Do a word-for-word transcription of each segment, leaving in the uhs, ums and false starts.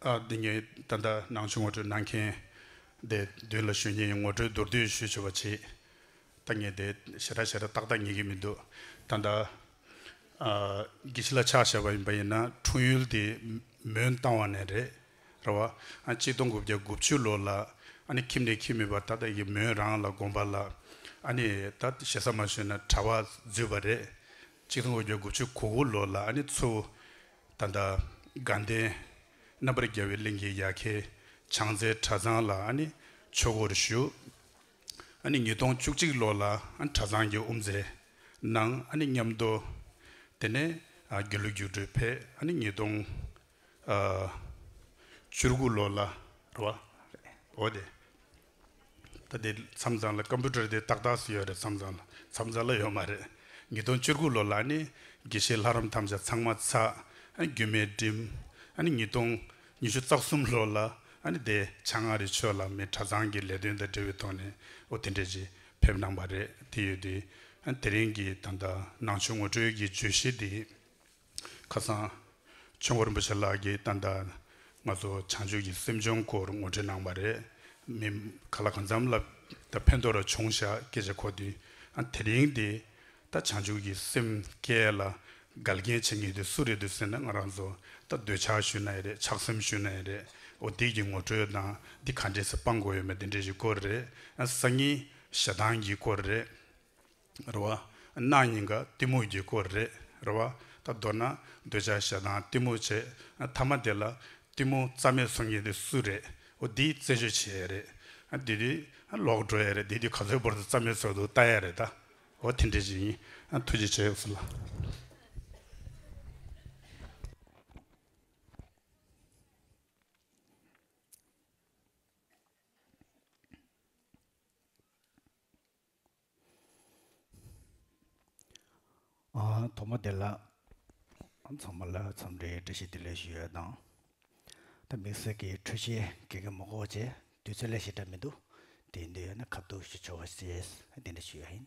ཨ། འདི་ངས་ད་ལྟ་ནང་ཆོས་ངོ་སྤྲོད་གནང་མཁན་དེ་མདུན་ལ་ཞུ་མཁན་ངོ་སྤྲོད་མདོར་བསྡུས་ཞུས་ཆོག་པ་བྱེད། ད་ངས་དེ་ཞེ་དྲག་ཞེ་དྲག་ཏག་ཏག་ངེས་ཀྱི་མི་འདུག་ད་ལྟ་ཨ་དགེ་བཤེས་ལགས་ཕྱག་བཞག་པ་ཡིན་པ་ཡིན་ན་འཁྲུངས་ཡུལ་དེ་མོན་རྟ་དབང་ནས་རེད། རེད་བ། ཨ་གཅིག་སྟོང་དགུ་བརྒྱ་དགུ་བཅུ་ལོ་ལ་ཨ་ནི་ཁྱིམ་ནས་ཁྱིམ་མེད་པར་ད་ལྟ་ཡི་མོན་རང་ལ་དགོན་པ་ལ་ཨ་ནི་ད་ཞེ་ས་མ་ཞུས་ན་གྲྭ་པ་འཛུལ་བ་རེད། གཅིག་སྟོང་དགུ་བརྒྱ་དགུ་བཅུ་གོ་དགུ་ལོ་ལ་ཨ་ནི་ཚུར་ད་ལྟ་དགའ་ལྡན་རྣམ་པར་རྒྱལ་བའི་གླིང་གི་ཡ་གྱལ་བྱང་རྩེ་གྲྭ་ཚང་ལ་ཨ་ནི་ཆོས་སྒོར་ཞུགས། ཨ་ནི་ཉིས་སྟོང་བཅུ་གཅིག་ལོ་ལ་ཨ་ནི་གྲྭ་ཚང་གི་དབུ་མཛད་གནང་། ཨ་ནི་མཉམ་དུ་དེ་ནས་ཨ་དགེ་ལུགས་རྒྱུགས་སྤྲོད་ཕེབས། ཨ་ནི་ཉིས་སྟོང་ཨ་བཅུ་དགུ་ལོ་ལ་རེད་བ། འོ་དེ། ད་དེ་མཚམས་མཚམས་ལ་ཀམ་པུ་ཊར་དེ་ཏག་ཏག་སུ་ཡོད་རེད། མཚམས་མཚམས་ལ་མཚམས་མཚམས་ལ་ཡོད་མ་རེད། ཉིས་སྟོང་བཅུ་དགུ་ལོ་ལ་ནི་དགེ་བཤེས་ལྷ་རམས་ཐམས་ཅད་ཚང་མ་ཚར། ཨ་རྒྱུད་སྨད་འགྲིམས། ཨ་ནི་ཉིས་སྟོང་ཉི་ཤུ་རྩ་གསུམ་ལོ་ལ་ཨ་ནི་དེ་བྱང་ཨ་རིའི་ཆོས་བླ་མའི་གྲྭ་ཚང་གི་ལས་དོན་དང་འབྲེལ་བའི་ཐོག་ནས་འོ་དེ་འདྲས་ཅིག་ཕེབས་གནང་པ་རེད། དེ་ཡོད་དུས་ཨ་དེ་རིང་གི་ད་ལྟ་ནང་ཆོས་ངོ་སྤྲོད་ཀྱི་བརྗོད་གཞི་འདི། ཁ་སང་ཆོས་མགོན་རིན་པོ་ཆེ་ལགས་ཀྱིས་ད་ལྟ་ང་ཚོ་བྱང་ཆུབ་ཀྱི་སེམས་སྦྱོང་སྐོར་ངོ་སྤྲོད་གནང་བ་རེད། མི་ག་ལ་གང་འཚམ་ལ་ད་ཕན་ཐོགས་ར་བྱུང་ཤག་སྐད་ཆ་གོ་དུས། ཨ་དེ་རིང་འདི་ད་བྱང་ཆུབ་ཀྱི་སེམས་བསྐྱེད་ལ་འགལ་རྐྱེན་བྱེད་མཁན་དེ་སུ་རེད་འདུག་ཟེར་ན། ང་རང་ཚོ་ད་འདོད་ཆགས་ཞུ་ན་ཡང་རེད། ཆགས་སེམས་ཞུ་ན་ཡང་རེད། འོ་དེ་གི་ངོ་སྤྲོད་དང་འདི་ག་འདྲས་སེ་སྤང་དགོས་ཡོད་མེད་དེ་འདྲས་ཀྱི་སྐོར་རེད། ཨ་སང་ཉིན་ཞེ་སྡང་གི་སྐོར་རེད། རེད་བ། གནངས་ཉིན་ཀ་གཏི་མུག་གི་སྐོར་རེད། རེད་བ། ད་མདོར་ན་འདོད་ཆགས་ཞེ་སྡང་གཏི་མུག་བྱས། ཨ་མཐའ་མ་དེ་ལ་གཏི་མུག་རྩ་མེད་སོང་མཁན་དེ་སུ་རེད། འོ་འདི་རྩད་གཅོད་བྱེད་ཡ་རེད། ཨ་འདི་དུས་ཨ་ལོག་འགྲོ་ཡ་རེད། འདི་དུས་ག་ཚོད་བར་དུ་རྩ་མེད་བཟོ་འདུག་ལྟ་ཡ་རེད་ད། འོ་དེ་འདྲ་ཅིག་ཡིན། ཨ་ཐུགས་རྗེ་ཆེ་ཟེར་ལ། ཨ་ཐོག་མ་དེ་ལ་ཚང་མ་ལ་འཚམས་འདྲིའི་བཀྲ་ཤིས་བདེ་ལེགས་ཞུ་ཡ་དང་། ད་དམིགས་བསལ་གྱི་འཕྲོས་བཤད་གེ་གེ་མོ་གོ་བྱས་དུས་ཚོད་ལས་ཞེ་དྲག་མི་འདུག་དེ་ཡིན་དུས་ཡང་ན་ཁ་ཐུག་ཞུ་ཆོག་པ་བྱས་དེ་འདྲ་ཞུ་ཡ་ཡིན།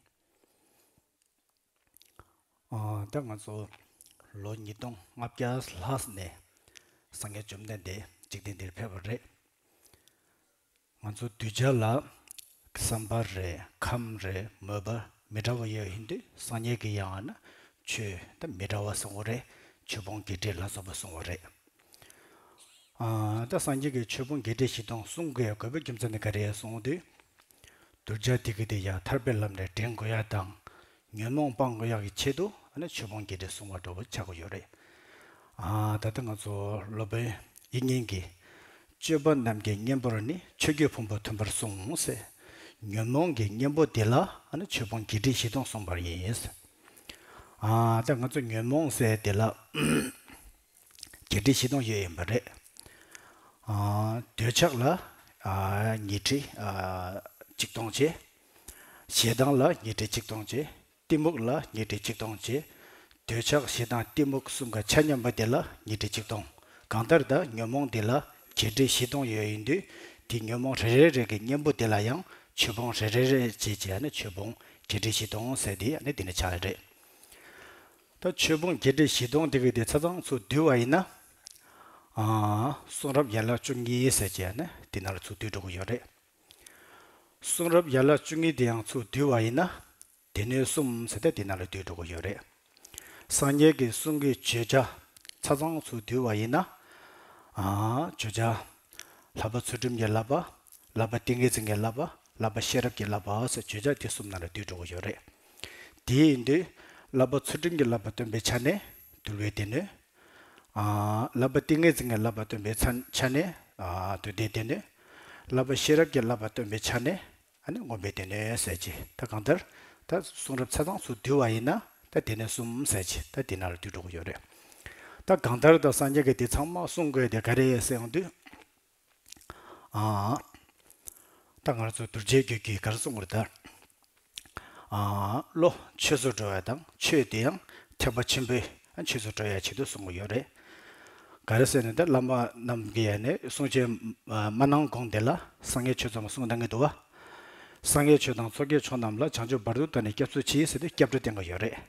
ཨ་ད་ང་ཚོ་ལོ་ཉིས་སྟོང་ལྔ་བརྒྱ་ལྷག་ནས་སངས་རྒྱས་བཅོམ་ལྡན་འདས་འཇིག་རྟེན་འདིར་ཕེབས་པ་རེད། ང་ཚོ་གདུལ་བྱ་ལ་བསམ་པ་རེད། ཁམས་རེད། མོས་པ་མི་འདྲ་བ་ཡོད་ཡིན་དུས་སངས་རྒྱས་ཀྱི་ཡང་ན་ཆོས་ད་མི་འདྲ་བ་གསུང་བ་རེད། ཆོས་ཕུང་བརྒྱད་ཁྲི་ལ་སོགས་པ་གསུང་བ་རེད། ཨ་ད་སངས་རྒྱས་ཀྱིས་ཆོས་ཕུང་བརྒྱད་ཁྲི་བཞི་སྟོང་གསུང་དགོས་དགོས་པའི་རྒྱུ་མཚན་ནི་ག་རེ་གསུངས་དུས། གདུལ་བྱ་དེ་གི་དེ་ཡང་ཐར་པའི་ལམ་ནས་འདྲེན་དགོས་ཡ་དང་། ཉོན་མོངས་སྤང་དགོས་ཡག་གི་ཆེད་དུ་ཨ་ནི་ཆོས་ཕུང་བརྒྱད་ཁྲི་གསུང་བ་འདྲ་བོ་ཆགས་ཀྱི་ཡོད་རེད། ཨ་ད་ལྟ་ང་ཚོ་སློབ་དཔོན་དབྱིག་གཉེན་གྱིས། སྤྱོད་པ་རྣམས་ཀྱི་གཉེན་པོར་ནི། ཆོས་ཀྱི་ཕུང་པོ་མཐུན་པར་གསུངས་ཟེར། ཉོན་མོངས་ཀྱི་གཉེན་པོ་དེ་ལ་ཨ་ནི་ཆོས་ཕུང་བརྒྱད་ཁྲི་བཞི་སྟོང་གསུངས་པ་ཡིན། ཨ་ད་ང་ཚོ་ཉོན་མོངས་ཟེར་དེ་ལ་བརྒྱད་ཁྲི་བཞི་སྟོང་ཡོད་ཡིན་པ་རེད། ཨ་འདོད་ཆགས་ལ་ཨ་ཉི་ཁྲི་ཨ་གཅིག་སྟོང་བྱས། ཞེ་སྡང་ལ་ཉི་ཁྲི་གཅིག་སྟོང་བྱས། གཏི་མུག་ལ་ཉི་ཁྲི་གཅིག་སྟོང་བྱས། འདོད་ཆགས་ཞེ་སྡང་གཏི་མུག་གསུམ་ཀ་ཆ་མཉམ་པ་དེ་ལ་ཉི་ཁྲི་གཅིག་སྟོང་། གང་ལྟར་ད་ཉོན་མོངས་དེ་ལ་བརྒྱད་ཁྲི་བཞི་སྟོང་ཡོད་ཡིན་དུས། དེ་ཉོན་མོངས་རེ་རེ་རེ་གི་གཉེན་པོ་དེ་ལ་ཡང་ཆོས་ཕུང་རེ་རེ་རེ་བྱས་བྱས་ནས་ཆོས་ཕུང་བརྒྱད་ཁྲི་བཞི་སྟོང་ཟེར་དེ་ནི་དེ་ནི་ཆགས་རེད། ད་ཆོས་ཕུང་བརྒྱད་ཁྲི་བཞི་སྟོང་དེ་གི་དེ་ཆ་ཚང་ཚུར་བསྡུས་པ་ཡིན་ན། ཨ་གསུང་རབ་ཡན་ལག་བཅུ་གཉིས་ཟེར་བྱས་ནས་དེ་ནང་ལ་ཚུར་བསྡུས་འགྲོ་གི་ཡོད་རེད། གསུང་རབ་ཡན་ལག་བཅུ་གཉིས་དེ་ཡང་ཚུར་བསྡུས་པ་ཡིན་ན། སྡེ་སྣོད་གསུམ་ཟེར་ཏེ་དེ་ནང་ལ་བསྡུས་འགྲོ་གི་ཡོད་རེད། སངས་རྒྱས་ཀྱི་གསུང་གི་བརྗོད་བྱ་ཆ་ཚང་ཚུར་བསྡུས་པ་ཡིན་ན། ཨ་བརྗོད་བྱ། བསླབ་པ་ཚུལ་ཁྲིམས་ཀྱི་བསླབ་པ། བསླབ་པ་ཏིང་ངེ་འཛིན་གྱི་བསླབ་པ། བསླབ་པ་ཤེས་རབ་ཀྱི་བསླབ་པ་ཟེར་བརྗོད་བྱ་དེ་གསུམ་ནང་ལ་བསྡུས་འགྲོ་གི་ཡོད་རེད། དེ་ཡིན་དུས་བསླབ་པ་ཚུལ་ཁྲིམས་ཀྱི་བསླབ་པ་སྟོན་པའི་ཆ་ནས་འདུལ་བའི་སྡེ་སྣོད། ཨ་བསླབ་པ་ཏིང་ངེ་འཛིན་གྱི་བསླབ་པ་སྟོན་པའི་ཆ་ཆ་ནས་ཨ་མདོ་སྡེའི་སྡེ་སྣོད། བསླབ་པ་ཤེས་རབ་ཀྱི་བསླབ་པ་སྟོན་པའི་ཆ་ནས་ཨ་ནི་མངོན་པའི་སྡེ་སྣོད་ཟེར་གྱི། ད་གང་ལྟར་ད་གསུང་རབ་ཆ་ཚང་ཚུར་བསྡུས་པ་ཡིན་ན་ད་སྡེ་སྣོད་གསུམ་ཟེར་གྱི་ད་འདི་ནང་ལ་བསྡུས་འགྲོ་གི་ཡོད་རེད། ད་གང་ལྟར་ད་སངས་རྒྱས་ཀྱིས་འདི་ཚང་མ་གསུང་དགོས་དེ་ག་རེ་ཟེར་ཡོང་དུས། ཨ་ད་ང་རང་ཚོ་གདུལ་བྱའི་རྒྱུད་ཀྱིས་ག་རེ་གསུང་གི་རེད་ད། ཨ་བློ་ཆོས་སུ་འགྲོ་བ་དང་ཆོས་དེ་ཡང་ཐེག་པ་ཆེན་པོའི་ཆོས་སུ་འགྲོ་ཡ་ཆེད་དུ་གསུང་གི་ཡོད་རེད། ག་རེ་ཟེར་ན་ད་བླ་མ་རྣམས་ཀྱིས་ཡང་ནས་གསུང་ཆོས་མ་གནང་གོང་དེ་ལ་སངས་རྒྱས་ཆོས་ཚང་མ་གསུང་གནང་གི་འདུག་བ། སངས་རྒྱས་ཆོས་དང་མཚོ་སྐྱེས་མཆོག་རྣམས་ལ། བྱང་ཆུབ་བར་དུ་བདག་ནི་སྐྱབས་སུ་མཆི་ཟེར་ཏེ་སྐྱབས་འགྲོ་བསྟན་གྱི་ཡོད་རེད།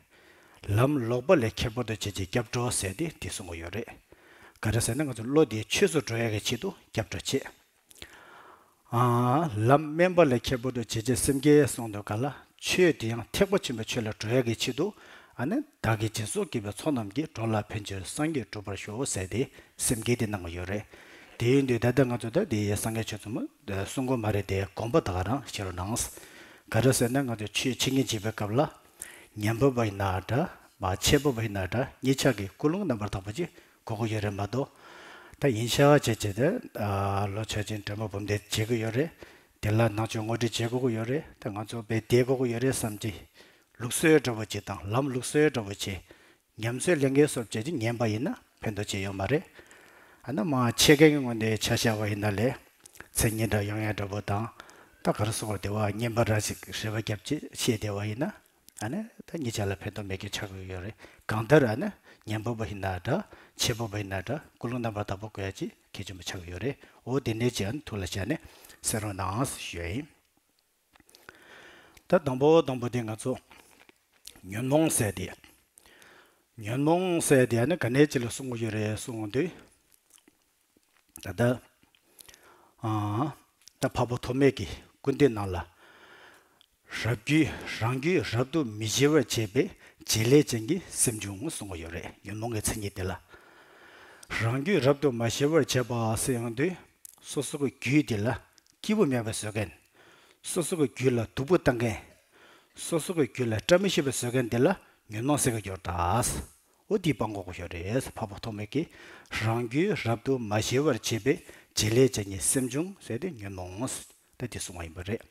ལམ་ལོག་པ་ལས་ཁྱད་པར་དུ་བྱེད་ཅིང་སྐྱབས་འགྲོ་ཟེར་ཏེ་དེ་གསུང་གི་ཡོད་རེད། ག་རེ་ཟེར་ན་ང་ཚོ་བློ་དེ་ཆོས་སུ་འགྲོ་ཡ་གི་ཆེད་དུ་རྒྱབ་འགྲོ་བྱེད། ཨ། ལམ་དམན་པ་ལས་ཁྱད་པར་དུ་བྱེད་བྱེད་སེམས་བསྐྱེད་གསུངས་འདུག་ག་ལ། ཆོས་དེ་ཡང་ཐེག་པ་ཆེན་པོའི་ཆོས་ལ་འགྲོ་ཡ་གི་ཆེད་དུ། ཨ་ནི་བདག་གིས་སྦྱིན་སོགས་བགྱིས་པའི་ཚོགས་རྣམས་ཀྱིས། འགྲོ་ལ་ཕན་ཕྱིར་སངས་རྒྱས་འགྲུབ་པར་ཤོག་ཟེར་ཏེ་སེམས་བསྐྱེད་དེ་གནང་གི་ཡོད་རེད། དེ་ཡིན་དུས་ད་ལྟ་ང་ཚོ་ད་དེ་སངས་རྒྱས་ཆོས་ཚོགས་མ་གསུང་གོ་མ་རེད་དེ། དགོངས་པ་ད་ག་རང་བཞེས་རོགས་གནང་། ག་རེ་ཟེར་ན་ང་ཚོ་ཆོས་འཆད་ཉན་བྱེད་པའི་སྐབས་ལ། ཉན་པ་བ་ཡིན་ན་འདྲ། མ་འཆད་པ་བ་ཡིན་ན་འདྲ། གཉིས་ཆ་གི་ཀུན་སློང་རྣམ་པར་དག་པ་ཅིག་དགོས་ཀྱི་ཡོད་རེད་མ་གཏོགས། ད་ཡིན་ཤག་བྱས་བྱས་ཏེ། ཨ། ལོ་ཆ་ཅན་སྒྲོལ་མ་འབུམ་ལྡན་བྱེད་ཀྱི་ཡོད་རེད། དེ་ལ་ནང་ཆོས་ངོ་སྤྲོད་བྱེད་དགོས་ཀྱི་ཡོད་རེད། ད་ང་ཚོ་དཔེ་བསྡད་དགོས་ཀྱི་ཡོད་རེད་བསམ་གྱི། ལུགས་སྲོལ་འདྲ་པོ་ཅིག་དང་ལམ་ལུགས་སྲོལ་འདྲ་པོ་ཅིག་ཉམས་ཚོད་ལེན་མཁན་སོགས་བྱས་ཀྱི་ཉན་པ་ཡིན་ན་ཕན་ཐོགས་ཅི་ཡོད་མ་རེད། ཨ་ནི་མ་འཆད་མཁན་གྱི་ངོས་ནས་ཆ་བཞག་པ་ཡིན་ན་ལས། མཚན་ཉིད་འདྲ་ཡོང་ཡ་འདྲ་པོ་དང་། ད་ག་རེ་ཟེར་དགོས་རེད། དེ་བ་སྙན་པ་འདྲ་ཞིག་རེ་བ་རྒྱབ་ཅིག་བཤད་བསྡད་པ་ཡིན་ན། ཨ་ནི་ད་གཉིས་ཆ་ལ་ཕན་ཐོགས་མེད་རྒྱུ་ཆགས་ཀྱི་ཡོད་རེད། གང་ལྟར་ཨ་ནི་ཉན་པ་བ་ཡིན་ན་འདྲ། འཆད་པ་བ་ཡིན་ན་འདྲ། ཀུན་སློང་རྣམ་པར་དག་པ་དགོས་ཡ་ཅིག་གལ་ཆེན་པོ་ཆགས་ཀྱི་ཡོད་རེད། འོ་དེ་འདྲའི་ཅིག་ཨ་ནི་ཐུགས་ལ་བཞག་ནས་གསན་རོགས་གནང་ཞུ་ཡ་ཡིན། ད་དང་པོ་དང་པོ་དེ་ང་ཚོ་ཉོན་མོངས་ཟེར་དེ། ཉོན་མོངས་ཟེར་དེ་ཨ་ནི་ག་ནས་ཅི་ལ་གསུང་གི་ཡོད་རེད་གསུང་དུས། ད་ལྟ། ཨ། ད་འཕགས་པ་ཐོགས་མེད་ཀྱི་ཀུན་བཏུས་ནང་ལ། རབ་རྒྱུད་རང་རྒྱུད་རབ་ཏུ་མི་ཕྱེ་བར་བྱེད་པའི་བྱེད་ལས་ཅན་གྱི་སེམས་བྱུང་གསུང་གི་ཡོད་རེད། ཉོན་མོངས་ཀྱི་མཚན་ཉིད་དེ་ལ། རང་རྒྱུད་རབ་ཏུ་མ་ཕྱེ་བར་བྱེད་པ་ཟེར་ཡོང་དུས། སོ་སོ་གི་རྒྱུད་དེ་ལ་སྐྱིད་པོ་མེད་པ་བཟོ་མཁན། སོ་སོ་གི་རྒྱུད་ལ་སྡུག་པོ་བཏང་མཁན། སོ་སོ་གི་རྒྱུད་ལ་བཀྲ་མི་ཤིས་པ་བཟོ་མཁན་དེ་ལ་ཉོན་མོངས་ཟེར་གི་ཡོད་ད། འོ་འདི་སྤང་དགོས་ཀྱི་ཡོད་རེད། འཕགས་པ་ཐོགས་མེད་ཀྱིས་རང་རྒྱུད་རབ་ཏུ་མ་ཕྱེ་བར་བྱེད་པའི་བྱེད་ལས་ཅན་གྱི་སེམས་བྱུང་ཟེར་ཏེ་ཉོན་མོངས་ད་འདི་གསུངས་པ་ཡིན་པ་རེད།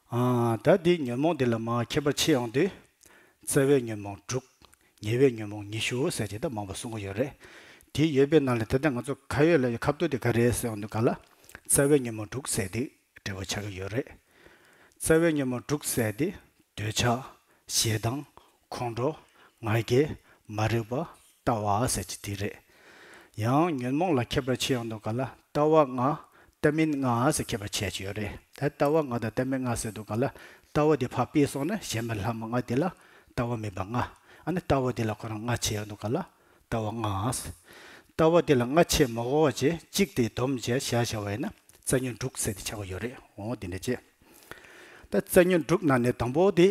ཨ། ད་འདི་ཉོན་མོངས་འདི་ལ་མ་ཁྱད་པར་ཕྱེ་ཡོང་དུས། རྩ་བའི་ཉོན་མོངས་དྲུག་ཉེ་བའི་ཉོན་མོངས་ཉི་ཤུ་ཟེར་གྱི་ད་མང་པོ་གསུང་གི་ཡོད་རེད། དེ་ཡོད་པའི་ནང་ལས་ད་ལྟ་ང་ཚོ་ག་ཡོད་ལ་ཡོད་ཁ་ཐུག་དེ་ག་རེད་ཟེར་ཡོང་དུས་ག་ལ། རྩ་བའི་ཉོན་མོངས་དྲུག་ཟེར་དེ་འབྲེལ་བ་ཆགས་ཀྱི་ཡོད་རེད། རྩ་བའི་ཉོན་མོངས་དྲུག་ཟེར་དེ། འདོད་ཆགས། ཞེ་སྡང་། ཁོང་ཁྲོ། ང་རྒྱལ། མ་རིག་པ། ལྟ་བ་ཟེར་གྱི་དེ་རེད། ཡང་ཉོན་མོངས་ལ་ཁྱད་པར་ཕྱེ་ཡོང་དུས་ག་ལ་ལྟ་བ་ལྔ། ལྟ་མིན་ལྔ་ཟེར་ཁྱད་པར་ཕྱེ་ཡ་ཅིག་ཡོད་རེད། ད་ལྟ་བ་ལྔ་དང་ལྟ་མིན་ལྔ་ཟེར་དུས་ག་ལ་ལྟ་བ་དེ་ཕར་སྤེལ་སོང་ན་གཞན་མ་ལྷག་མ་ལྔ་དེ་ལ་ལྟ་བ་མིན་པ་ལྔ། ཨ་ནི་ལྟ་བ་དེ་ལ་ཁོ་རང་ལྔ་ཕྱེ་ཡོང་དུས་ག་ལ་ལྟ་བ་ལྔ་ཟེར། ལྟ་བ་དེ་ལ་ལྔ་ཕྱེ་མ་དགོས་པ་བྱས་གཅིག་དེ་བསྡོམས་བྱས་བཞག་བཞག་པ་ཡིན་ན་རྩ་ཉོན་དྲུག་ཟེར་དེ་ཆགས་ཀྱི་ཡོད་རེད། འོ་དེ་འདྲ་བྱས། ད་རྩ་ཉོན་དྲུག་ནང་ནས་དང་པོ་དེ།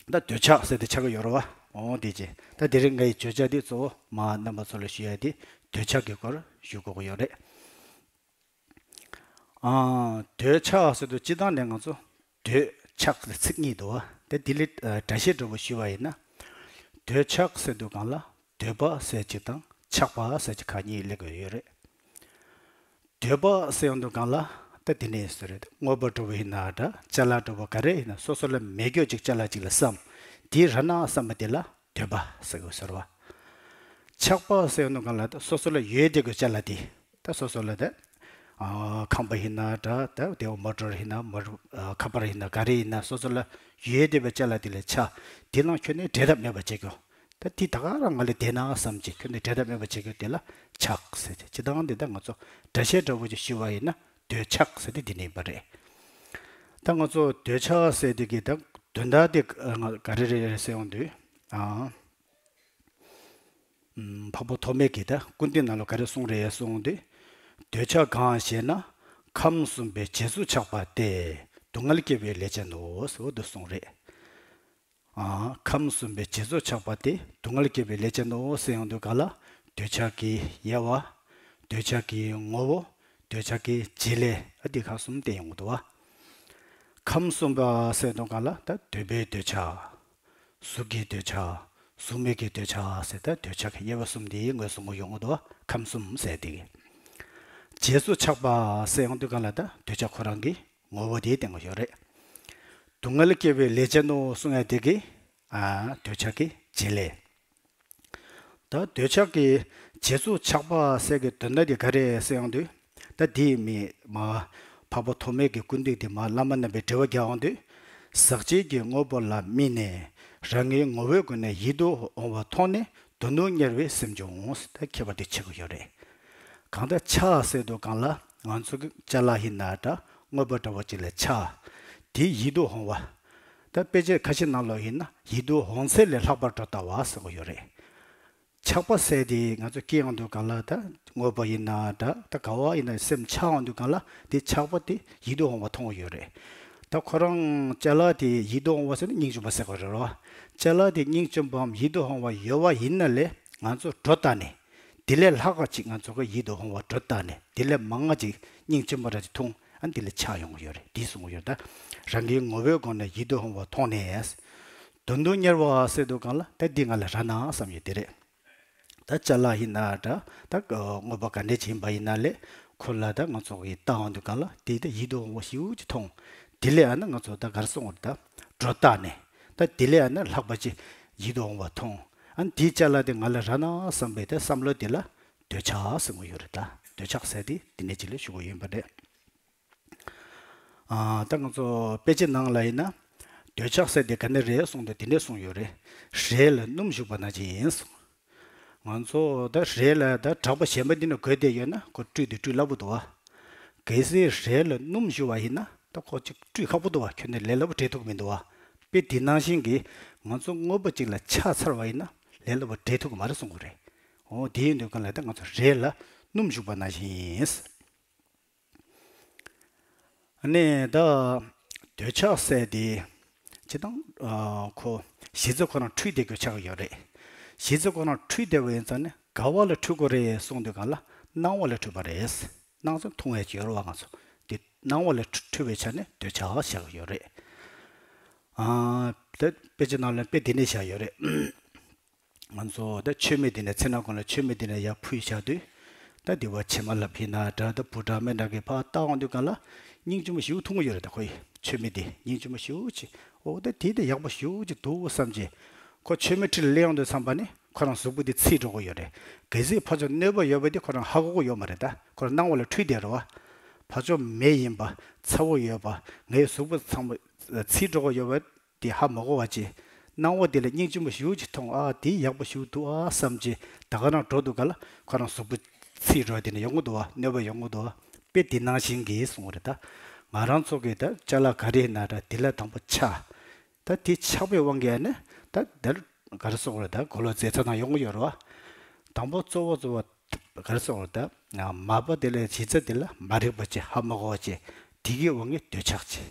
ད་འདོད་ཆགས་ཟེར་དེ་ཆགས་ཀྱི་ཡོད་རེད་བ། འོ་དེ་བྱས། ད་དེ་རིང་ངའི་བརྗོད་བྱ་དེ་གཙོ་བོ་མ་རྣམ་པ་ཚོ་ལ་ཞུ་ཡ་དེ་འདོད་ཆགས་ཀྱི་སྐོར་ཞུ་དགོས་ཀྱི་ཡོད་རེད། ཨ། འདོད་ཆགས་ཟེར་དུས་སྤྱིར་བཏང་ནས་ང་ཚོ་འདོད་ཆགས་ལ་ཚིག་གཉིས་འདུག་བ། དེ་དེ་ལས་སྒྲ་བཤད་འདྲ་པོ་ཞུས་པ་ཡིན་ན། འདོད་ཆགས་ཟེར་དུས་སྒང་ལ་འདོད་པ་ཟེར་གཅིག་དང་ཆགས་པ་ཟེར་གཅིག་ཁག་གཉིས་སླེབས་ཀྱི་ཡོད་རེད། འདོད་པ་ཟེར་ཡོང་དུས་སྒང་ལ་ད་དེ་ནས་ཟེར་རེད། དངོས་པོ་འདྲ་པོ་ཡིན་ན་འདྲ། ཅ་ལག་འདྲ་པོ་ག་རེ་ཡིན་ན་སོ་སོ་ལ་མེད་རྒྱུ་ཅིག་ཅ་ལག་ཅིག་ལ་བསམ། དེ་རག་ན་བསམ་པ་དེ་ལ་འདོད་པ་ཟེར་དགོས་ཟེར་བ། ཆགས་པ་ཟེར་ཡོང་དུས་སྒང་ལ་ད་སོ་སོ་ལ་ཡོད་བསྡད་དགོས་ཅ་ལག་དེ། ད་སོ་སོ་ལ་ད། ཨ། ཁང་པ་ཡིན་ན་འདྲ། ད་དེ་མོ་ཊར་ཡིན་ན་མོ། ཨ། ཁ་པར་ཡིན་ན་ག་རེ་ཡིན་ན་སོ་སོ་ལ་ཡོད་བསྡད་པའི་ཅ་ལག་དེ་ལ་ཆགས། དེ་ནང་ཁྱོན་ནས་འབྲལ་ཐབས་མེད་པ་བྱེད་དགོས། ད་དེ་ད་ག་རང་ང་ལ་བསྡད་ན་བསམ་གྱི་ཁྱོན་ནས་འབྲལ་ཐབས་མེད་པ་བྱེད་དགོས་དེ་ལ་ཆགས་ཟེར་ཏེ། སྤྱིར་བཏང་འདི་ད་ང་ཚོ་སྒྲ་བཤད་འདྲ་པོ་ཅིག་ཞུ་བ་ཡིན་ན་འདོད་ཆགས་ཟེར་ཏེ་འདི་ནས་ཡིན་པ་རེད། ད་ང་ཚོ་འདོད་ཆགས་ཟེར་དེ་གི་ད་དོན་དག་དེ་ག་རེ་རེད་ཟེར་ཡོང་དུས། ཨ། འཕགས་པ་ཐོགས་མེད་ཀྱིས་ད་ཀུན་བཏུས་ནང་ལ་ག་རེ་གསུངས་རེད་གསུངས་དུས། འདོད་ཆགས་གང་ཞེ་ན། ཁམས་གསུམ་པའི་རྗེས་སུ་ཆགས་པ་སྟེ། སྡུག་བསྔལ་སྐྱེ་བའི་ལས་ཅན་ནོ་ཟེར་བ་འདི་གསུངས་རེད། ཨ། ཁམས་གསུམ་པའི་རྗེས་སུ་ཆགས་པ་སྟེ་སྡུག་བསྔལ་སྐྱེ་བའི་ལས་ཅན་ནོ་ཟེར་ཡོང་དུས་ག་ལ། འདོད་ཆགས་ཀྱི་དབྱེ་བ། འདོད་ཆགས་ཀྱི་ངོ་བོ། འདོད་ཆགས་ཀྱི་བྱེད་ལས། ཨ། འདི་ཁག་གསུམ་བསྟན་ཡོང་གི་འདུག་བ། ཁམས་གསུམ་པ་ཟེར་དུས་ག་ལ་ད་འདོད་པའི་འདོད་ཆགས། གཟུགས་ཀྱི་འདོད་ཆགས། གཟུགས་མེད་ཀྱི་འདོད་ཆགས་ཟེར་ད་འདོད་ཆགས་ཀྱི་དབྱེ་བ་གསུམ་དེ་ངོས་བཟུང་གི་ཡོང་གི་འདུག་བ། ཁམས་གསུམ་ཟེར་དེ། རྗེས་སུ་ཆགས་པ་ཟེར་ཡོང་དུས་ག་ལ་ད་འདོད་ཆགས་ཁོ་རང་གི་ངོ་བོ་དེ་བསྟན་གྱི་ཡོད་རེད། སྡུག་བསྔལ་སྐྱེ་བའི་ལས་ཅན་ནོ་གསུང་ཡ་དེ་གི། ཨ། འདོད་ཆགས་ཀྱི་བྱེད་ལས། ད་འདོད་ཆགས་ཀྱི་རྗེས་སུ་ཆགས་པ་ཟེར་གི་དོན་དག་དེ་ག་རེ་ཟེར་ཡོང་དུས། ད་དེའི་མི་མ། འཕགས་པ་ཐོགས་མེད་ཀྱི་ཀུན་བཏུས་དེ་མ་བླ་མ་རྣམ་པའི་འགྲེལ་པ་རྒྱག་ཡོང་དུས། ཟག་བཅས་ཀྱི་དངོས་པོ་ལ་དམིགས་ནས་རང་ངའི་ངོ་བོའི་སྒོ་ནས་ཡིད་དུ་འོང་བ་མཐོང་ནས་དོན་དུ་གཉེར་བའི་སེམས་བྱུང་། ད་ཁྱད་པར་དེ་ཆགས་ཀྱི་ཡོད་རེད། གང་ལྟར་ཆགས་ཟེར་དུས་གང་ལ་ང་ཚོ་གི་ཅ་ལག་ཡིན་ན་འདྲ། དངོས་པོ་འདྲ་བོ་ཅིག་ལ་ཆགས། དེ་ཡིད་དུ་འོང་བ། ད་དཔེ་ཆ་ཁ་ཤས་ནང་ལོགས་ཡིན་ན་ཡིད་དུ་འོང་ཚད་ལས་ལྷག་པར་སྒྲོ་བཏགས་པ་ཟེར་གྱི་ཡོད་རེད། ཆ། ཐག་པ་བསད་དེ་ང་ཚོ་སྐྱེ་ཡོང་དུས་སྒང་ལ་ད་དངོས་པོ་ཡིན་ན་འདྲ། ད་ག་བ་ཡིན་ན་སེམས་ཆགས་ཡོང་དུས་སྒང་ལ་དེ་ཆགས་པ་དེ་ཡིད་དུ་འོང་བ་མཐོང་གི་ཡོད་རེད། ད་ཁོ་རང་ཅ་ལག་དེ་ཡིད་དུ་འོང་བ་ཟེར་ན་སྙིང་རྗེ་པོ་ཟེར་དགོས་རེད་རོ། ཅ་ལག་དེ་སྙིང་རྗེ་པོའམ་ཡིད་དུ་འོང་བ་ཡོད་པ་ཡིན་ན་ལས་ང་ཚོ་སྒྲོ་བཏགས་ནས། དེ་ལས་ལྷག་པ་ཅིག་ང་ཚོ་གི་ཡིད་དུ་འོང་བ་སྒྲོ་བཏགས་ནས། དེ་ལས་མང་ང་ཅིག་སྙིང་རྗེ་པོ་འདྲ་ཅིག་མཐོང་། ཨ་ནི་དེ་ལས་ཆགས་ཡོང་གི་ཡོད་རེད། དེ་གསུང་གི་ཡོད། ད་རང་གི་ངོ་བོའི་སྒོ་ནས་ཡིད་དུ་འོང་བ་མཐོང་ནས། དོན་དུ་གཉེར་བ་ཟེར་དུས་སྒང་ལ་ད་འདི་ང་ལ་རག་ན་བསམ་ཡོད་དེ་རེད། ད་ཅ་ལག་ཡིན་ན་འདྲ། ད་དངོས་པོ་ག་འདྲ་ཅིག་ཡིན་པ་ཡིན་ན་ལས་ཁོ་ལ་ད་ང་ཚོ་གི་བལྟ་ཡོང་དུས་སྒང་ལ་དེ་ད་ཡིད་དུ་འོང་བ་ཞེ་པོ་ཅིག་མཐོང་། དེ་ལས་ཨ་ནི་ང་ཚོ་ད་ག་རེ་གསུང་བ་རེད། ད་སྒྲོ་བཏགས་ནས། ད་དེ་ལས་ཨ་ནི་ལྷག་པ་ཅིག་ཡིད་དུ་འོང་བ་མཐོང་། ཨ་ནི་དེའི་ཅ་ལག་དེ་ང་ལ་རག་ན་བསམ་པའི་ད་བསམ་བློ་དེ་ལ་འདོད་ཆགས་ཟེར་གྱི་ཡོད་རེད། ད་འདོད་ཆགས་ཟེར་དེ་དེ་ནས་ཅིག་ལ་ཞུ་གི་ཡིན་པ་རེད། ཨ། ད་ང་ཚོ་དཔེ་ཆའི་ནང་ལ་ཡིན་ན། འདོད་ཆགས་ཟེར་དེ་ག་ནས་རེད་གསུངས་ཏེ་དེ་འདྲས་གསུངས་ཡོད་རེད། རས་ལ་སྣུམ་ཞུགས་པ་ནང་བཞིན་ཡིན་གསུངས། ང་ཚོ་ད་རས་ལ་ད་གྲགས་པ་གཞན་པ་འདི་ནས་བགོས་བསྡད་ཡོད་ན་ཁོ་བཀྲུས་དེ་བཀྲུས་སླ་པོ་འདུག་བ། གལ་སྲིད་རས་ལ་སྣུམ་ཞུགས་པ་ཡིན་ན་ད་ཁོ་ཅིག་བཀྲུས་ཁག་པོ་འདུག་བ། ཁྱོན་ནས་ལས་སླ་པོ་འབྲས་ཐུག་མི་འདུག་བ། དཔེ་དེ་ནང་བཞིན་གྱི་ང་ཚོ་དངོས་པོ་ཅིག་ལ་ཆགས་ཚར་བ་ཡིན་ན་ལས་སླ་པོ་འབྲས་ཐུག་མ་རེད་གསུང་གི་རེད། འོ་དེ་ཡིན་དུས་གང་ལ་ད་ང་ཚོ་རས་ལ་སྣུམ་ཞུགས་པ་ནང་བཞིན་ཡིན། ཨ་ནི་ད་འདོད་ཆགས་ཟེར་དེ་སྤྱིར་བཏང་ཨ་ཁོ་གཞི་རྩ་ཁོ་རང་འཁྲུལ་བསྡད་དགོས་ཆགས་ཡོད་རེད། གཞི་རྩ་ཁོ་རང་འཁྲུལ་བསྡད་པ་ཡིན་ཙང་ནི་ག་བ་ལ་འཁྲུལ་དགོས་རེད་གསུངས་དུས་གང་ལ་སྣང་བ་ལ་འཁྲུལ་པ་རེད། སྣང་ཚུལ་མཐོང་བའི་སྦྱོར་བ་ང་ཚོ་དེ་སྣང་བ་ལ་འཁྲུལ་བའི་ཆ་ནས་འདོད་ཆགས་བཞག་ཡོད་རེད། ཨ་དེ་དཔེ་ཆ་ནང་ལ་དཔེ་དེ་འདྲས་བཞག་ཡོད་རེད། ང་ཚོ་ད་མཆོད་མེ་དེ་ནས་ཚེ་ན་གོང་ལ་མཆོད་མེ་དེ་ནས་ཡར་ཕུལ་བཞག་དུས། ད་དེ་བ་ཕྱེ་མ་ལབ་ཡིན་ན་འདྲ། ད་བུ་འདྲ་མི་འདྲ་གི་ཕར་བལྟ་འོང་དུས་གང་ལ་སྙིང་རྗེ་མོ་ཞེ་པོ་མཐོང་གི་ཡོད་རེད། ད་ཁོ་ཡི་མཆོད་མེ་དེ་སྙིང་རྗེ་མོ་ཞེ་པོ་ཅིག་འོ་ད་དེ་དེ་ཡག་པོ་ཞེ་པོ་ཅིག་འདུག་བསམ་གྱི། ཁོ་མཆོད་མེ་ཁྲི་ལ་སླེབས་ཡོང་དུས་ཙམ་པ་ནི་ཁོ་རང་གཟུགས་པོ་དེ་ཚིག་འགྲོ་གི་ཡོད་རེད། གལ་སྲིད་ཕར་ཕྱོགས་གནོད་པ་ཡོད་པ་དེ་ཁོ་རང་ཧ་གོ་གི་ཡོད་མ་རེད། ད་ཁོ་རང་སྣང་བ་ལ་འཁྲུལ་བསྡད་རེད་བ། ཕར་ཕྱོགས་མེ་ཡིན་པ། ཚ་བོ་ཡོད་པ། ངའི་གཟུགས་པོ་ཚང་མ་ཚིག་འགྲོ་གི་ཡོད་པ། དེ་ཧ་མ་གོ་བ་ཅི། སྣང་བ་དེ་ལ་སྙིང་རྗེ་མོ་ཞེ་པོ་ཅིག་མཐོང་། ཨ་དེ་ཡག་པོ་ཞེ་པོ་འདུག་ཨ་བསམ་ཅི། ད་ག་རང་འགྲོ་འདུག་ག་ལ་ཁོ་རང་གཟུགས་པོ་ཚིག་འགྲོ་དེ་ནས་ཡོང་གི་འདུག་བ། གནོད་པ་ཡོང་གི་འདུག་བ། དཔེ་དེ་ནང་བཞིན་གྱིས་གསུངས་པ་རེད། ད་ང་རང་ཚོ་གི་ད་ཅ་ལག་ག་རེ་ཡིན་ན་འདྲ་དེ་ལ་དང་པོ་ཆགས། ད་དེ་ཆགས་པའི་དབང་གིས་ནི་ད་དེར་ག་རེ་གསུངས་པ་རེད། ད་གོ་ལོ་རྫས་ཚ་དང་ཡོང་གི་ཡོད་རེད་བ། དང་པོ་གཙོ་བོ་གཙོ་བོ། ག་རེ་ཟེར་བ་ད། མ་པ་དེ་ལ་གཞི་རྩ་དེ་ལ་མ་རིག་པ་ཅིག་ཧ་མ་གོ་བ་ཅིག་དེ་གི་དབང་གིས་འདོད་ཆགས་ཅིག་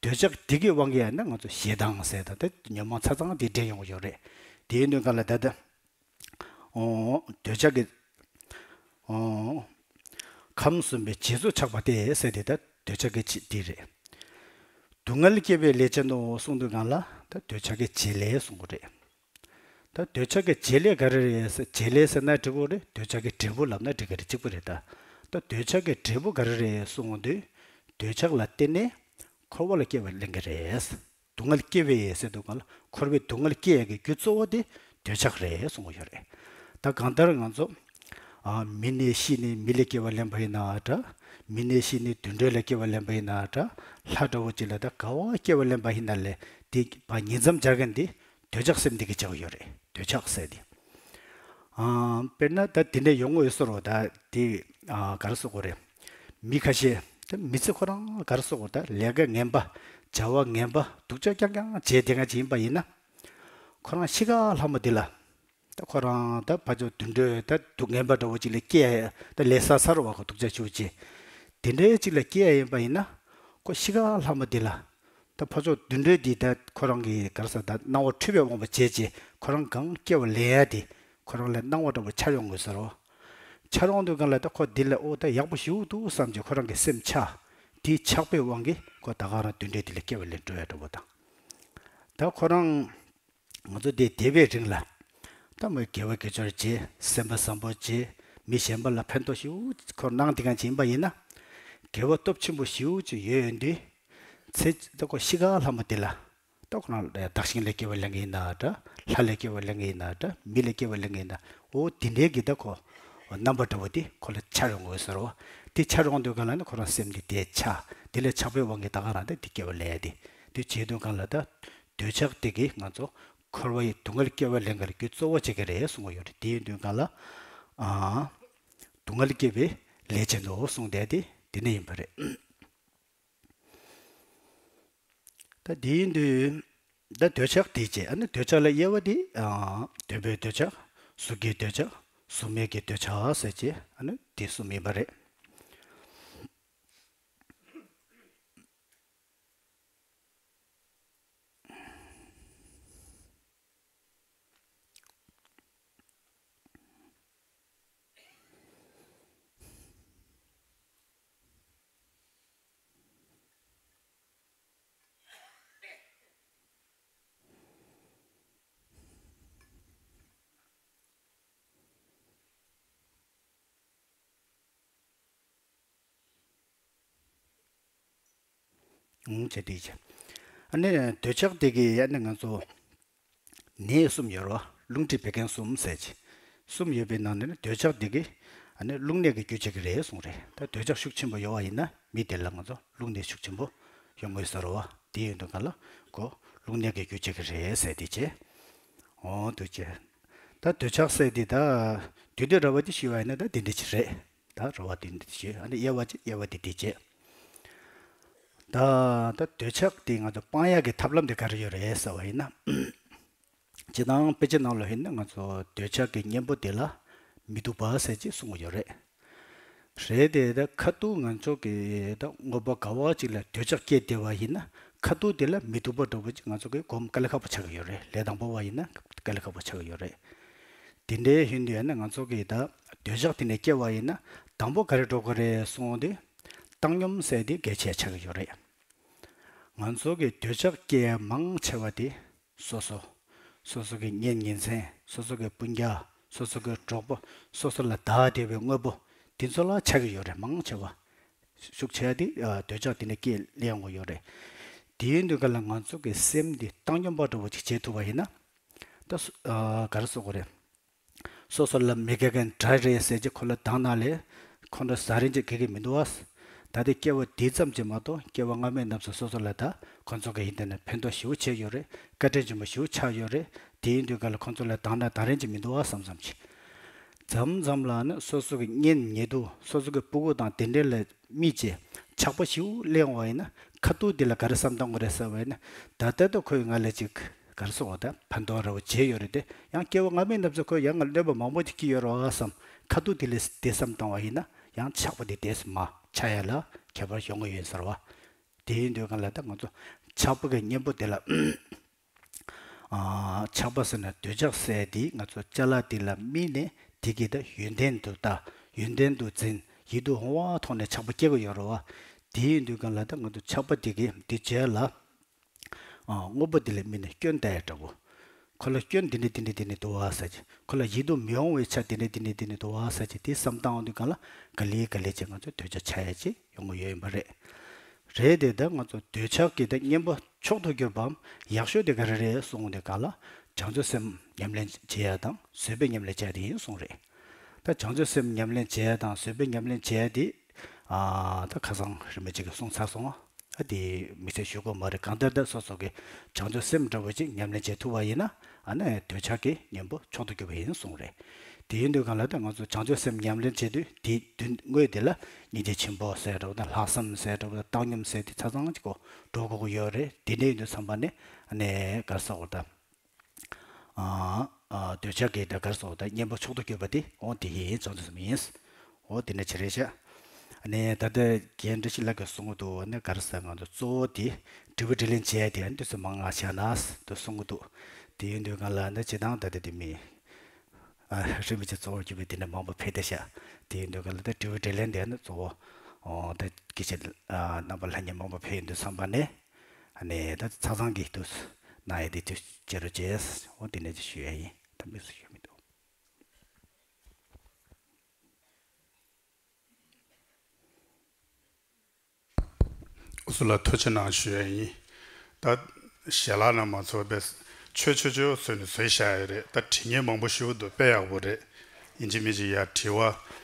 འདོད་ཆགས་དེ་གི་དབང་གིས་ཡང་ན་ང་ཚོ་ཞེ་སྡང་ཟེར་ད་ད་ཉོན་མོངས་ཚ་ཚང་དེ་འདྲེས་ཡོང་གི་ཡོད་རེད། དེ་ཡིན་དུས་གང་ལ་ད་ད། འོ་འདོད་ཆགས་ཀྱི། འོ། ཁམས་གསུམ་པའི་རྗེས་སུ་ཆགས་པ་སྟེ་ཟེར་དེ་ད་འདོད་ཆགས་ཀྱི་ཅི་དེ་རེད། སྡུག་བསྔལ་སྐྱེ་བའི་ལས་ཅན་ནོ་གསུངས་དུས་གང་ལ་ད་འདོད་ཆགས་ཀྱི་བྱེད་ལས་གསུངས་པ་རེད། ད་འདོད་ཆགས་ཀྱི་བྱེད་ལས་ག་རེ་རེད་ཟེར། བྱེད་ལས་ཟེར་ན་འབྲས་བུ་རེད། འདོད་ཆགས་ཀྱི་འབྲས་བུ་ལབ་ན་འགྲིག་གི་རེད། གཅིག་པ་རེད་ད། ད་འདོད་ཆགས་ཀྱི་འབྲས་བུ་ག་རེ་རེད་གསུངས་དུས། འདོད་ཆགས་ལ་བརྟེན་ནས་འཁོར་བ་ལ་སྐྱེ་བ་ལེན་གྱི་རེད། སྡུག་བསྔལ་སྐྱེ་བའི་ཟེར་དུས་གང་ལ་འཁོར་བའི་སྡུག་བསྔལ་སྐྱེ་ཡག་གི་རྒྱུ་གཙོ་བོ་དེ་འདོད་ཆགས་རེད་གསུངས་ཡོད་རེད། ད་གང་ལྟར་ང་ཚོ། ཨ་མི་ནས་ཤི་ནས་མི་ལ་སྐྱེ་བ་ལེན་པ་ཡིན་ན་འདྲ། མི་ནས་ཤི་ནས་དུད་འགྲོ་ལ་སྐྱེ་བ་ལེན་པ་ཡིན་ན་འདྲ། ལྷ་འདྲ་བོ་ཅིག་ལ་ད་ག་བ་སྐྱེ་བ་ལེན་པ་ཡིན་ན་ལས་དེ་བ་ཉིས་མཚམས་སྦྱར་མཁན་དེ། འདོད་ཆགས་སེམས་འདི་གི་བྱ་བ་ཡོད་རེད། འདོད་ཆགས་ཟེར་དེ། ཨ་དཔེར་ན་ད་དེ་འདྲ་ཡོང་ངོ་ཡོད་ཟེར་རོ། ད་དེ་ཨ་ག་རེ་ཟེར་དགོས་རེད། མི་ཁ་ཤས་ད་མི་ཚེ་ཁོ་རང་ག་རེ་ཟེར་དགོས་རེད། ད་ལས་ཀ་ངན་པ། བྱ་བ་ངན་པ། སྡུག་ཅག་རྐྱང་རྐྱང་བྱས་དེ་ག་ཅིག་ཡིན་པ་ཡིན་ན། ཁོ་རང་ཤི་ཁ་ལྷ་མོ་འདི་ལ། ད་ཁོ་རང་ད་ཕ་ཇོ་དུད་འགྲོའི་ད་སྡུག་ངན་པ་འདྲ་བོ་ཅིག་ལ་སྐྱེ་ཡ། ད་ལས་བསགས་ཚར་བ་ཁོ་སྡུག་ཅག་ཆུ་ཅེ། དེ་འདྲའི་ཅིག་ལ་སྐྱེ་ཡ་ཡིན་པ་ཡིན་ན། ཁོ་ཤི་ཁ་ལྷ་མོ་འདི་ལ། ད་ཕ་ཇོ་དུད་འགྲོའི་འདི་ད་ཁོ་རང་གི་ག་རེ་ཟེར་ད་སྣང་བ་འཁྲུལ་པའི་དབང་པོ་བྱས་ཅེ་ཁོ་རང་གང་སྐྱེ་བ་ལེན་ཡ་དེ། ཁོ་རང་ལ་སྣང་བ་འདྲ་བོ་འཆར་ཡོང་དགོས་ཟེར་རོ། འཆར་ཡོང་དུས་གང་ལ་ད་ཁོ་འདི་ལ་ཨོ་ད་ཡག་པོ་ཞིག་འདུག་བསམ་ཅེ་ཁོ་རང་གི་སེམས་ཆགས། དེའི་ཆགས་པའི་དབང་གིས་ཁོ་ད་ག་རང་དུད་འགྲོའི་འདི་ལ་སྐྱེ་བ་ལེན་འགྲོ་ཡ་འདྲ་བོ་དང་། ད་ཁོ་རང་། ང་ཚོ་འདི་འདས་པའི་རིང་ལ། ད་མོས་དགེ་བ་དགེ་སྦྱོར་བྱེད། སེམས་པ་བཟང་པོ་བྱེད། མི་གཞན་པ་ལ་ཕན་ཐོགས་ཤིག་ཁོ་གནང་དེ་གང་ཅིག་ཡིན་པ་ཡིན་ན། དགེ་བ་སྟོབས་ཆེན་པོ་ཞིག་ཅིག་ཡོད་ཡོད་དུས། ཚེ་ད་ཁོ་ཤི་ཁ་ལྷ་མོ་འདི་ལ། ད་ཁོ་རང་བདག་གཞན་ལ་སྐྱེ་བ་ལེན་གི་ཡིན་ན་འདྲ། ལྷ་ལ་སྐྱེ་བ་ལེན་གི་ཡིན་ན་འདྲ། མི་ལ་སྐྱེ་བ་ལེན་གི་ཡིན་ན། འོ་དེ་འདྲའི་གི་ད་ཁོ། རྣམ་པ་འདྲ་བོ་དེ་ཁོ་ལ་འཆར་ཡོང་དགོས་ཟེར་རོ། དེ་འཆར་ཡོང་དུས་གང་ལ་ནི་ཁོ་རང་སེམས་འདི་དེ་ཆགས། དེ་ལས་ཆགས་པའི་དབང་གིས་ད་ག་རང་ད་འདི་སྐྱེ་བ་ལེན་ཡ་དེ། དེ་བྱེད་དུས་གང་ལ་ད། འདོད་ཆགས་དེ་གིས་ང་ཚོ་འཁོར་བ་ཡི་སྡུག་བསྔལ་སྐྱེ་བ་ལེན་གར་རྒྱུ་གཙོ་བོ་བྱེད་ཀྱི་རེད་གསུང་གི་ཡོད་རེད། དེ་ཡིན་དུས་གང་ལ། ཨ། སྡུག་བསྔལ་སྐྱེ་བའི་ལས་བྱེད་དོ་གསུངས་བསྡད་དེ་དེ་ནས་ཡིན་པ་རེད། ད་དེ་ཡིན་དུས། ད་འདོད་ཆགས་དེ་བྱས། ཨ་ནི་འདོད་ཆགས་ལ་དབྱེ་བ་དེ། ཨ། འདོད་པའི་འདོད་ཆགས། གཟུགས་ཀྱི་འདོད་ཆགས། གཟུགས་མེད་ཀྱི་འདོད་ཆགས་ཟེར་བྱས་ཨ་ནི་དེ་གསུམ་ཡིན་པ་རེད། ཨུང་། བྱས་དེ་བྱས། ཨ་ནི་འདོད་ཆགས་དེ་གི་ཨ་ནི་ང་ཚོ་ནད་གསུམ་ཡོད་རེད་བ། རླུང་མཁྲིས་བད་ཀན་གསུམ་ཟེར་གྱི་གསུམ་ཡོད་པའི་ནང་ནས་ནི་འདོད་ཆགས་དེ་གི་ཨ་ནི་རླུང་ནད་ཀྱི་རྒྱུ་བྱེད་ཀྱི་རེད་གསུངས་རེད། ད་འདོད་ཆགས་ཤུགས་ཆེན་པོ་ཡོད་བ་ཡིན་ན་མི་དེ་ལ་ང་ཚོ་རླུང་ནད་ཤུགས་ཆེན་པོ་ཡོང་གི་ཡོད་ས་རེད་བ། དེ་ཡིན་དུས་ག་ལ་ཁོ་རླུང་ནད་ཀྱི་རྒྱུ་བྱེད་ཀྱི་རེད་ཟེར་དེ་བྱས། འོ་འདུག་བྱས། ད་འདོད་ཆགས་ཟེར་དེ་ད་དུས་འདོད་ར་བ་དེ་ཞུས་པ་ཡིན་ན་ད་དེ་འདྲ་ཅིག་རེད། ད་ར་བ་དེ་འདྲ་ཞུས། ཨ་ནི་དབྱེ་བ་ཅིག་དབྱེ་བ་དེ་དེ་བྱས། ད་ད་འདོད་ཆགས་དེ་ང་ཚོ་སྤང་ཡག་གི་ཐབས་ལམ་དེ་ག་རེ་ཡོད་རེད་ཟེར་བ་ཡིན་ན། སྤྱིར་བཏང་དཔེ་ཆ་ནང་ལ་ཡིན་ན་ང་ཚོ་འདོད་ཆགས་ཀྱི་གཉེན་པོ་དེ་ལ་མི་སྡུག་པ་ཟེར་ཅིག་གསུང་གི་ཡོད་རེད། རེད་དེ། ད་ཁ་ཐུག་ང་ཚོ་གི་ད་དངོས་པོ་ག་བ་ཅིག་ལ་འདོད་ཆགས་སྐྱེས་བསྡད་པ་ཡིན་ན་ཁ་ཐུག་དེ་ལ་མི་སྡུག་པ་འདྲ་པོ་ཅིག་ང་ཚོ་གི་སྒོམ་དཀའ་ལས་ཁག་པོ་ཆགས་ཀྱི་ཡོད་རེད། ལས་དང་པོ་བ་ཡིན་ན་དཀའ་ལས་ཁག་པོ་ཆགས་ཀྱི་ཡོད་རེད། དེ་འདྲའི་ཡིན་དུས་ཡང་ན་ང་ཚོ་གི་ད་འདོད་ཆགས་དེ་ནས་སྐྱེ་བ་ཡིན་ན་དང་པོ་ག་རེ་འགྲོ་གི་རེད་གསུངས་དུས་བཏང་སྙོམས་ཟེར་དེ་གལ་ཆེ་ཆགས་ཀྱི་ཡོད་རེད། ང་ཚོ་གི་འདོད་ཆགས་སྐྱེ་མང་ཆེ་བ་དེ་སོ་སོ། སོ་སོ་གི་གཉེན་ཉེ་ཚན། སོ་སོ་གི་སྤུན་ཀྱག། སོ་སོ་གི་གྲོགས་པོ། སོ་སོ་ལ་བདག་བསྡད་པའི་དངོས་པོ་དེ་ཚོ་ལ་ཆགས་ཀྱི་ཡོད་རེད། མང་ཆེ་བ། ཤུགས་ཆེ་བ་དེ་ཨ་འདོད་ཆགས་དེ་ནས་སྐྱེ་ལེན་ཡོང་གི་ཡོད་རེད། དེ་ཡིན་དུས་ག་ལ་ང་ཚོ་གི་སེམས་འདི་བཏང་སྙོམས་པ་འདྲ་བོ་ཅིག་བྱེད་ཐུབ་པ་ཡིན་ན། ད་སུ་ཨ་ག་རེ་ཟེར་དགོས་རེད། སོ་སོ་ལ་མི་དགའ་མཁན་འདྲ་རེད་ཟེར་གྱི་ཁོ་ལ་དང་ན་ལས་ཁོ་འདྲ་ཟ་རིན་གྱི་དགེ་གི་མི་འདུག་ཨ། ད་ལྟའི་སྐྱེ་བ་འདི་ཙམ་གྱིས་མ་གཏོགས་སྐྱེ་བ་སྔ་མའི་རྣམས་སུ་སོ་སོ་ལ་ད་ཁོ་ཚོ་གི་ཡིན་དེ་ནས་ཕན་ཐོགས་ཞེ་པོ་བྱས་ཡོད་རེད། བཀའ་དྲིན་ཆེན་པོ་ཞེ་པོ་ཆགས་ཡོད་རེད། དེ་ཡིན་དུས་ག་ལ་ཁོ་ཚོ་ལ་དང་ན་དང་རིན་གྱི་མི་འདུག་ཨ་བསམ་བསམ་གྱི། མཚམས་མཚམས་ལ་ནི་སོ་སོ་གི་གཉེན་ཉེ་དུ་སོ་སོ་གི་སྤུ་གུ་དང་དེ་འདྲའི་ལ་མི་བྱས་ཆགས་པ་ཞེ་པོ་སླེབས་ཡོང་བ་ཡིན་ན་ཁ་ཐུག་དེ་ལ་ག་རེ་བསམ་བཏང་དགོས་རེད་ཟེར་བ་ཡིན་ན། ད་ལྟ་ད་ཁོས་ང་ལ་ཅིག་ག་རེ་ཟེར་བ་ད་ཕན་ཐོགས་ར་བ་བྱས་ཡོད་རེད་དེ། ཡང་སྐྱེ་བ་སྔ་མའི་རྣམས་སུ་ཁོས་ཡང་ང་གནོད་པ་མང་པོ་ཅིག་སྐྱེལ་ཡོད་རེད་བ་བསམ། ཁ་ཐུག་དེ་ལས་དེ་བསམ་བཏང་བ་ཡིན་ན་ཡང་ཆགས་པ་དེ་དེས་མ་ཆགས་ཡ་ལ་ཁྱད་པར་ཡོང་གི་ཡོད་ཟེར་བ། དེ་ཡིན་དུས་གང་ལ་ད་ང་ཚོ་ཆགས་པ་གི་གཉེན་པོ་དེ་ལ། ཨ་ཆགས་པ་ཟེར་ན་འདོད་ཆགས་ཟེར་དེ་ང་ཚོ་ཅ་ལག་དེ་ལ་དམིགས་ནས་དེ་གི་ད་ཡོན་ཏན་དུ་ལྟ། ཡོན་ཏན་དུ་འཛིན། ཡིད་དུ་འོང་བ་ཐོག་ནས་ཆགས་པ་སྐྱེ་གི་ཡོད་རེད་བ། དེ་ཡིན་དུས་གང་ལ་ད་ང་ཚོ་ཆགས་པ་དེ་གི་དེ་རྗེས་ལ། ཨ་དངོས་པོ་དེ་ལ་དམིགས་ནས་སྐྱོན་བལྟ་ཡ་འདྲ་བོ། ཁོ་ལ་སྐྱོན་འདི་འདྲ་འདི་འདྲ་འདི་འདྲ་འདུག་བ་ཟེར་གྱི། ཁོ་ལ་ཡིད་དུ་མི་འོང་བའི་ཆ་འདི་འདྲ་འདི་འདྲ་འདི་འདྲ་འདུག་བ་ཟེར་གྱི་དེ་བསམ་བཏང་འོང་དུས་གང་ལ་ག་ལེ་ག་ལེ་བྱས་ང་ཚོ་འདོད་ཆགས་ཆགས་ཡ་ཅིག་ཡོང་གི་ཡོད་ཡིན་པ་རེད། རེད་དེ་ད་ང་ཚོ་འདོད་ཆགས་ཀྱི་ད་གཉེན་པོ་མཆོག་ཏུ་གྱུར་པའམ་ཡག་ཤོས་དེ་ག་རེ་རེད་གསུངས་དུས་གང་ལ་བྱང་ཆུབ་སེམས་ཉམས་ལེན་བྱེད་ཡ་དང་བཟོད་པའི་ཉམས་ལེན་བྱེད་ཡ་དེ་ཡིན་གསུངས་རེད། ད་བྱང་ཆུབ་སེམས་ཉམས་ལེན་བྱེད་ཡ་དང་བཟོད་པའི་ཉམས་ལེན་བྱེད་ཡ་དེ། ཨ་ད་ཁ་སང་རིན་པོ་ཆེ་གིས་གསུངས་ཚར་སོང་། ཨ་དེ་མི་ཚེ་ཞུ་དགོས་མ་རེད། གང་ལྟར་ད་སོ་སོ་གི་བྱང་ཆུབ་སེམས་འདྲ་བོ་ཅིག་ཉམས་ལེན་བྱེད་ཐུབ་པ་ཡིན་ན་ཨ་ནི་འདོད་ཆགས་ཀྱི་གཉེན་པོ་མཆོག་ཏུ་གྱུར་པ་ཡིན་གསུངས་རེད། དེ་ཡིན་དུས་གང་ལ་ད་ང་ཚོ་བྱང་ཆུབ་སེམས་ཉམས་ལེན་བྱེད་དུས་དེ་དོན་དངོས་དེ་ལ་སྙིང་རྗེ་ཆེན་པོ་ཟེར་འདྲ་བོ་དང་ལྷག་བསམ་ཟེར་འདྲ་བོ་དང་བཏང་སྙོམས་ཟེར་དེ་ཆ་ཚང་གཅིག་གོ་འགྲོ་དགོས་ཀྱི་ཡོད་རེད། དེ་འདྲ་ཡིན་དུས་ཚང་མ་ནས་ཨ་ནི་ག་རེ་ཟེར་དགོས་ད། ཨ་ཨ་འདོད་ཆགས་ཀྱི་ད་ག་རེ་ཟེར་དགོས་ད་གཉེན་པོ་མཆོག་ཏུ་གྱུར་པ་དེ་འོ་དེ་ཡིན་བྱང་ཆུབ་སེམས་ཡིན། འོ་དེ་འདྲ་ཅིག་རེད་ཤག་ཨ་ནི་ད་ལྟ་རྒན་བཀྲ་ཤིས་ལགས་ཀྱིས་གསུང་གི་འདུག་ཨ་ནི་ག་རེ་ཟེར་ང་ཚོ་གཙོ་བོ་དེ་དྲི་བ་དྲིས་ལན་བྱས་ཏེ་ཨ་ནི་དུས་ཚོད་མང་ང་བཞག་ན་དུ་གསུང་གི་འདུག་དེ་ཡིན་དུས་གང་ལ་ཨ་ནི་སྤྱིར་བཏང་ད་ལྟ་དེ་མི་ཨ་རིན་པོ་ཆེ་གཙོ་བོར་གྱུར་པའི་དེ་འདྲ་མང་པོ་ཕེབས་བསྡད་ཤག་དེ་ཡིན་དུས་གང་ལ་ད་དྲི་བ་དྲིས་ལན་དེ་ཨ་ནི་གཙོ་བོ་འོ་ད་སྐད་ཆ་ཨ་རྣམ་པ་ལྷན་རྒྱས་མང་པོ་ཕེབས་ཡོང་དུས་ཙམ་པ་ནས། ཨ་ནི་ད་ཆ་ཚང་གི་དུས་གནང་ཡ་དེ་དུས་བྱེད་རོགས་བྱས། འོ་དེ་ནས་ཅིག་ཞུ་ཡ་ཡིན། ད་དམིགས་སུ་ཞུ་མི་འདུག་ཨུ་ཚུགས་ལ་ཐུགས་རྗེ་གནང་ཞུ་ཡ་ཡིན། ད་ཞལ་ལག་ན་མ་ཚོགས་པས་ཆོས་ཆོས་ཆོས་ཟེར་ནས་བཟོས་བཞག་ཡ་རེད། ད་དྲི་ངན་མང་པོ་ཞུ་འདུག་དཔེ་ཡག་པོ་རེད། ཡིན་གཅིག་མིན་གཅིག་ཡ་དྲི་བ་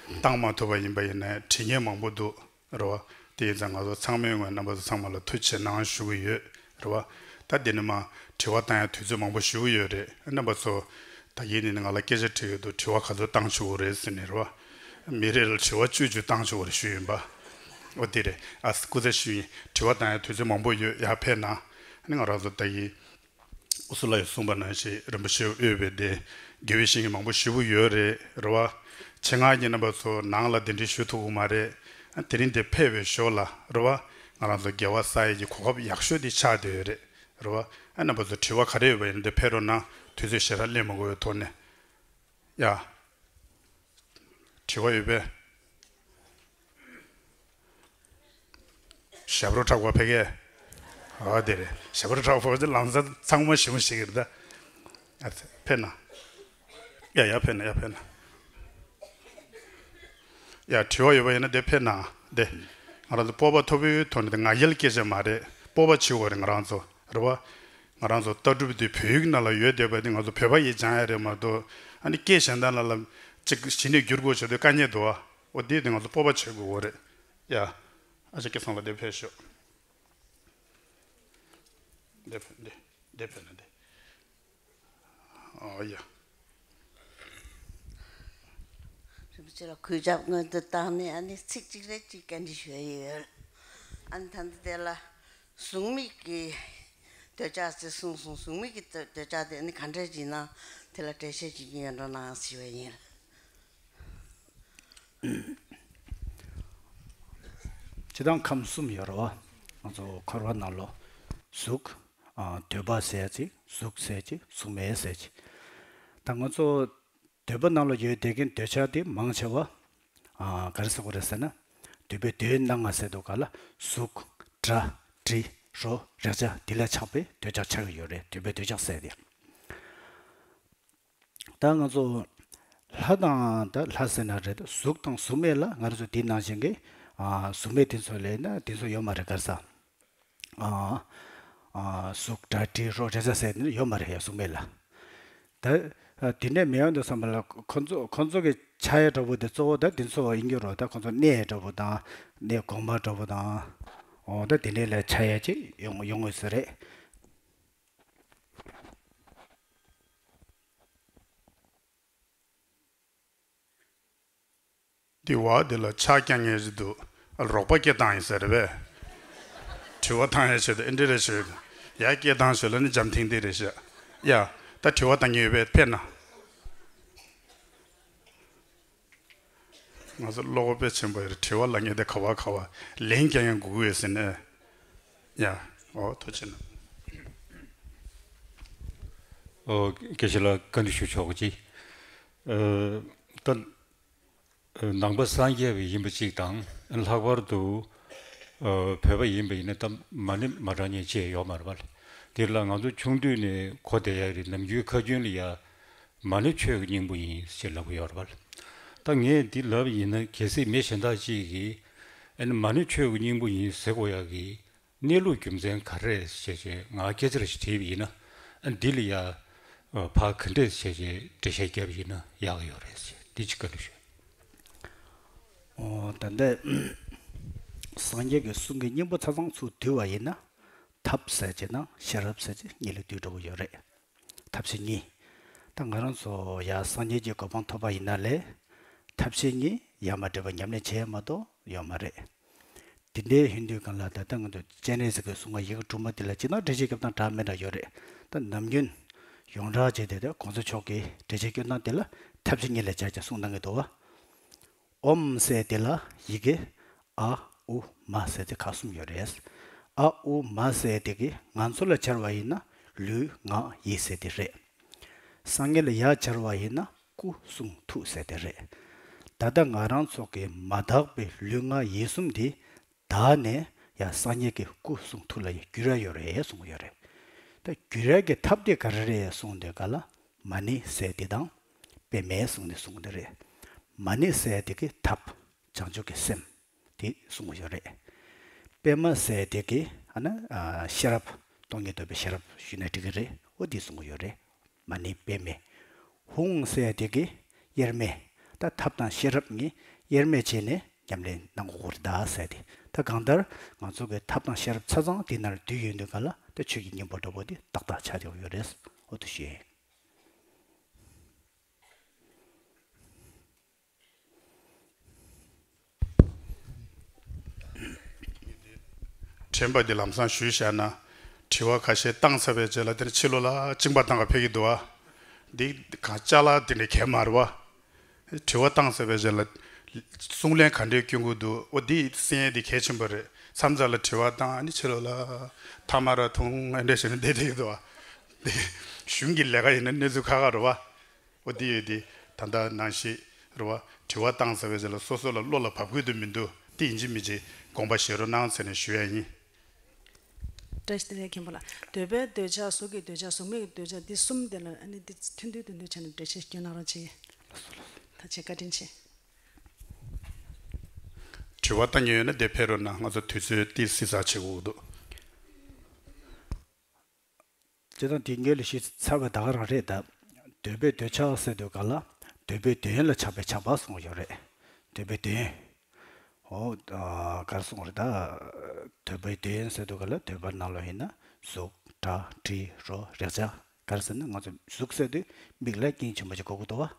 བཏང་མ་ཐུབ་པ་ཡིན་པ་ཡིན་ན་དྲི་ངན་མང་པོ་འདུག་རེད་བ། དེ་ཡིན་ཙང་ང་ཚོ་ཚང་མའི་ངོས་རྣམ་པ་ཚོ་ཚང་མ་ལ་ཐུགས་རྗེ་གནང་ཞུ་གི་ཡོད་རེད་བ། ད་འདི་ནས་མར་དྲི་བ་བཏང་ཡ་དུས་ཚོད་མང་པོ་ཞུ་གི་ཡོད་རེད། རྣམ་པ་ཚོ་ད་གིན་ནས་ང་ལ་སྐད་ཆ་དྲིས་ཡོད་འདུག་དྲི་བ་ག་ཚོད་བཏང་ཆོག་གི་རེད་ཟེར་ནས་རེད་བ། མི་རེ་ལ་དྲི་བ་བཅུ་བཅུ་བཏང་ཆོག་གི་རེད་ཞུས་ཡིན་པ། འོ་དེ་རེད། ཨ་སྐུ་ཚེ་ཞུ་ཡིན། དྲི་བ་བཏང་ཡ་དུས་ཚོད་མང་པོ་ཡོད། ཡར་ཕེབས་ན་ནི་ང་རང་ཚོ་ད་གིན། ཨུ་སུ་ལ་ཡིས་གསུངས་པ་ནང་བཞིན་རིན་པོ་ཆེ་དབུས་པའི་སྡེ་དགེ་བའི་བཤེས་གཉེན་མང་པོ་ཞེ་པོ་ཡོད་རེད། རེད་བ། ཆེད་མངགས་ཀྱི་རྣམ་པ་ཚོ་ནང་ལ་གདན་འདྲེན་ཞུ་ཐུབ་ཀྱི་མ་རེད། དེ་རིང་འདིར་ཕེབས་པའི་ཞོར་ལ་རེད་བ། ང་རང་ཚོ་དགེ་བ་བསགས་ཡས་ཀྱི་གོ་སྐབས་ཡག་ཤོས་དེ་ཆགས་བསྡད་ཡོད་རེད། རེད་བ། ཨ་རྣམ་པ་ཚོ་དྲི་བ་ག་རེ་ཡོད་པ་ཡིན་ན་འདིར་ཕེབས་རོགས་གནང་། དུས་ཚོད་ཞེ་དྲག་ལེན་མ་དགོས་པའི་ཐོག་ནས། ཡ། དྲི་བ་ཡོད་པས། ཞབས་བྲོ་འཁྲབ་པ་ཕ་གིར། ཨ་དེ་རེད། ཞབས་བྲོ་འཁྲབ་པ་ཕ་གིར་ལམ་སང་ཚང་མ་ཞི་མོ་ཞིག་རེད་ད། ཨ་ཕེབས་ན། ཡ་ཡ་ཕེབས་ན་ཡ་ཕེབས་ན། ཡ་དྲི་བ་ཡོད་པ་ཡིན་ན་དེ་ཕེབས་ན་དེ། ང་རང་ཚོ་སྤོབས་པ་མཐོ་པོའི་ཐོག་ནས་དེ་ང་རྒྱལ་སྐད་ཆ་མ་རེད། སྤོབས་པ་བྱེད་དགོས་རེད་ང་རང་ཚོ། རེད་བ། ང་རང་ཚོ་ལྟ་གྲུབ་དེ་བོད་ཡིག་ནང་ལ་ཡོད་བསྡད་པ་དེ་ང་ཚོ་བོད་པ་ཡིས་སྦྱང་ཡ་རེད་མ་གཏོགས། ཨ་ནི་སྐད་གཞན་དག་ལ་ལ་ཅིག་གཞི་ནས་བསྒྱུར་དགོས་བྱུང་དུས་དཀའ་ངལ་འདུག་བ། འོ་དེ་དེ་ང་ཚོ་སྤོབས་པ་བྱེད་དགོས་རེད། ཡ། ཨ་ཅག་སྐལ་བཟང་ལགས་འདིར་ཕེབས་ཤོག་འདིར་ཕེབས་འདིར་འདིར་ཕེབས་ན་འདིར། ཨོ་ཡ། རིན་པོ་ཆེ་ལ་གུས་ཞབས་སྔོན་དུ་བཏང་ནས་ཨ་ནི་ཚིག་གཅིག་རེ་གཅིག་བཀའ་འདྲི་ཞུ་ཡ་ཡོད། ཨ་ནི་ད་ལྟ་དེ་ལ་གཟུགས་མེད་ཀྱི་འདོད་ཆགས་ཟེར་གསུངས་སོང་། གཟུགས་མེད་ཀྱི་འདོད་འདོད་ཆགས་དེ་ཨ་ནི་ག་འདྲ་ཅིག་ན་དེ་ལ་འགྲེལ་བཤད་ཅིག་ཡོད་འགྲོ་ན་ཞུ་བ་ཡིན། སྤྱིར་བཏང་ཁམས་གསུམ་ཡོད་རེད་བ། ང་ཚོ་འཁོར་བ་ནང་ལོ་གཟུགས། ཨ། འདོད་པ་ཟེར་ཅིག་གཟུགས་ཟེར་ཅིག་གཟུགས་མེད་ཟེར་ཅིག་ད་ང་ཚོ་འདོད་པ་ནང་ལ་ཡོད་བསྡད་མཁན་འདོད་ཆགས་དེ་མང་ཆེ་བ། ཨ། ག་རེ་ཟེར་དགོས་རེད་ཟེར་ན། འདོད་པའི་འདོད་ཡོན་སྣ་ལྔ་ཟེར་འདུག་ག་ལ། གཟུགས། སྒྲ། དྲི། རོ། རེག་བྱ་དེ་ལ་ཆགས་པའི་འདོད་ཆགས་ཆགས་ཀྱི་ཡོད་རེད། འདོད་པའི་འདོད་ཆགས་ཟེར་དེ། ད་ང་ཚོ་ལྷ་དང་ད་ལྷ་ཟེར་ན་རེད། གཟུགས་དང་གཟུགས་མེད་ལ་ང་རང་ཚོ་དེ་ནང་བཞིན་གྱི། ཨ། གཟུགས་མེད་དེ་ཚོ་ལས་ན་དེ་ཚོ་ཡོད་མ་རེད་ག་རེ་ཟེར། ཨ། ཨ། གཟུགས་སྒྲ་དྲི་རོ་རེག་བྱ་ཟེར་དེ་ནི་ཡོད་མ་རེད་ཡ་གཟུགས་མེད་ལ། ད། ཨ། དེ་འདྲ་མེད་ཡོང་དུས་ཙམ་པ་ལ་ཁོ་ཚོ་ཁོ་ཚོ་གི་ཆགས་ཡ་འདྲ་པོ་དེ་གཙོ་བོ་ད་དེ་ཚོ་ཡིན་གྱི་རེད། ད་ཁོ་ཚོ་གནས་འདྲ་པོ་དང་གནས་གོང་མ་འདྲ་པོ་དང་། འོ་ད་དེ་འདྲ་ལ་ཆགས་ཡ་ཅིག་ཡོང་ཡོང་ངེས་སུ་རེད། འདི་བ་འདི་ལ་ཕྱག་བརྐྱང་མཁན་ཞིག་འདུག་ཨ། རོགས་པ་སྐད་བཏང་ཡིན་ཟེར་རེད་པས། དྲི་བ་བཏང་ཡ་ཆེད་དུ་ཨེ་འདྲ་རེད་ཞུས། ཡ་སྐད་བཏང་ཞུས་ལ་ནི་འཇམ་ཐིང་ཐིང་རེད་ཤག་ཡ། ད་དྲི་བ་བཏང་མཁན་ཡོད་པས་ཕེབས་ན། ང་ཚོ་བློ་ཁོག་དཔེ་ཆེན་པོ་ཡོད་རེད། དྲི་བ་ལབ་མཁན་དེ་ག་བ་ག་བ་ལན་རྒྱག་མཁན་སྒུག་ཡོད་ཟེར་ནས། ཡ། ཨོ་ཐུགས་རྗེ་གནང་། ཨོ་དགེ་བཤེས་ལགས་བཀའ་འདྲི་ཞུ་ཆོག་གི་ཅི། ཨ། ད། ཨ། ནང་པ་སངས་རྒྱས་པ་ཡིན་པ་གཅིག་དང་ལྷག་པར་དུ། ཨ། བོད་པ་ཡིན་པ་ཡིན་ན་ད་མ་ཎི་མ་བགྲང་མཁན་ཅིག་ཡོད་མ་རེད་པ། དེ་ལ་ང་ཚོ་ཆུང་དུས་ནས་གོ་བསྡད་ཡ་རེད། ནམ་རྒྱུན་ཁ་རྒྱུན་ལ་ཡ། མ་ཎི་ཆོས་ཀྱི་སྙིང་པོ་ཡིན་ཞེས་ལབ་ཀྱི་ཡོད་རེད་པ། ད་ངས་འདི་ལབ་ཡིན་ན་གལ་སྲིད་མི་གཞན་དག་ཅིག་གིས་ཨ་ནི་མ་ཎི་ཆོས་ཀྱི་སྙིང་པོ་ཡིན་ཟེར་དགོས་ཡག་གི་གནས་ལུགས་རྒྱུ་མཚན་ག་རེ་རེད་ཞེས་བྱས་ང་སྐད་ཆ་རེ་ཞིག་དྲིས་པ་ཡིན་ན། ཨ། འདི་ལ་ཡ། ཨ། ཕར་ག་འདྲས་བྱས་བྱས་འགྲེལ་བཤད་བརྒྱབ་པ་ཡིན་ན་ཡག་གི་ཡོད་རེད་ཅེས་འདི་ཅིག་བཀའ་འདྲི་ཞུ། ཨོ་ད་ལྟ་སངས་རྒྱས་ཀྱི་གསུང་གི་སྙིང་པོ་ཆ་ཚང་ཚུར་བསྡུས་པ་ཡིན་ན། ཐབས་ཟེར་གྱི་དང་ཤེས་རབ་ཟེར་གྱི་གཉིས་ལ་བསྡུས་འགྲོ་གི་ཡོད་རེད། ཐབས་ཤེས་གཉིས། ད་ང་རང་ཚོ་ཡ་སངས་རྒྱས་ཀྱི་གོ་འཕང་ཐོབ་པ་ཡིན་ན་ལས། ཐབས་ཤེས་གཉིས་ཡ་མ་བྲལ་བ་ཉམས་ལེན་བྱས་མ་གཏོགས་ཡོད་མ་རེད། དེ་འདྲའི་ཡིན་དུས་གང་ལ་ད་ལྟ་ང་ཚོ་སྤྱན་རས་གཟིགས་ཀྱི་གསུང་ངག་ཡི་གེ་དྲུག་མ་དེ་ལ་ཅི་ན་འགྲེལ་བཤད་རྒྱབ་སྟངས་འདྲ་མི་འདྲ་ཡོད་རེད། ད་ནམ་རྒྱུན་ཡོངས་གྲགས་བྱས་ཏེ་ད་གོང་ས་མཆོག་གིས་འགྲེལ་བཤད་སྐྱོན་སྟངས་དེ་ལ་ཐབས་ཤེས་གཉིས་ལ་སྦྱར་ཀྱང་གསུང་གནང་གི་འདུག་བ། ཨོཾ་ཟེར་དེ་ལ་ཡི་གེ་ཨ་ཨུ་མ་ཟེར་དེ་ཁག་གསུམ་ཡོད་རེད། ཨ་ཨུ་མ་ཟེར་དེ་གི་ང་ཚོ་ལ་སྦྱར་བ་ཡིན་ན་ལུས་ངག་ཡིད་ཟེར་དེ་རེད། སངས་རྒྱས་ལ་ཡ་སྦྱར་བ་ཡིན་ན་སྐུ་གསུང་ཐུགས་ཟེར་དེ་རེད། ད་ལྟ་ང་རང་ཚོ་གི་མ་དག་པའི་ལུས་ངག་ཡིད་གསུམ་དེ་དག་ནས་ཡང་སངས་རྒྱས་ཀྱི་སྐུ་གསུང་ཐུགས་ལ་ཡང་བསྒྱུར་ཡ་ཡོད་རེད་གསུང་གི་ཡོད་རེད། ད་བསྒྱུར་ཡ་གི་ཐབས་དེ་ག་རེ་རེད་གསུངས་དུས་ག་ལ་མ་ཎི་ཟེར་དེ་དང་པདྨས་གསུངས་ནས་གསུངས་དེ་རེད། མ་ཎི་ཟེར་དེ་གི་ཐབས་བྱང་ཆུབ་ཀྱི་སེམས་དེ་གསུངས་ཡོད་རེད། པདྨ་ཟེར་དེ་གི་ཨ་ན་ཨ་ཤེས་རབ་སྟོང་ཉིད་རྟོགས་པའི་ཤེས་རབ་ཞུས་ན་འགྲིག་གི་རེད། འོ་དེ་གསུངས་ཡོད་རེད། མ་ཎི་པདྨས། ཧཱུྃ་ཟེར་དེ་གི་དབྱེར་མེད། ད་ཐབས་དང་ཤེས་རབ་གཉིས་དབྱེར་མེད་བྱས་ནས་ཉམས་ལེན་གནང་དགོས་རེད་ད་ཟེར་ཏེ། ད་གང་ལྟར་ང་ཚོ་གི་ཐབས་དང་ཤེས་རབ་ཆ་ཚང་དེ་ནང་བསྡུས་ཡོད་དུས་ག་ལ་ད་ཆོས་ཀྱི་སྙིང་པོ་འདྲ་པོ་དེ་ཏག་ཏག་ཆགས་བསྡད་ཡོད་རེད། འོ་དེ་ཞུ་ཡིན། དྲན་པ་འདི་ལམ་སང་ཞུས་བཞག་ན། དྲི་བ་ཁ་ཤས་བཏང་ཚར་བའི་རྗེས་ལ་དེ་ནས་ཕྱི་ལོགས་ལ་གཅིན་པ་བཏང་ག་ཕེབས་ཀྱི་འདུག་བ། འདི་གང་ཅ་ལག་དེ་འདྲ་གས་མ་རེད་བ། དྲི་བ་བཏང་ཚར་བའི་རྗེས་ལ་གསུང་ལན་ག་འདྲས་སྐྱོན་གྱི་འདུག་འོ་འདི་གསན་ཡས་འདི་གལ་ཆེན་པོ་རེད། མཚམས་མཚམས་ལ་དྲི་བ་བཏང་ཨ་ནི་ཕྱི་ལོགས་ལ་ཐ་མ་ར་ཐུང་ཨ་འདྲས་བྱས་ནས་བསྡད་བསྡད་ཀྱི་འདུག་བ། འདི་གཞུང་གི་ལས་ཀ་ཡིན་ན་གནས་ཚུལ་ཁག་ཁག་རེད་བ། འོ་འདི་ཡོད་དེ། ད་ལྟ་ནང་བཞིན་རེད་བ། དྲི་བ་བཏང་ཚར་བའི་རྗེས་ལ་སོ་སོ་ལ་བློ་ལ་བབ་དགོས་དུ་མི་འདུག་དེ་ཡིན་གཅིག་མིན་གཅིག་དགོངས་པ་བཞེས་རོགས་གནང་ཟེར་ནས་ཞུ་ཡ་ཡིན། བཀྲ་ཤིས་བདེ་ལེགས་མཁན་པོ་ལགས། འདོད་པའི་འདོད་ཆགས། གཟུགས་ཀྱི་འདོད་ཆགས། གཟུགས་མེད་ཀྱི་འདོད་ཆགས། འདི་གསུམ་དེ་ལ་ཨ་ནི་འདི་ཐུང་ཐུང་ཐུང་ཐུང་བྱས་ནས་འགྲེལ་བཤད་སྐྱོན་གནང་རོགས་བྱེད། ད་ཆེ་བཀའ་དྲིན་ཆེ། དྲི་བ་བཏང་མཁན་ཡོད་ན་དེ་ཕེབས་རོགས་གནང་། ང་ཚོ་དུས་ཚོད་ཏིག་སྲིད་ཚགས་བྱེད་དགོས་འདུག་སྤྱིར་བཏང་དེ་སྔོན་ལ་ཞུས་ཚར་བ་ད་ག་རང་རེད་ད། འདོད་པའི་འདོད་ཆགས་ཟེར་དུས་ག་ལ། འདོད་པའི་དོན་ལ་ཆགས་པའི་ཆགས་པ་གསུངས་ཡོད་རེད། འདོད་པའི་དོན། འོ། ག་རེ་གསུངས་རེད་ད། འདོད་པའི་དོན་ཟེར་དུས་ག་ལ་འདོད་པ་ནང་ལོགས་ཡིན་ན་གཟུགས་སྒྲ་དྲི་རོ་རེག་བྱ། ག་རེ་ཟེར་ན་ང་ཚོ་གཟུགས་ཟེར་དུས་མིག་ལ་རྐྱེན་ཆེན་པོ་ཅིག་དགོས་ཀྱི་འདུག་བ།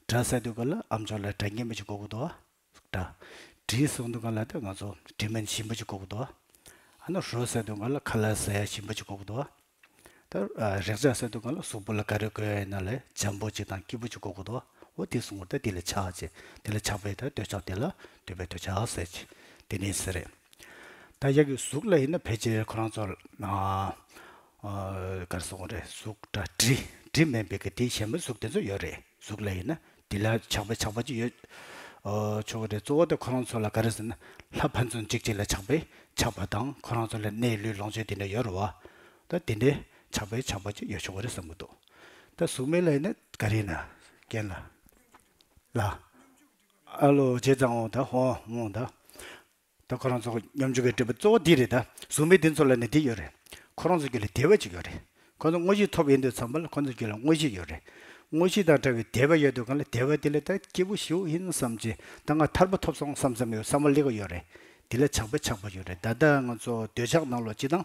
སྒྲ་ཟེར་དུས་ག་ལ་ཨམ་ཅོག་ལ་སྒྲ་སྙན་པོ་ཅིག་དགོས་ཀྱི་འདུག་བ། སྒྲ། དྲི་གསུངས་དུས་ག་ལ་ད་ང་ཚོ་དྲི་སྨན་ཞིམ་པོ་ཅིག་དགོས་ཀྱི་འདུག་བ། ཨ་ནི་རོ་ཟེར་དུས་ག་ལ་ཁ་ལག་ཟ་ཡ་ཞིམ་པོ་ཅིག་དགོས་ཀྱི་འདུག་བ། ད་རེག་བྱ་ཟེར་དུས་ག་ལ་གཟུགས་པོ་ལ་ག་རེ་དགོས་ཡ་ཡིན་ན་ལས་འཇམ་པོ་ཅིག་དང་སྐྱིད་པོ་ཅིག་དགོས་ཀྱི་འདུག་འོ་དེ་གསུངས་པ་ད་དེ་ལ་ཆགས་བྱས། དེ་ལ་ཆགས་པའི་ད་འདོད་ཆགས་དེ་ལ་འདོད་པའི་འདོད་ཆགས་ཟེར་གྱི། དེ་ནས་ཟེར་རེད། ད་ཡ་གི་གཟུགས་ལ་ཡིན་ན་ཕལ་ཆེར་ཁོ་རང་ཚོ་ཨ་ཨ་ག་རེ་གསུངས་རེད། གཟུགས་སྒྲ་དྲི། དྲི་མེད་པའི་གི་དེ་གཞན་པའི་གཟུགས་དེ་ཚོ་ཡོད་རེད། གཟུགས་ལ་ཡིན་ན་དེ་ལ་ཆགས་པའི་ཆགས་པ་ཅིག་ཡོད། ཨ་ཆོག་གི་རེད། གཙོ་བོ་དེ་ཁོ་རང་ཚོ་ལ་ག་རེ་ཟེར་ན་ལྷ་ཕན་ཚུན་གཅིག་གཅིག་ལ་ཆགས་པའི་ཆགས་པ་དང་ཁོ་རང་ཚོ་ལ་གནས་ལུས་ལོངས་སྤྱོད་དེ་འདྲ་ཡོད་རེད་བ། ད་དེ་འདྲའི་ཆགས་པའི་ཆགས་པ་ཅིག་ཡོད་ཆོག་གི་རེད་བསམ་གི་འདུག་ད་གཟུགས་མེད་ལ་ཡིན་ན་ག་རེ་ཡིན་ན། རྒན་ལགས། ལགས། ཨ་ལོ་བྱས་ཙང་འོང་ད་ཧོ་འོང་ད། ད་ཁོ་རང་ཚོ་སྙོམས་འཇུག་གི་སྒྲིབ་པ་གཙོ་བོ་འདི་རེད་ད། གཟུགས་མེད་འདི་ཚོ་ལ་ནི་འདི་ཡོད་རེད། ཁོ་རང་ཚོ་རྒྱུད་ལ་བདེ་བ་ཅིག་ཡོད་རེད། ཁོ་ཚོ་དངོས་གཞི་ཐོབ་ཡིན་དུས་ཙམ་པ་ལ་ཁོ་ཚོ་རྒྱུད་ལ་དངོས་གཞི་ཡོད་རེད། དངོས་གཞི་དང་བྲལ་བའི་བདེ་བ་ཡོད་དུས་གང་ལ་བདེ་བ་དེ་ལ་ད་སྐྱིད་པོ་ཞེ་པོ་ཡིན་བསམ་གྱི། ད་ང་ཐར་པ་ཐོབ་སོང་བསམ་བསམ་ཡོད་བསམ་བློ་སླེབས་ཀྱི་ཡོད་རེད། དེ་ལ་ཆགས་པའི་ཆགས་པ་ཡོད་རེད། ད་ལྟ་ང་ཚོ་འདོད་ཆགས་ནང་ལོགས་སྤྱི་དང་།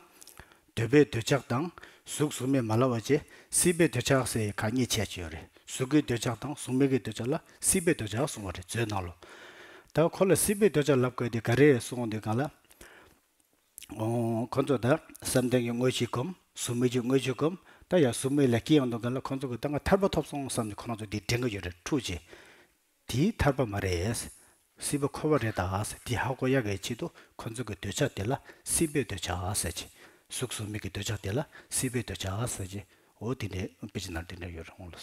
འདོད་པའི་འདོད་ཆགས་དང་། གཟུགས་གཟུགས་མེད་མ་ལབ་པ་བྱས་སྲིད་པའི་འདོད་ཆགས་ཟེར་ཁག་གཉིས་ཕྱེ་ཡོད་རེད། གཟུགས་ཀྱི་འདོད་ཆགས་དང་གཟུགས་མེད་ཀྱི་འདོད་ཆགས་ལ་སྲིད་པའི་འདོད་ཆགས་གསུངས་པ་རེད་མཛོད་ནང་ལོགས། ད་ཁོ་ལ་སྲིད་པའི་འདོད་ཆགས་ལབ་དགོས་དེ་ག་རེ་གསུངས་འདུག་གང་ལ། ཨོ། ཁོ་ཚོ་ད་བསམ་གཏན་གྱི་དངོས་གཞི་སྒོམ། གཟུགས་མེད་ཀྱི་དངོས་གཞི་སྒོམ། ད་ཡང་གཟུགས་མེད་ལ་སྐྱེ་ཡོང་དུས་གང་ལ་ཁོ་ཚོ་གི་ད་ང་ཐར་པ་ཐོབ་སོང་བསམ་ནས་ཁོ་རང་ཚོ་འདི་དྲན་གྱི་ཡོད་རེད་འཁྲུག་བྱས། དེའི་ཐར་པ་མ་རེད། སྲིད་པ་འཁོར་བ་རེད་ད་ཟེར་དེ་ཧ་གོ་ཡག་གི་ཆེད་དུ་ཁོ་ཚོ་གི་འདོད་ཆགས་དེ་ལ་སྲིད་པའི་འདོད་ཆགས་ཟེར་གྱི། གཟུགས་གཟུགས་མེད་ཀྱི་འདོད་ཆགས་དེ་ལ་སྲིད་པའི་འདོད་ཆགས་ཟེར་གྱི། འོ་དེ་འདྲའི་དཔེ་ཆ་ནང་དེ་འདྲ་ཡོད་རེད་འོང་ལོ།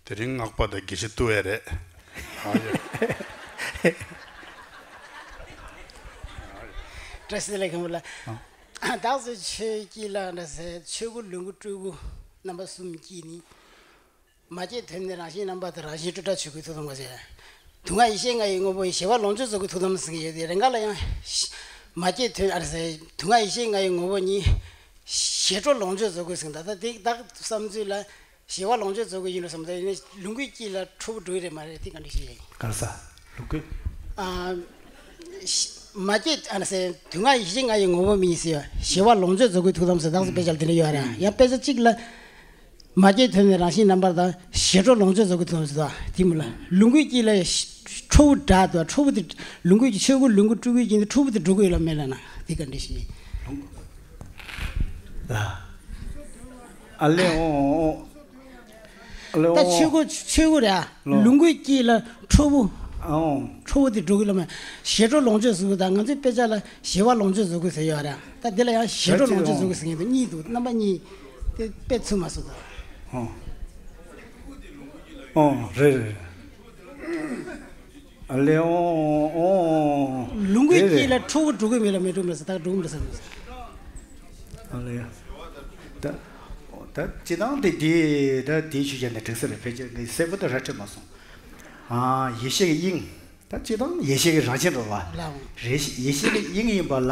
དེ་རིང་སྔགས་པ་དང་དགེ་བཤེས་བཏུལ་བས་རེད། ཨ་ཡ། བཀྲ་ཤིས་བདེ་ལེགས་མཁན་པོ་ལགས། བདག་ཚོས་ཆོས་སྐྱིད་ལ་འདྲ་ཟེར་ཆོས་སྐུ་ལོངས་སྐུ་སྤྲུལ་སྐུ་རྣམ་པ་གསུམ་སྐྱིད་ནི། མ་སྐྱེས་དོན་ནི་རང་བཞིན་རྣམ་པ་དང་རང་བཞིན་སྤྲོས་བྲལ་ཆོས་སྐུའི་ཐུགས་དམ་ཟེར། དུག་ལྔ་ཡེ་ཤེས་ལྔ་ཡི་དངོས་པོ་ཡི་ཞི་བ་ལོངས་སྤྱོད་རྫོགས་སྐུའི་ཐུགས་དམ་ཟེར་གྱི་ཡོད་དེ་རེ་འགའ་ལ་ཡང་། མ་སྐྱེས་དོན་ཨ་རེ་ཟེར་དུག་ལྔ་ཡེ་ཤེས་ལྔ་ཡི་དངོས་པོ་ཉིད། ཞི་ཁྲོ་ལོངས་སྤྱོད་རྫོགས་སྐུ་ཟེར་ད་ལྟ་དེ་བདག་བསམ་ཚུལ་ལ། ཞི་བ་ལོངས་སྤྱོད་རྫོགས་སྐུ་ཡིན་ནོ་བསམ་ད་ཡིན་ན་ལོངས་སྐུའི་དཀྱིལ་ལ་ཁྲོ་བོ་འགྲོ་གི་རེད་མ་རེད་དེ་ག་འདྲ་ཞིག་ཡིན། ག་ས། ལོངས་སྐུ། ཨ། མ་སྐྱེས་ཨ་ན་སེ་དུག་ལྔ་ཡེ་ཤེས་ལྔ་ཡི་ངོ་བོ་མིན་ཟེར་བ་ཞི་བ་ལོངས་སྤྱོད་རྫོགས་སྐུའི་ཐུགས་དམ་ཟེར་དག་སེ་དཔེ་ཆ་ལ་དེ་འདྲ་ཡོད་རེད་ཡང་དཔེ་ཆ་གཅིག་ལ། མ་སྐྱེས་དོན་ནི་རང་བཞིན་རྣམ་པར་དག་ཞི་ཁྲོ་ལོངས་སྤྱོད་རྫོགས་སྐུའི་ཐུགས་དམ་ཟེར་དག་དེ་མོ་ལ་ལོངས་སྐུའི་དཀྱིལ་ལ་ཁྲོ་བོ་འདྲ་དག་ཁྲོ་བོ་དེ་ལོངས་སྐུའི་ཆོས་སྐུ་ལོངས་སྐུ་སྤྲུལ་སྐུའི་དཀྱིལ་དུ་ཁྲོ་བོ་དེ་འགྲོ་གི་ཡོད་ལ་མེད་ལ་ན་དེ་ག་འདྲ་ཞིག་ཡིན། ལ། ཨ་ལེ་ཨོ་ཨོ་ཨོ། ཨ་ལེ་ད་ཨོ་ཆོས་སྐུ་ཆོས་སྐུ་རེད་ཨ། ལོ། ལོངས་སྐུའི་དཀྱིལ་ལ་ཁྲོ་བོ། ཨོ། ཁྲོ་བོ་དེ་འགྲོ་གི་ལ་མེད། ཞི་ཁྲོ་ལོངས་སྤྱོད་རྫོགས་སྐུ་དང་ང་ཚོའི་དཔེ་ཆ་ལ་ཞི་བ་ལོངས་སྤྱོད་རྫོགས་སྐུ་ཟེར་ཡོད་རེད་ད་དེ་ལ་ཡང་ཞི་ཁྲོ་ལོངས་སྤྱོད་རྫོགས་སྐུ་ཟེར་མཁན་དེ་གཉིས་འདུག་རྣམ་པ་གཉིས། དེ་དཔེ་ཚུལ་མ་སོང་ད། ཨོ། ཨོ་རེད་རེད། ཨ་ལེ་ཨོ་ཨོ། ལོངས་སྐུའི་དཀྱིལ་ལ་ཁྲོ་བོ་འགྲོ་གི་མེད་ལ་མེད་འགྲོ་མེད་ཟེར་ད་འགྲོ་གི་མེད་ཟེར་མེད་ཟེར། ཨ་ལེ། ད་ད་སྤྱི་བཏང་དེ་དེ་ད་དེ་ཞུ་བྱ་ནས་འགྲིག་ས་རེད་ཕལ་ཆེར་ངས་གསལ་པོ་ད་ར་འཕྲོད་མ་སོང་། ཨ་ཡེ་ཤེས་ཀྱི་དབྱིངས། ད་སྤྱི་བཏང་ཡེ་ཤེས་ཀྱི་རང་བཞིན་རེད་བ། ལའང་། རེ་ཡེ་ཤེས་ཀྱི་དབྱིངས་ཡིན་པ་ལ།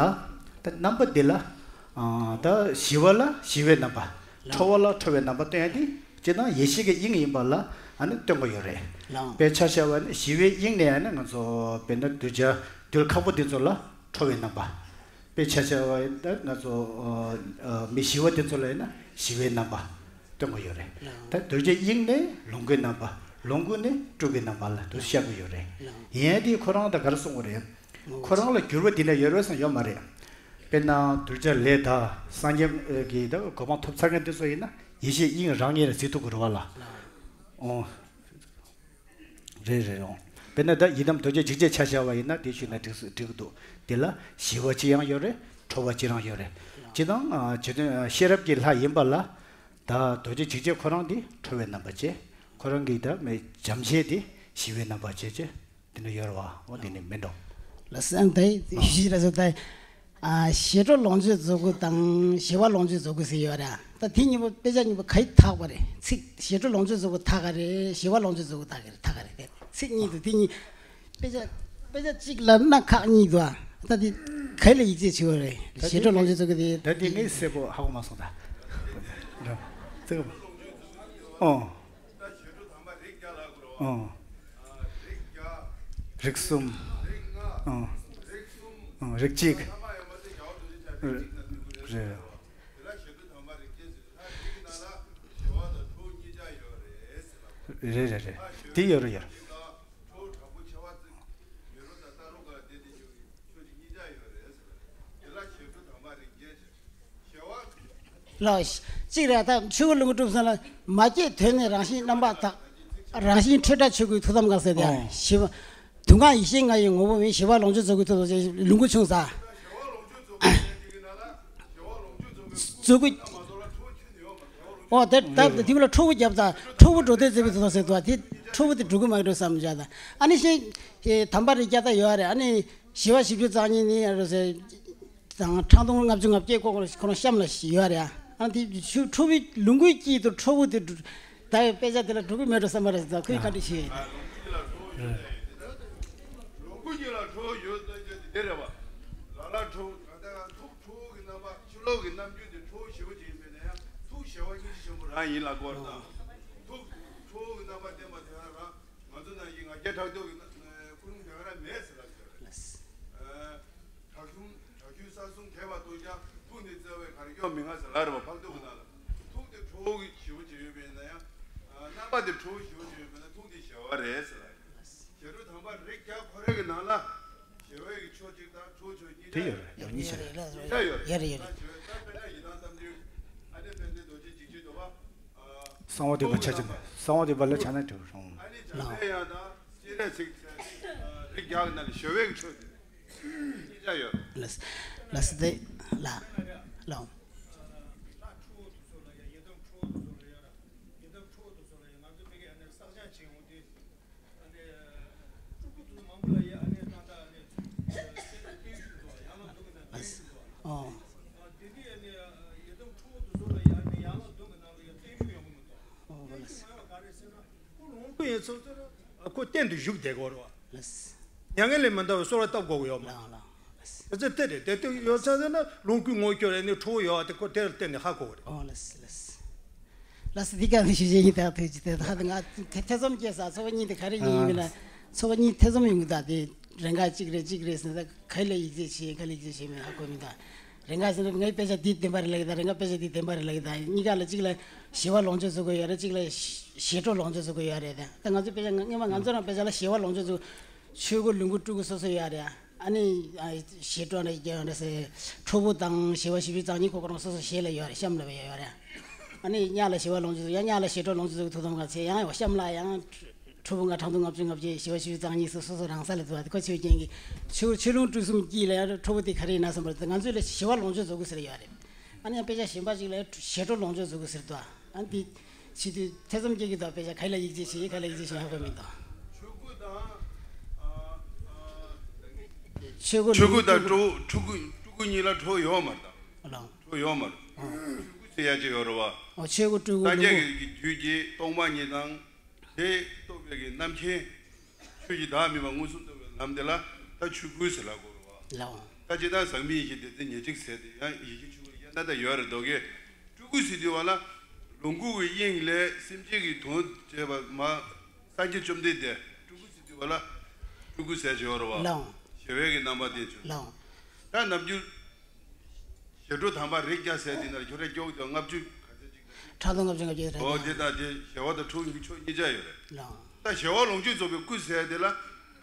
ད་རྣམ་པ་འདི་ལ། ཨ་ད་ཞི་བ་ལ་ཞི་བའི་རྣམ་པ། ལའང་། ཁྲོ་བོ་ལ་ཁྲོ་བའི་རྣམ་པ་སྟོན་ཡ་དེ་སྤྱི་བཏང་ཡེ་ཤེས་ཀྱི་དབྱིངས་ཡིན་པ་ལ་ཨ་ནི་སྟོན་གྱི་ཡོད་རེད། ལའང་། དཔེ་ཆ་བཞག་པ་ནི་ཞི་བའི་དབྱིངས་ནས་ཨ་ནི་ང་ཚོ་དཔེར་ན་གདུལ་བྱ་གདུལ་ཁ་པོ་འདི་ཚོ་ལ་ཁྲོ་བའི་རྣམ་པ། དཔེ་ཆ་བཞག་པ་ཡིན་ད་ང་ཚོ་ཨ་ཨ་མི་ཞི་བ་འདི་ཚོ་ལ་ཡིན་ན་ཞི་བའི་རྣམ་པ། སྟོན་གྱི་ཡོད་རེད། ད་གདུལ་བྱའི་དབྱིངས་ནས་ལོངས་སྐུའི་རྣམ་པ། ལོངས་སྐུ་ནི་སྤྲུལ་སྐུའི་རྣམ་པ་ལ་དུ་བཤད་ཀྱི་ཡོད་རེད། ཡིན་དེ་ཁོ་རང་ད་ག་རེ་གསུང་གི་རེད། ཁོ་རང་ལ་འགྱུར་བ་འདི་འདྲ་ཡོད་རེད་བསམ་ཡོད་མ་རེད། དཔེར་ན་གདུལ་བྱ་ལས་དང་སངས་རྒྱས་ཀྱི་ད་གོ་འཕང་ཐོབ་ཚར་མཁན་དེ་ཚོ་ཡིན་ན་ཡེ་ཤེས་དབྱིངས་རང་ཉིད་ལ་གཟིགས་ཐུབ་ཀྱི་རེད་བ་ལ། ཨོ། རེད་རེད་རེད། དཔེར་ན་ད་ཡི་དམ་རྡོ་རྗེ་འཇིགས་བྱེད་ཆ་བཞག་པ་ཡིན་ན་དེ་ཞུས་ན་འགྲིག་སུ་འགྲིག་གི་འདུག་དེ་ལ་ཞི་བ་གཅིག་ཡང་ཡོད་རེད། ཁྲོ་བ་གཅིག་རང་ཡོད་རེད། སྤྱིར་བཏང་ཨ་ཇི་ལྟར་ཤེས་རབ་ཀྱི་ལྷ་ཡིན་པ་ལ། ད་རྡོ་རྗེ་འཇིགས་བྱེད་ཁོ་རང་འདི་ཁྲོ་བའི་རྣམ་པ་བྱས། ཁོ་རང་གི་ད་མེ་བྱམས་བརྩེ་འདི་ཞི་བའི་རྣམ་པ་བྱས་བྱས། དེ་འདྲ་ཡོད་རེད་བ། འོ་དེ་ནི་མི་འགྲོ། ལགས་སོ། ཨ་ནི་ད་ཡིད་ཆེས་ར་སོ་ད། ཨ་ཞི་ཁྲོ་ལོངས་སྤྱོད་རྫོགས་སྐུ་དང་ཞི་བ་ལོངས་སྤྱོད་རྫོགས་སྐུ་ཟེར་ཡོད་ར། ད་དེ་གཉིས་པོ་དཔེ་ཆ་གཉིས་པོ་ག་ཡི་དག་པ་རེད། ཚིག་ཞི་ཁྲོ་ལོངས་སྤྱོད་རྫོགས་སྐུ་དག་ག་རེད། ཞི་བ་ལོངས་སྤྱོད་རྫོགས་སྐུ་དག་ག་རེད། དག་ག་རེད། དེ་ཚིག་གཉིས་དུ་དེ་གཉིས། དཔེ་ཆ་དཔེ་ཆ་གཅིག་ལ་སྣ་ཁག་གཉིས་འདུག་ཨ། ད་དེ་ག་ལ་ཡིད་ཆེས་བྱེད་དགོས་རེད། ད་ཞི་ཁྲོ་ལོངས་སྤྱོད་རྫོགས་སྐུ་དེ། ད་དེ་ངས་གསལ་པོ་ཧ་གོ་མ་སོང་ད། ཙི་ག་ཨོ། ཨོ། རིགས་གསུམ། ཨོ། ཨོ་རིགས་གཅིག་རེད། རེད་རེད་རེད། དེ་ཡོད་རེད་ཡོད་རེད། ལགས། གཅིག་རེད། ད་ཆོས་སྐུ་ལོངས་སྐུ་སྒྲུབ་ས་ལ་མ་སྐྱེས་དོན་ནི་རང་བཞིན་རྣམ་པར་དག་རང་བཞིན་འཕྲོས་བྲལ་ཆོས་སྐུའི་ཐུགས་དམ་བསྐང་ཟེར་ཏེ། ཨོ། ཞི་བ། དུག་ལྔ་ཡེ་ཤེས་ལྔ་ཡི་ངོ་བོ་མིན། ཞི་བ་ལོངས་སྤྱོད་རྫོགས་སྐུའི་ཐུགས་དམ་ཅེས་ལོངས་སྐུ་ཆུང་ས། རྫོགས་སྐུ། ཨོ་དེ་ད་དེ་ལ་ཁྲོ་བོ་རྒྱབ་ད་ཁྲོ་བོ་འགྲོ་དོན་མཛད་པའི་ཐུགས་དམ་ཟེར་དུས་དེ་ཁྲོ་བོ་དེ་འགྲོ་གི་མ་འགྲོ་བསམ་བྱ་ད། ཨ་ནི་ཤེས། དམ་པ་རིགས་བརྒྱ་ད་ཡོད་རེད། ཨ་ནི་ཞི་བ་བཞི་བཅུ་རྩ་གཉིས་ནི་ཨ་རོ་ཟེར། དང་ཁྲག་འཐུང་ལྔ་བཅུ་ང་བརྒྱད་ཀོ་ཁོ་རང་གཤམ་ལ་ཡོད་རེད། ཨ་དེ་ཆུ་ཁྲོ་བོའི་ལོངས་སྐུའི་དཀྱིལ་དུ་ཁྲོ་བོ་དེ་ད་ཡོད་དཔེ་ཆ་དེ་ལ་འགྲོ་གི་མེད་འགྲོ་བསམ་པ་རེད་ཟེར། ཁོས་བཀའ་འདྲི་ཞུས་ཡོད། ལོངས་སྐུ་གཉིས་ལ་ཁྲོ་བོ་ཡོད་ལྟ་རྒྱུ་དེ་རེད་བ། ལ་ལ་ཁྲོ་བོ་ད་ལྟ་ཐུགས་ཁྲོ་བོ་གི་རྣམ་པ་ཕྱི་ལོགས་ཀྱི་རྣམ་འགྱུར་དེ་ཁྲོ་བོ་ཞི་བ་ཅིག་ཡིན་པས་ན་ཡང་ཐུགས་ཞི་བ་སྙིང་རྗེ་ཆེན་པོ་རང་ཡིན་ལ་གོ་བ་དང་། ཐུགས་ཁྲོ་བོ་གི་རྣམ་པ་བསྟན་པ་དེ་ཡང་རང་ང་ཚོ་ནང་བཞིན་ང་རྒྱལ་ཕྲག་དོག་གི་ཁུར་མོ་དེ་ག་རང་མེད་ཟེར་ལ་ཟེར་རེད། བྲག་གཞུང་བྲག་གཞུང་ས་གསུམ་གས་པ་ལྟོས་ཀྱང་ཐུགས་ནི་བརྩེ་བས་གར་གྱོང་མི་མངའ་ཟེར་ལ་རེད་བ། འཕགས་བསྟོད་ཀྱི་ནང་ལ་ཐུགས་དེ་ཁྲོ་བོ་གི་ཞི་བ་ཅིག་ཡོད་པས་ན་ཡང་། རྣམ་པ་དེ་ཁྲོ་བོ་ཞི་བ་ཅིག་ཡོད་པས་ན་ཐུགས་དེ་ཞི་བ་རེད་ཟེར་ལ། ཞི་ཁྲོ་དམ་པ་རིགས་བརྒྱ་ཁོ་རའི་གི་ནང་ལ་ཞི་བའི་གི་ཕྱོགས་གཅིག་དང་ཁྲོ་བོའི་ཕྱོགས་གཉིས་ཆ་ཡོད་རེད། ཡོད་གཉིས་ཆ་རེད། ཡོད་རེད། ཡོད་རེད། ད་ཞི་བའི་ད་དཔེར་ན་ཡི་དམ་རྣམ་འགྱུར་ཨ་ནི་དཔལ་ལྡན་རྡོ་རྗེ་འཇིགས་བྱེད་འདུལ་བ། གསང་བ་འདུས་པ་ཕྱག་ཆེན་པོ། གསང་བ་འདུས་པ་ལ་ཕྱག་ན་གྲུབ་རུང་། ཨ་ནི་བྱང་སེམས་ཡང་དང་སྤྱན་རས་གཟིགས་ཟེར་ཏེ་རིགས་བརྒྱ་གི་ནང་ནས་ཞི་བའི་ཕྱོགས་དེ་གཉིས་ཆ་ཡོད། ལགས་ལགས་སོ། དེ་ལ་ལོ། ཨོ། ཨོ་ལགས་སོ། ཁོ་རང་སྐུ་ཡི་ཚུལ་དུ་ཁོ་སྟེང་དུ་བཞུགས་བསྡད་དགོས་རེད་བ། ལགས། མྱ་ངན་ལས་མི་འདའ་བའི་གསོལ་བ་བཏབ་དགོས་ཀྱི་ཡོད་མ་རེད། ལགས་ལགས། ལགས་སོ། དེ་ཚོ་དེ་རེད། དེ་དེ་ཡོད་ཚད་ཟེར་ན་ལོངས་སྐུའི་ངོ་སྐྱོར་ཡས་ནི་ཁྲོ་བོ་ཡོད་པ་དེ་ཁོ་དེ་ལ་བརྟེན་ནས་ཧ་གོ་གི་རེད། ཨོ་ལགས་སོ་ལགས་སོ། ལགས་སོ། འདི་ག་ནས་ཞུ་བྱེད་ཡིན་ད་ཐུགས་རྗེ་ཆེ། ད་ང་ཐེ་ཐེ་ཚོམ་སྐྱེས་ས། ཚོགས་པ་གཉིས་དེ་ག་རེ་ཡིན་ཡིན་ལ། ཚོགས་པ་གཉིས་ཐེ་ཚོམ་ཡོང་གི་ད། དེ་རེ་འགའ་གཅིག་རེད་གཅིག་རེད་ཟེར་ན་ད་ག་ལ་ཡིད་ཆེས་བྱེད་ག་ལ་ཡིད་ཆེས་བྱེད་མེད་ཧ་གོ་མི་ད། རེ་འགའ་ཟེར་ན་ངའི་དཔེ་ཆ་འདི་བདེན་པ་རེད་ལབ་ཀྱི་ད། རེ་འགའ་དཔེ་ཆ་འདི་བདེན་པ་རེད་ལབ་ཀྱི་ད། གཉིས་ཀ་ལ་གཅིག་ལ་ཞི་བ་ལོངས་སྤྱོད་རྫོགས་སྐུ་ཡོད་རེད། གཅིག་ལ་ཞི་ཁྲོ་ལོངས་སྤྱོད་རྫོགས་སྐུ་ཡོད་རེད་ད། ད་ང་ཚོ་དཔེ་ཆ་སྔ་མ་ང་ཚོ་རང་དཔེ་ཆ་ལ་ཞི་བ་ལོངས་སྤྱོད་རྫོགས་ཆོས་སྐུ་ལོངས་སྐུ་སྤྲུལ་སྐུ་སོ་སོ་ཡོད་རེད། ཨ་ནི་ཞི་ཁྲོ་ནས་རྒྱལ་བ་འདྲ་ཟེར་ཁྲོ་བོ་དང་ཞི་བ་ཞི་བའི་རྩ་གཉིས་ཁོ་ཁོ་རང་སོ་སོ་ཞི་ལ་ཡོད་རེད། གཤམ་ལ་བས་ཡོད་རེད། ཨ་ནི་གཉའ་ལ་ཞི་བ་ལོངས་སྤྱོད་ཡང་གཉའ་ལ་ཞི་ཁྲོ་ལོངས་སྤྱོད་ཐུགས་དམ་བསྐང་ཚེ་ཡང་གཤམ་ལ་ཡང་ཁྲོ་བོ་ལྔ་ཁྲག་འཐུང་ལྔ་བཅུ་ང་བརྒྱད་ཞི་བ་ཞི་བའི་རྩ་གཉིས་སུ་སོ་སོ་རང་ས་ལ་འདུག་པ་དེ་ཁོ་ཆོས་རྒྱན་གྱི་ཆོས་ཆོས་ལོངས་སྤྲུལ་གསུམ་དཀྱིལ་ལ་ཡང་ཁྲོ་བོ་དེ་ག་རེ་ཡིན་ན་བསམ་པར་ང་ཚོས་ལ་ཞི་བ་ལོངས་སྤྱོད་རྫོགས་སྐུ་ཟེར་ཡོད་རེད། ཨ་ནི་ཡང་དཔེ་ཆ་གཞན་པ་ཅིག་ལ་ཞི་ཁྲོ་ལོངས་སྤྱོད་རྫོགས་སྐུ་ཟེར་འདུག་ཨ་ནི་དེ་ཕྱི་དུས་ཐེ་ཚོམ་སྐྱེ་གི་འདུག་དཔེ་ཆ་ག་ལ་ཡིད་ཆེས་བྱེད་ག་ལ་ཡིད་ཆེས་བྱེད་ཧ་གོ་མི་འདུག་ཆོས་སྐུ་དང་ཆོས་སྐུ་ཆོས་སྐུ་དང་ཁྲོ་བོ་ཁྲོ་སྐུ་ཁྲོ་སྐུ་གཉིས་ལ་ཁྲོ་བོ་ཡོད་མ་རེད་ད། ལགས། ཁྲོ་བོ་ཡོད་མ་རེད། ཆོས་སྐུ་ཟེར་ཡ་ཅིག་ཡོད་རེད་བ། ཨོ་ཆོས་སྐུ་སྤྲུལ་སྐུ་ལོངས་སྐུ། ད་ཅག་གི་རྒྱུད་ཀྱི་སྟོང་པ་ཉིད་དང་། དེ་རྟོགས་པའི་གི་རྣམ་མཁྱེན། ཆོས་ཀྱི་བདག་མེད་པ་མངོན་སུམ་རྟོགས་པའི་ལམ་དེ་ལ་ད་ཆོས་སྐུ་ཟེར་ལབ་དགོས་རེད་བ། ལགས། ད་ཇི་ལྟར་ཟག་མེད་ཡེ་ཤེས་སྡེ་ཚན་ཉེར་གཅིག་ཟེར་ཏེ་ཡང་ཡེ་ཤེས་ཆོས་སྐུ་ཡང་ན་ད་ཡོད་རེད་དོ་གས། སྤྲུལ་སྐུ་ཟེར་དུས་བ་ལ་ལོངས་སྐུ་གི་དབྱིངས་ལས་སེམས་ཅན་གྱི་དོན་བྱེད་པ་མ། སངས་རྒྱས་བཅོམ་ལྡན་འདས་སྤྲུལ་སྐུ་ཟེར་དུས་བ་ལ་སྤྲུལ་སྐུ་ཟེར་བྱས་ཡོད་རེད་བ། ལགས། ཞི་བའི་གི་རྣམ་པ་དེ་བྱུང་། ལགས། ད་ནམ་རྒྱུན་ཞི་ཁྲོ་དམ་པ་རིགས་བརྒྱ་ཟེར་དེ་ན་ཁྱོད་རང་སྐྱོ་གི་དོན་ལྔ་བཅུ་ག་ཚད་ཅིག་ཁྲག་འཐུང་ལྔ་བཅུ་ང་བརྒྱད་རེད། ཨོ་དེ་དང་དེ་ཞི་བ་དང་ཁྲོ་བོ་གཉིས་ཀྱི་ཕྱོགས་གཉིས་ཆ་ཡོད་རེད། ལགས། ད་ཞི་བ་ལོངས་སྤྱོད་རྫོགས་པའི་སྐུ་ཟེར་དེ་ལ།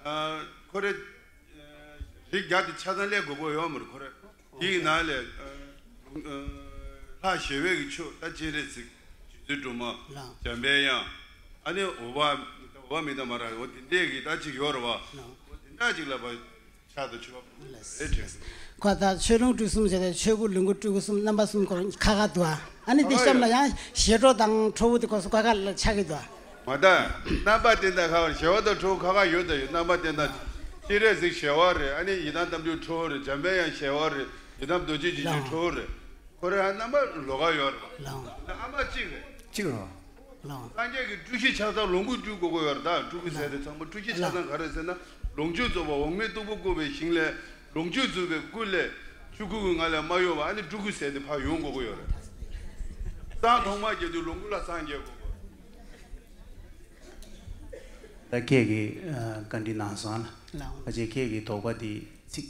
ཨ། ཁོ་རེ་རིགས་བརྒྱ་དེ་ཆ་ཚང་སླེབས་དགོས་དགོས་ཡོད་མ་རེད། ཁོ་རེ་དེའི་ནང་ལས། ཨ། ལྷ་ཞི་བའི་གི་ཆོས་ད་སྤྱན་རས་གཟིགས། རྗེ་བཙུན་སྒྲོལ་མ། ལགས། འཇམ་པའི་དབྱངས། ཨ་ནི་འོད་དཔག་འོད་དཔག་མེད་དང་མ་ར་འོ་དེ་འདྲས་ཀྱི་ད་ཅིག་ཡོད་རེད་བ། ལགས། འོ་དེ་འདྲ་ཅིག་ལ་བ་ཕྱག་དང་མཆོད་པ་ལགས། རེད་དྲན། ཁོ་ད་ཆོས་ལོངས་སྤྲུལ་གསུམ་ཟེར་ཏེ་ཆོས་སྐུ་ལོངས་སྐུ་སྤྲུལ་སྐུ་གསུམ་རྣམ་པ་གསུམ་སྐོར་ཁ་ཁ་འདུག་ཨ་ནི་དེ་གཤམ་ལ་ཡང་ཞི་ཁྲོ་དང་ཁྲོ་བོ་དེ་སྐོར་སོགས་ཁ་ཁ་ལ་ཆགས་ཀྱི་འདུག་མ་ད་རྣམ་པ་བསྟན་དང་ཁ་བ་ཞི་བ་དང་ཁྲོ་བོ་ཁ་ཁ་ཡོད་ད་ཡོད། རྣམ་པ་བསྟན་དང་སྤྱན་རས་གཟིགས་ཞི་བ་རེད། ཨ་ནི་ཡི་དམ་དམ་ཆོས་ཁྲོ་བོ་རེད། འཇམ་པའི་དབྱངས་ཞི་བ་རེད། ཡི་དམ་རྡོ་རྗེ་འཇིགས་བྱེད་ལགས། ཁྲོ་བོ་རེད། ཁོ་རེ་ཧ་རྣམ་པ་ལོགས་ཀ་ཡོད་རེད། ལགས། ཨ་མ་གཅིག་རེད། གཅིག་རེད། ལགས། སངས་རྒྱས་ཀྱི་སྤྲུལ་གཞི་ཆ་ཚང་ལོངས་སྐུ་སྤྲུལ་དགོས་ཀྱི་ཡོད་རེད། ད་སྤྲུལ་སྐུ་ཟེར་དེ་ཚང་མ་སྤྲུལ་གཞི་ཆ་ཚང་ག་རེ་ཟེར་ན། ལོངས་སྤྱོད་རྫོགས་པ་འོག་མིན་སྟུག་པོ་བཀོད་པའི་ཞིང་ལས་ལོངས་སྤྱོད་རྫོགས་པའི་སྐུ་ལས་ཆོས་སྐུ་གི་ངང་ལས་མ་གཡོས་པ། ཨ་ནི་སྤྲུལ་སྐུ་ཟེར་དེ་ཕར་ཡོང་དགོས་ཀྱི་ཡོད་རེད། སང་ཐོག་མར་རྒྱལ་དུས་ལོངས་སྐུ་ལ་སངས་རྒྱས་དགོས་ཀྱི་ཡོད་རེད། ད་ཁྱེད་ཀྱིས་ཨ་བཀའ་འདྲི་གནང་སོང་ལ། ལགས། ཨ་ཅེ་ཁྱེད་ཀྱི་དོགས་པ་འདི་ཚིག་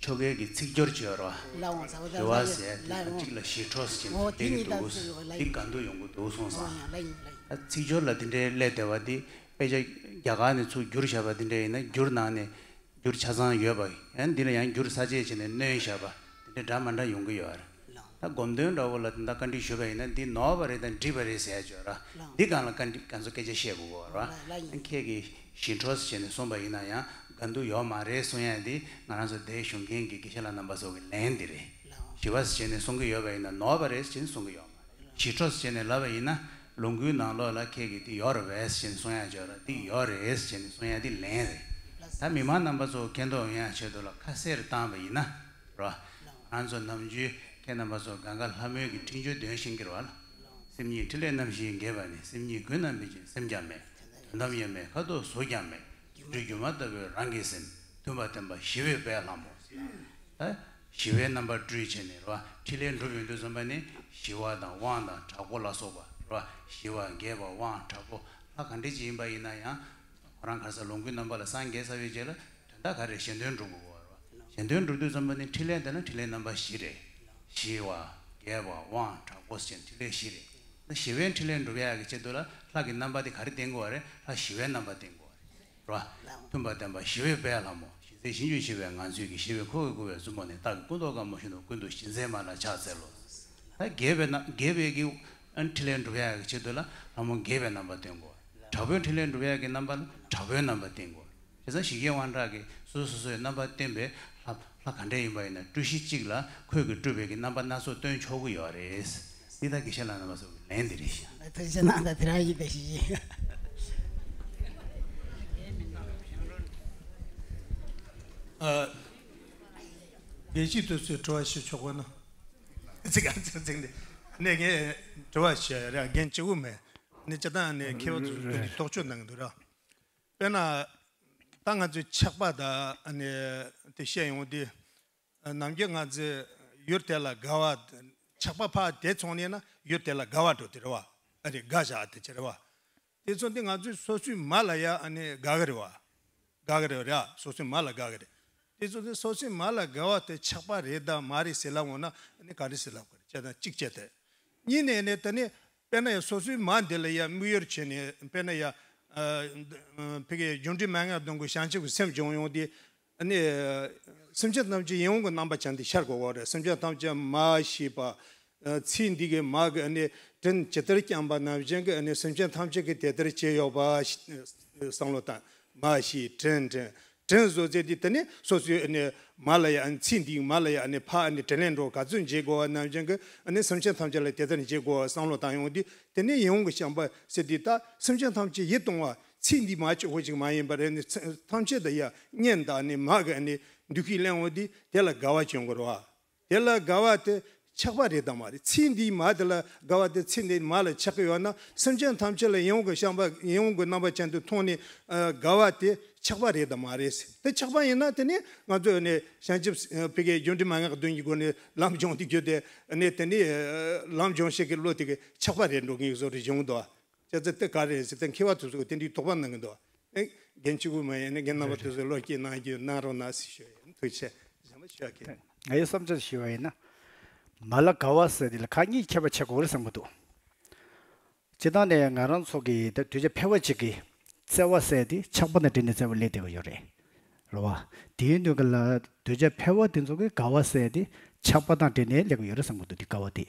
ཆོ་གའི་གི་ཚིག་སྦྱོར་བྱས་རོ། ལགས་འོང་། ཟ་བ་ཞི་བ་ཟ་བ་ཟེར་ཡ་དེ་ལགས་འོང་། གཅིག་ལ་ཞི་ཁྲོ་ཟེར་འོ་དེ་གི་ཡིན་ད་འདུག་ཟེར་བ་ལ་འདི་ཡིན། ག་འདུག་ཡོང་གི་འདུག་གསུངས་སོང་། ཨོ་ཡང་ལ་ཡིན་ལ་ཡིན། ད་ཚིག་སྦྱོར་ལ་དེ་འདྲའི་སླེབས་བསྡད་པ་འདི་དཔེ་ཆ་རྒྱ་གར་ནས་ཚུར་བསྒྱུར་བཞག་པ་དེ་འདྲ་ཡིན་ན་འགྱུར་ནང་ནས་འགྱུར་ཆ་ཚང་ཡོད་པ་ཡིན། འདི་ལ་ཡང་འགྱུར་ས་བཅད་བྱས་ནས་སྣོན་བཞག་པ་དེ་འདྲ་འདྲ་མ་འདྲ་ཡོང་གི་ཡོད་རེད། ལགས། ད་སྒོམ་དོན་འདྲ་བོ་ལ་དེ་འདྲ་བཀའ་འདྲི་ཞུས་པ་ཡིན་ན་འདི་ནོར་བ་རེད་དང་འགྲིག་པ་རེད་ཟེར་ཡ་ཅིག་ཡོད་ར། ལགས། འདི་སྒང་ལ་བཀའ་འདྲི་ག་ཚོད་སྐད་ཆ་བཤད་དགོས་གོ་ར། ལགས་ལགས་ཡིན། ཁྱེད་ཀྱིས་ཞི་ཁྲོ་ཟེར་བྱས་ནས་གསུངས་པ་ཡིན་ན་ཡང་ག་འདུག་ཡོད་མ་རེད་གསུང་ཡ་འདི་ང་རང་ཚོ་འདིར་བཞུགས་མཁན་གྱི་དགེ་བཤེས་ལགས་རྣམ་པ་ཚོ་གི་ལན་འདི་རེད། ལགས། ཞི་བ་ཟེར་བྱས་ནས་གསུང་གི་ཡོད་པ་ཡིན་ན་ནོར་བ་རེད་ཟེར་བྱས་ནས་གསུང་གི་ཡོད་མ་རེད། ཞི་ཁྲོ་ཟེར་བྱས་ནས་ལབ་པ་ཡིན་ན་ལོངས་སྐུའི་ནང་ལོགས་ལ་ཁྱེད་ཀྱིས་འདི་ཡོད་རེད་པས་ཟེར་བྱས་ནས་གསུང་ཡ་ཅིག་ཡོད་ར། འདི་ཡོད་རེད་ཟེར་བྱས་ནས་གསུང་ཡ་འདི་ལན་རེད། ད་མི་མང་རྣམ་པ་ཚོ་མཁྱེན་རྟོགས་ཡོང་ཡ་ཆེད་དུ་ལ་ཁ་གསལ་བཏང་བ་ཡིན་ན། རོ། ང་ཚོ་ནམ་རྒྱུན་ཁྱེད་རྣམ་པ་ཚོ་གང་ག་ལྷ་མོའི་གི་འཕྲིན་བཅོལ་འདོན་ཤེས་ཀྱི་རེད་བ་ལ། སེམས་ཉིད་ཕྲིན་ལས་རྣམ་བཞིས་འགེབས་པ་ནི། སེམས་ཉིད་ཀུན་རྣམས་མེད་ཅིང་སེམས་ཀྱང་མེད། དོན་དམ་དབྱེར་མེད་ཁ་དོག་གཟུགས་ཀྱང་མེད། སྒྱུ་འཕྲུལ་སྒྱུ་མ་ལྟ་བུའི་རང་གི་སེམས། མཐུན་པ་བརྟན་པ་ཞི་བའི་དཔལ་ལྷ་མོ། ད་ཞི་བའི་རྣམ་པར་སྤྲུལ་བྱས་ནས་རོ། ཕྲིན་ལས་འགྲུབ་ཡོང་དུས་ཙམ་པ་ནི་ཞི་བ་དང་དབང་དང་དྲག་པོ་ལ་སོགས་པ་རོ། ཞི་བ་རྒྱས་པ་དབང་དྲག་པོ་ལྷ་ག་འདྲ་ཅིག་ཡིན་པ་ཡིན་ན་ཡང་། ཁོ་རང་ག་ས་ལོངས་སྐུའི་རྣམ་པ་ལ་སངས་རྒྱས་ཚར་བའི་རྗེས་ལ་དོན་དག་ག་རེ་གཞན་དོན་འགྲུབ་དགོས་པ་རེད། གཞན་དོན་འགྲུབ་དུས་ཙམ་པ་ནི་ཕྲིན་ལས་འདི་ལ་ཕྲིན་ལས་རྣམ་པ་བཞི་རེད། ཞི་བ། རྒྱས་པ། དབང་དྲག་པོ་ཟེར་ཕྲིན་ལས་བཞི་རེད། ད་ཞི་བའི་ཕྲིན་ལས་འགྲུབ་ཡག་གི་ཆེད་དུ་ལ་ལྷ་གི་རྣམ་པ་དེ་ག་རེ་བསྟེན་དགོས་པ་རེད། ལྷ་ཞི་བའི་རྣམ་པ་བསྟེན་དགོས་པ་རེད། རེད་བ། མཐུན་པ་བརྟན་པ་ཞི་བའི་དཔལ་ལྷ་མོ། ཞི་མཛད་ཞིང་བཅུ་ཞི་བའི་ངང་ཚུལ་གྱིས། ཞི་བའི་ཁུ་བས་བསྐུལ་བའི་བཙུན་མོ་ནི། བདག་གི་སྐུ་མདོག་དཀར་མོ་བཞིན་དུ། ཀུན་ཏུ་ཞི་མཛད་མ་ལ་ཕྱག་འཚལ་ལོ། ད་རྒྱས་པའི་རྣམ་རྒྱས་པའི་གི་ཨ་ཕྲིན་ལས་འགྲུབ་ཡག་གི་ཆེད་དུ་ལ་ལྷ་མོ་རྒྱས་པའི་རྣམ་པ་བསྟེན་དགོས། དྲག་པོའི་ཕྲིན་ལས་འགྲུབ་ཡག་གི་རྣམ་པ་ལ་དྲག་པོའི་རྣམ་པ་བསྟེན་དགོས། བྱས་ཙང་ཞི་རྒྱས་དབང་དྲག་གིས་སོ་སོ་སོ་སོའི་རྣམ་པ་བསྟན་པས་ལྷ་ལྷ་ག་འདྲ་ཡིན་པ་ཡིན་ན་སྤྲུལ་གཞི་གཅིག་ལ་ཁོས་ཀྱིས་སྤྲུལ་པའི་གི་རྣམ་པ་སྣ་ཚོགས་སྟོན་ཆོག་གི་ཡོད་རེད། འདི་ད་དགེ་བཤེས་ལགས་རྣམ་པ་ཚོ་གི་ལན་འདི་རེད་ཤག་ཐུགས་རྗེ་གནང་། ད་དེ་རང་ཡིན་པའི་ཞིག་ཡིན། ཨ། དགེ་བཤེས་དུ་སུའི་དྲི་བ་ཞུ་ཆོག་པ་ན། ཚིག་ག་ཚིག་ཚིག་འདི། ནས་ངས་དྲི་བ་ཞུ་ཡ་ར་རྒན་གཅིག་པུ་མེད། ནས་སྤྱིར་བཏང་ནས་མཁས་པ་ཚོས་དོན་འདི་རྟོག་དཔྱོད་གནང་གི་འདུག་ར། དཔེར་ན། ད་ང་ཚོས་ཆགས་པ་དང་ཨ་ནི་དེ་བཤད་ཡོང་དུས། ནམ་རྒྱུན་ང་ཚོས་ཡུལ་དེ་ལ་དགའ་བ། ཆགས་པ་ཕར་དེད་སོང་ནས་ན་ཡུལ་དེ་ལ་དགའ་བ་འགྲོ་དེ་རེད་བ། ཨ་རེ་དགའ་བཞག་དེ་ཅི་རེད་བ། དེ་ཚོ་འདི་ང་ཚོས་སོ་སོའི་མ་ལ་ཡ་ཨ་ནི་དགའ་གི་རེད་བ། དགའ་གི་རེད་བ་རེད་བ། སོ་སོའི་མ་ལ་དགའ་གི་རེད། དེ་ཚོ་འདི་སོ་སོའི་མ་ལ་དགའ་བ་དེ་ཆགས་པ་རེད་དམ་མ་རེད་ཟེར་ལབ་འོང་ན་ཨ་ནི་ག་རེ་ཟེར་ལབ་དགོས་རེད་ཅེ་ན་གཅིག་བྱས་ཏེ། གཉིས་ནས་ནས་ད་ནི། དཔེར་ན་ཡང་སོ་སོའི་མ་འདི་ལ་ཡང་དམིགས་ཡུལ་བྱས་ནས་དཔེར་ན་ཡང་། ཨ། ཕ་གིའི་སྒྱུ་འཕྲུལ་མན་ངག་གི་སྡོང་པོ་བྱང་ཆུབ་ཀྱི་སེམས་སྦྱོང་ཡོང་དུས། ཨ་ནི། སེམས་ཅན་ཐམས་ཅད་ཡིད་འོང་གི་རྣམ་པ་ཅན་དེ་ཤར་དགོས་པ་རེད། སེམས་ཅན་ཐམས་ཅད་མ་ཞེས་པ། ཚེ་འདི་གི་མ་གི་ཨ་ནི་དྲིན་ཇི་ལྟར་བསྐྱངས་པ་ནང་བཞིན་གྱི་ཨ་ནི་སེམས་ཅན་ཐམས་ཅད་ཀྱིས་དེ་ལྟར་བྱས་ཡོད་པ་བསམ་བློ་བཏང་། མ་ཞེས་དྲིན་དྲིན། དྲིན་གཟོ་རྩལ་འདི་དེ་ནི་སོ་སོའི་ཨ་ནི་མ་ལ་ཡ་ཨ་ནི་ཚེ་འདིའི་མ་ལ་ཡ་ཨ་ནི་ཕ་ཨ་ནི་དྲིན་ལན་འགྲོ་ག་ཚོད་འཇལ་དགོས་པ་ནང་བཞིན་གྱི་ཨ་ནི་སེམས་ཅན་ཐམས་ཅད་ལ་དེ་ལྟར་འཇལ་དགོས་པ་བསམ་བློ་བཏང་ཡོང་དུས་དེ་ནི་ཡིད་འོང་གི་བྱམས་པ་ཟེར་དུས་ད་སེམས་ཅན་ཐམས་ཅད་ཡིད་གཏོང་བ་ཚེ་འདིའི་མ་གཅིག་པོ་ཅིག་མ་ཡིན་པར་ཨ་ནི་ཐམས་ཅད་དུ་ཡ་གཉེན་དང་ཨ་ནི་མ་གི་ཨ་ནི་འདུ་ཤེས་ལེན་འོང་དུས་དེ་ལ་དགའ་བ་བྱུང་དགོས་རེད་བ། དེ་ལ་དགའ་བ་དེ་ཆགས་པ་རེད་དམ་མ་རེད། ཚེ་འདིའི་མ་དེ་ལ་དགའ་བ་དེ་ཚེ་འདིའི་མ་ལ་ཆགས་ཀྱི་ཡོད་ན་སེམས་ཅན་ཐམས་ཅད་ལ་ཡིད་འོང་གི་བྱམས་པ་ཡིད་འོང་གི་རྣམ་པ་ཅན་དུ་མཐོང་ནས་དགའ་བ་དེ་ཆགས་པ་རེད་དམ་མ་རེད། དེ་ཆགས་པ་ཡིན་ན་དེ་ནི་ང་ཚོས་ནི་བྱང་ཆུབ་ཕ་གིའི་སྒྱུ་འཕྲུལ་མན་ངག་བདུན་གྱི་སྒོ་ནས་ལམ་སྦྱོང་དེ་རྒྱུ་དེ་ནི་དེ་ནི་ལམ་སྦྱོང་བྱེད་ཀྱི་བློ་དེ་གི་ཆགས་པ་རེད་འགྲོ་ངེས་བཟོ་རེ་བྱུང་འདུག་ཅེས་ཚེ་དེ་ག་རེ་ཟེར་ཏེ་མཁས་པ་དེ་ཚོས་དེ་འདྲའི་དོགས་པ་གནང་གི་འདུག་ཨེ། རྒན་གཅིག་པུ་མ་ཡིན་ན་རྒན་རྣམ་པ་དེ་ཚོས་བློ་སྐྱེད་གནང་རྒྱུ་གནང་རོགས་གནང་ཞེས་ཞུ་ཡིན། ཐུགས་རྗེ་ཆེ། གཞན་པ་ཞུ་ཡག་གི། ངའི་བསམ་འཆར་ཞུ་བ་ཡིན་ན། མ་ལ་དགའ་བ་ཟེར་དེ་ལ་ཁག་གཉིས་ཁྱད་པར་ཕྱེ་དགོས་རེད་བསམ་གྱི་འདུག་སྤྱིར་བཏང་ནས་ང་རང་ཚོ་གི་ད་གདུལ་བྱ་ཕལ་བ་ཅིག་གི་ བརྩེ་བ་ཟེར་དེ་ཆགས་པ་དང་འབྲེལ་ནས་བརྩེ་བ་སླེབས་བསྡད་ཀྱི་ཡོད་རེད། རེད་བ། དེའི་དུས་ཀ་ལ་འདོད་ཆགས་འཕེལ་བ་དེ་ཚོ་གི་དགའ་བ་ཟེར་དེ་ཆགས་པ་དང་འབྲེལ་ནས་སླེབས་ཀྱི་ཡོད་རེད་བསམ་གྱི་འདུག་དེ་དགའ་བ་དེ།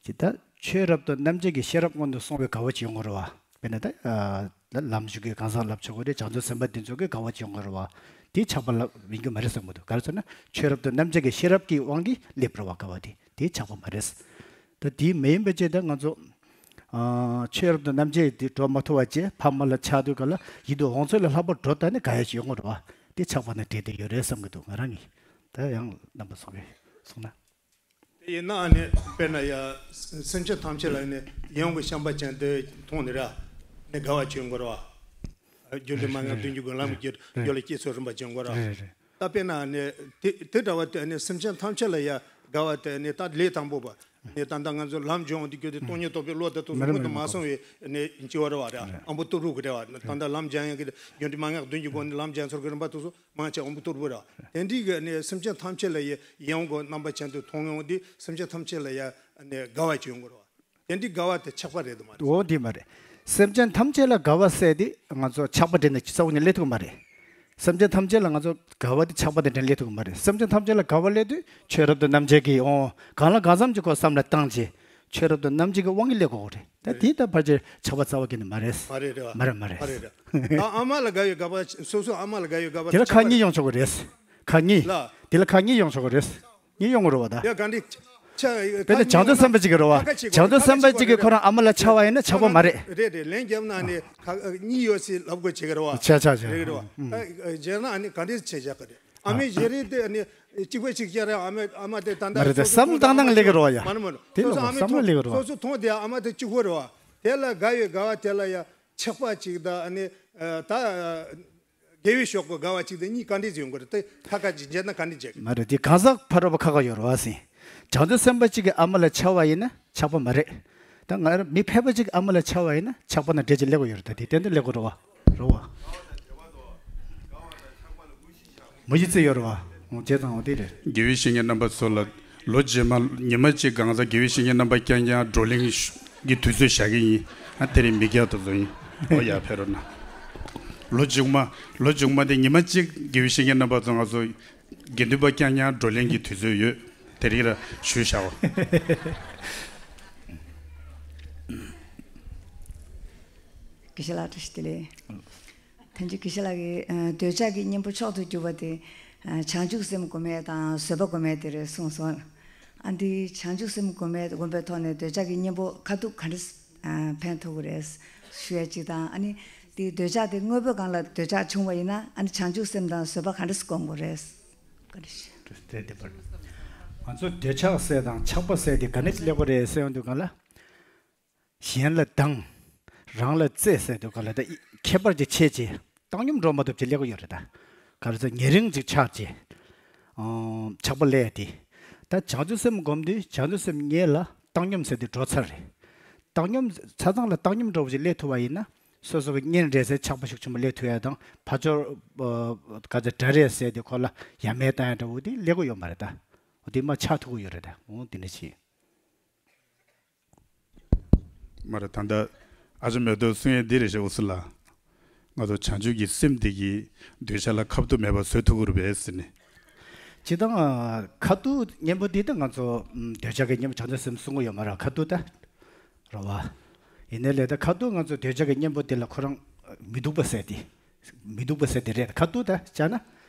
ཇི་ལྟར་ཆོས་རབ་ཏུ་རྣམ་འབྱེད་ཀྱི་ཤེས་རབ་སྔོན་དུ་སོང་བའི་དགའ་བ་ཅིག་ཡོང་གི་རེད་བ། དཔེར་ན་ད། ལམ་ཞུགས་ཀྱི་གང་ཟག་ལབ་ཆོག་གི་རེད། བྱང་ཆུབ་སེམས་དཔའ་དེ་ཚོ་གི་དགའ་བ་ཅིག་ཡོང་གི་རེད་བ། དེ་ཆགས་པ་ལབ་ཡིན་གྱི་མ་རེད་བསམ་གྱི་འདུག་ག་རེ་ཟེར་ན་ཆོས་རབ་ཏུ་རྣམ་འབྱེད་ཀྱི་ཤེས་རབ་ཀྱི་དབང་གིས་སླེབས་རེད་བ་དགའ་བ་དེ། དེ་ཆགས་པ་མ་རེད། ད་དེ་མ་ཡིན་པ་བྱས་ད་ང་ཚོ། ཨ། ཆོས་རབ་ཏུ་རྣམ་འབྱེད་དེ་འགྲོ་མ་ཐུབ་པ་བྱས་ཕ་མ་ལ་ཆགས་དུས་ག་ལ་ཡིད་དུ་འོང་ཚོད་ལས་ལྷག་པར་འགྲོ་ད་ནི་དགའ་ཡ་ཞིག་ཡོང་གི་རེད་བ། དེ་ཆགས་པ་ན་འབྲེལ་བསྡད་ཡོད་རེད་བསམ་གྱི་འདུག་ང་རང་གིས། ད་ཡང་རྣམ་པ་ཚོ་གིས་གསུངས་ན། དེ་ཡིན་ན་ཨ་ནི་དཔེར་ན་ཡ། སེམས་ཅན་ཐམས་ཅད་ལ་ནི་ཡིད་འོང་གི་བྱམས་པ་ཅན་དེ་མཐོང་ནི་ར། ནི་དགའ་བ་བྱུང་དགོས་ར་བ། རྒྱུ་འབྲས་མན་ངག་བདུན་གྱི་སྒོ་ལམ་གྱི་རྒྱུ་ལ་སྐྱེ་ཚུལ་རིམ་པ་བྱུང་དགོས་ར་བ། རེད་རེད། ད་དཔེར་ན་ནི་དེ་དེ་འདྲ་བ་དེ་ནི་སེམས་ཅན་ཐམས་ཅད་ལ་ཡ་དགའ་བ་དེ་ནི་ད་ལས་དང་པོ་པ། ནི་ད་ལྟ་ང་ཚོ་ལམ་སྦྱོང་དུས་རྒྱུ་དེ་སྟོང་ཉིད་རྟོགས་པའི་བློ་དེ་ཏོག་ཙམ་མི་རེད་ཀུན་ཏུ་མ་སོང་བའི་ནི་སྐྱེ་བ་རེད་བ་ར། ཨ་འབུ་ཏུ་རུ་གི་རེད་བ། ད་ལྟ་ལམ་སྦྱང་ཡག་གི་རྒྱུ་འབྲས་མན་ངག་བདུན་གྱི་སྒོ་ནས་ལམ་སྦྱང་ཚུལ་གྱི་རིམ་པ་དེ་ཚོ། མང་ཆེ་འོམ་བུ་ཏུར་བུ་ར། དེ་འདྲའི་གི་ནི་སེམས་ཅན་ཐམས་ཅད་ལ་ཡི་ཡིད་འོང་གི་རྣམ་པ་ཅན་དུ་མཐོང་ཡོང་དུས་སེམས་ཅན་ཐམས་ཅད་ལ་ཡ་ནི་དགའ་བ་ཅིག་ཡོང་གི་རེད་བ། དེ་འདྲའི་དགའ་བ་དེ་ཆགས་པ་རེད་དམ་མ་རེད། འོ་དེ་མ་རེད། སེམས་ཅན་ཐམས་ཅད་ལ་དགའ་བ་ཟེར་དེ་ང་ཚོ་ཆགས་པ་འདྲེན་ནས་ཅི་ས་བོ་ནས་སླེབས་ཐུབ་མ་རེད། སེམས་ཅན་ཐམས་ཅད་ལ་ང་ཚོ་དགའ་བ་དེ་ཆགས་པ་དེ་འདྲེན་སླེབས་ཐུབ་མ་རེད། སེམས་ཅན་ཐམས་ཅད་ལ་དགའ་བ་སླེབས་དུས་ཆོས་རབ་ཏུ་རྣམ་འབྱེད་ཀྱིས་འོང་གང་ལ་གང་འཚམ་གྱི་ཁོ་བསམ་བློ་བཏང་རྗེས་ཆོས་རབ་ཏུ་རྣམ་འབྱེད་ཀྱི་དབང་གིས་སླེབས་དགོས་རེད། ད་དེ་ལྟ་བར་ཆད་ཆགས་པ་རྩ་བ་གི་ནི་མ་རེད། མ་རེད་རེད་བ། མ་རེད་མ་རེད། མ་རེད་རེད། ཨ་ཨ་མ་ལ་དགའ་བའི་དགའ་བ་སོ་སོ་ཨ་མ་ལ་དགའ་བའི་དགའ་བ་དེ་ལ་ཁག་གཉིས་ཡོང་ཆོག་གི་རེད། ཁག་གཉིས། ལ། དེ་ལ་ཁག་གཉིས་ཡོང་ཆོག་གི་རེད། གཉིས་ཡོང་གི་རེད་བ་ད། ཡ་ག་འདྲི། ཆ་དཔེར་ན་བྱང་ཆུབ་སེམས་དཔའ་གཅིག་གི་རེད་བ། ཁ་ཁ་ཆེ་བྱང་ཆུབ་སེམས་དཔའ་གཅིག་གི་ཁོ་རང་ཨ་མ་ལ་ཆགས་པ་ཡིན་ན་ཆགས་པ་མ་རེད། རེད་རེད། ལན་རྒྱབ་ན་ནི་ཁ་གཉིས་ཡོད་སྲིད་ལབ་དགོས་བྱེད་གི་རེད་བ། ཆ་ཆ་ཆ། རེད་རེད་བ། ཨ་རྗེས་ན་ཨ་ནི་ག་འདྲི་བྱེད་བཞག་གི་རེད། ཨ་མའི་ཞལ་རས་དེ་ཨ་ནི་གཅིག་པ་གཅིག་རྐྱང་རེད། ཨ་མ་ཨ་མ་དེ་ད་ལྟ་མ་རེད་དེ་སོ་སོ་བསམ་བློ་བཏང་སྟངས་ལས་ཀྱི་རེད་བ་ཡ། མ་ནི་མ་ནི་དེ་སོ་ལ་སོ་ཨ་མའི་བསམ་བློ་ཐོག་ལས་ཀྱི་རེད་སོ་བ། སོ་མཐོང་དེ་ཨ་མ་དེ་གཅིག་པོ་རེད་བ། དེ་ལ་དགའ་བའི་དགའ་བ་དེ་ལ་ཡ་ཆགས་པ་གཅིག་ད་ཨ་ནི་ད་དགེ་བའི་ཕྱོགས་ཀྱི་དགའ་བ་གཅིག་དང་གཉིས་ག་འདྲས་ཡོང་གི་རེད། དེ་ཁ་ཁ་ཅིག་འཇལ་ན་ག་འདྲས་འཇལ་གི། མ་རེད་དེ་གང་ཟག་ཕ་རོལ་པོ་ཁ་ཁ་ཡོད་རེད་བ་ཟིན། བྱང་ཆུབ་སེམས་དཔའ་གཅིག་གི་ཨ་མ་ལ་ཆགས་པ་ཡིན་ན་ཆགས་པ་མ་རེད། ད་ང་རང་མི་ཕལ་པ་གཅིག་གི་ཨ་མ་ལ་ཆགས་པ་ཡིན་ན་ཆགས་པ་ན་འདྲེ་ཅིག་སླེབས་ཀྱི་ཡོད་རེད། ད་དེ་ཏན་ཏན་སླེབས་ཀྱི་རེད་བ། རེད་བ། མུ་བཞི་རྩི་ཡོད་རེད་བ། འོ་བྱས་ཙང་འོ་དེ་རེད། དགེ་བའི་བཤེས་གཉེན་རྣམ་པ་ཚོ་ལ་ལོ་རྗེས་མ་ཉི་མ་གཅིག་གང་ཟག་དགེ་བའི་བཤེས་གཉེན་རྣམ་པ་རྐྱང་རྐྱང་བགྲོ་གླེང་གི་དུས་ཚོད་བཞག་གི་ཡིན། ཨ་དེ་རིང་མི་རྒྱག་དུ་བཟོ་ཡིན། ཨོ་ཡ་ཕེ་རོ་ན། ལོ་མཇུག་མ་ལོ་མཇུག་མ་དེ་ཉི་མ་གཅིག་དགེ་བའི་བཤེས་གཉེན་རྣམ་པ་ཚོ་ང་ཚོ་དགེ་འདུན་པ་རྐྱང་རྐྱང་བགྲོ་གླེང་གི་དུས་ཚོད་ཡོད། དེ་རིང་ར་ཞུས་བཞག་བ། དགེ་བཤེས་ལགས་བཀྲ་ཤིས་བདེ་ལེགས། ཐེངས་གཅིག་དགེ་བཤེས་ལགས་ཀྱིས་ཨ་འདོད་ཆགས་ཀྱི་གཉེན་པོ་མཆོག་ཏུ་གྱུར་པ་དེ་ཨ་བྱང་ཆུབ་སེམས་སྒོམ་ཡས་དང་བཟོད་པ་སྒོམ་ཡས་དེ་རེད་གསུངས་སོང་། ཨ་འདི་བྱང་ཆུབ་སེམས་སྒོམ་ཡས་སྒོམ་པའི་ཐོག་ནས་འདོད་ཆགས་ཀྱི་གཉེན་པོ་ཁ་ཐུག་ག་འདྲ་ཨ་ཕན་ཐོགས་ཀྱི་རེད་ཞུ་ཡས་གཅིག་དང་། ཨ་ནི་འདི་འདོད་ཆགས་དེ་དངོས་པོའི་སྒང་ལ་འདོད་ཆགས་བྱུང་བ་ཡིན་ན་ཨ་ནི་བྱང་ཆུབ་སེམས་དང་བཟོད་པ་ག་འདྲ་སྒོམ་དགོས་རེད། བཀའ་དྲིན་ཆེ། ང་ཚོ་འདོད་ཆགས་ཟེར་དང་ཆགས་པ་ཟེར་དེ་ག་ནས་སླེབས་པ་རེད་ཟེར་ཡོང་དུས་སྒང་ལ། གཞན་ལ་སྡང་། རང་ལ་བརྩེ་ཟེར་དུས་ག་ལ་ད་ཁྱད་པར་གྱི་ཆེ་ཆེ། བཏང་སྙོམས་འགྲོ་མ་ཐུབ་ཅེས་སླེབས་ཀྱི་ཡོད་རེད་ད། ག་རེ་ཟེར་ཉེ་རིང་ཅིག་ཆགས་ཅེས། ཨང་། ཆགས་པ་སླེབས་ཏེ། ད་བྱང་ཆུབ་སེམས་སྒོམ་དུས་བྱང་ཆུབ་སེམས་ངེས་ལ་བཏང་སྙོམས་ཟེར་དེ་འགྲོ་ཚར་རེད། བཏང་སྙོམས་ཆ་ཚང་ལ་བཏང་སྙོམས་འགྲོ་བ་ཞིག་སླེབས་ཐུབ་པ་ཡིན་ན། སོ་སོ་གི་གཉེན་རེད་ཟེར་ཆགས་པ་ཤུགས་ཆེན་པོ་སླེབས་ཐུབ་ཡ་དང་ཕར་ཕྱོགས་ག་ཚོད་དགྲ་རེད་ཟེར་དེ་ཁོ་ལ་ཡ་མེད་བཏང་ཡ་འདྲ་བོ་དེ་སླེབས་ཀྱི་ཡོད་མ་རེད་ད། འོ་དེ་མ་ཆགས་ཐུབ་ཀྱི་ཡོད་རེད་ད། འོ་དེ་འདྲ་བྱེད། མ་རེད་ད་ལྟ་ཨ་ཅག་མེ་ཏོག་གསུང་ཡས་འདི་རེད་ཤག་འུ་སུ་ལ། ང་ཚོ་བྱང་ཆུབ་ཀྱི་སེམས་འདི་གིས་འདོད་ཆགས་ལ་ཁ་ཐུག་མེད་པ་བཟོ་ཐུབ་ཀྱི་རེད་པས་ཟེར་ནས། སྤྱིར་བཏང་ཁ་ཐུག་གཉེན་པོ་འདི་ད་ང་ཚོ་འདོད་ཆགས་ཀྱི་གཉེན་པོ་བྱང་ཆུབ་སེམས་གསུང་གི་ཡོད་མ་རེད་ཁ་ཐུག་ད། རེད་བ། ཡིན་ནའི་ལས་ད་ཁ་ཐུག་ང་ཚོ་འདོད་ཆགས་ཀྱི་གཉེན་པོ་འདི་ལ་ཁོ་རང་མི་སྡུག་པ་ཟེར་ཏེ། མི་སྡུག་པ་ཟེར་དེ་རེད་ཁ་ཐུག་ད་བྱས་ན།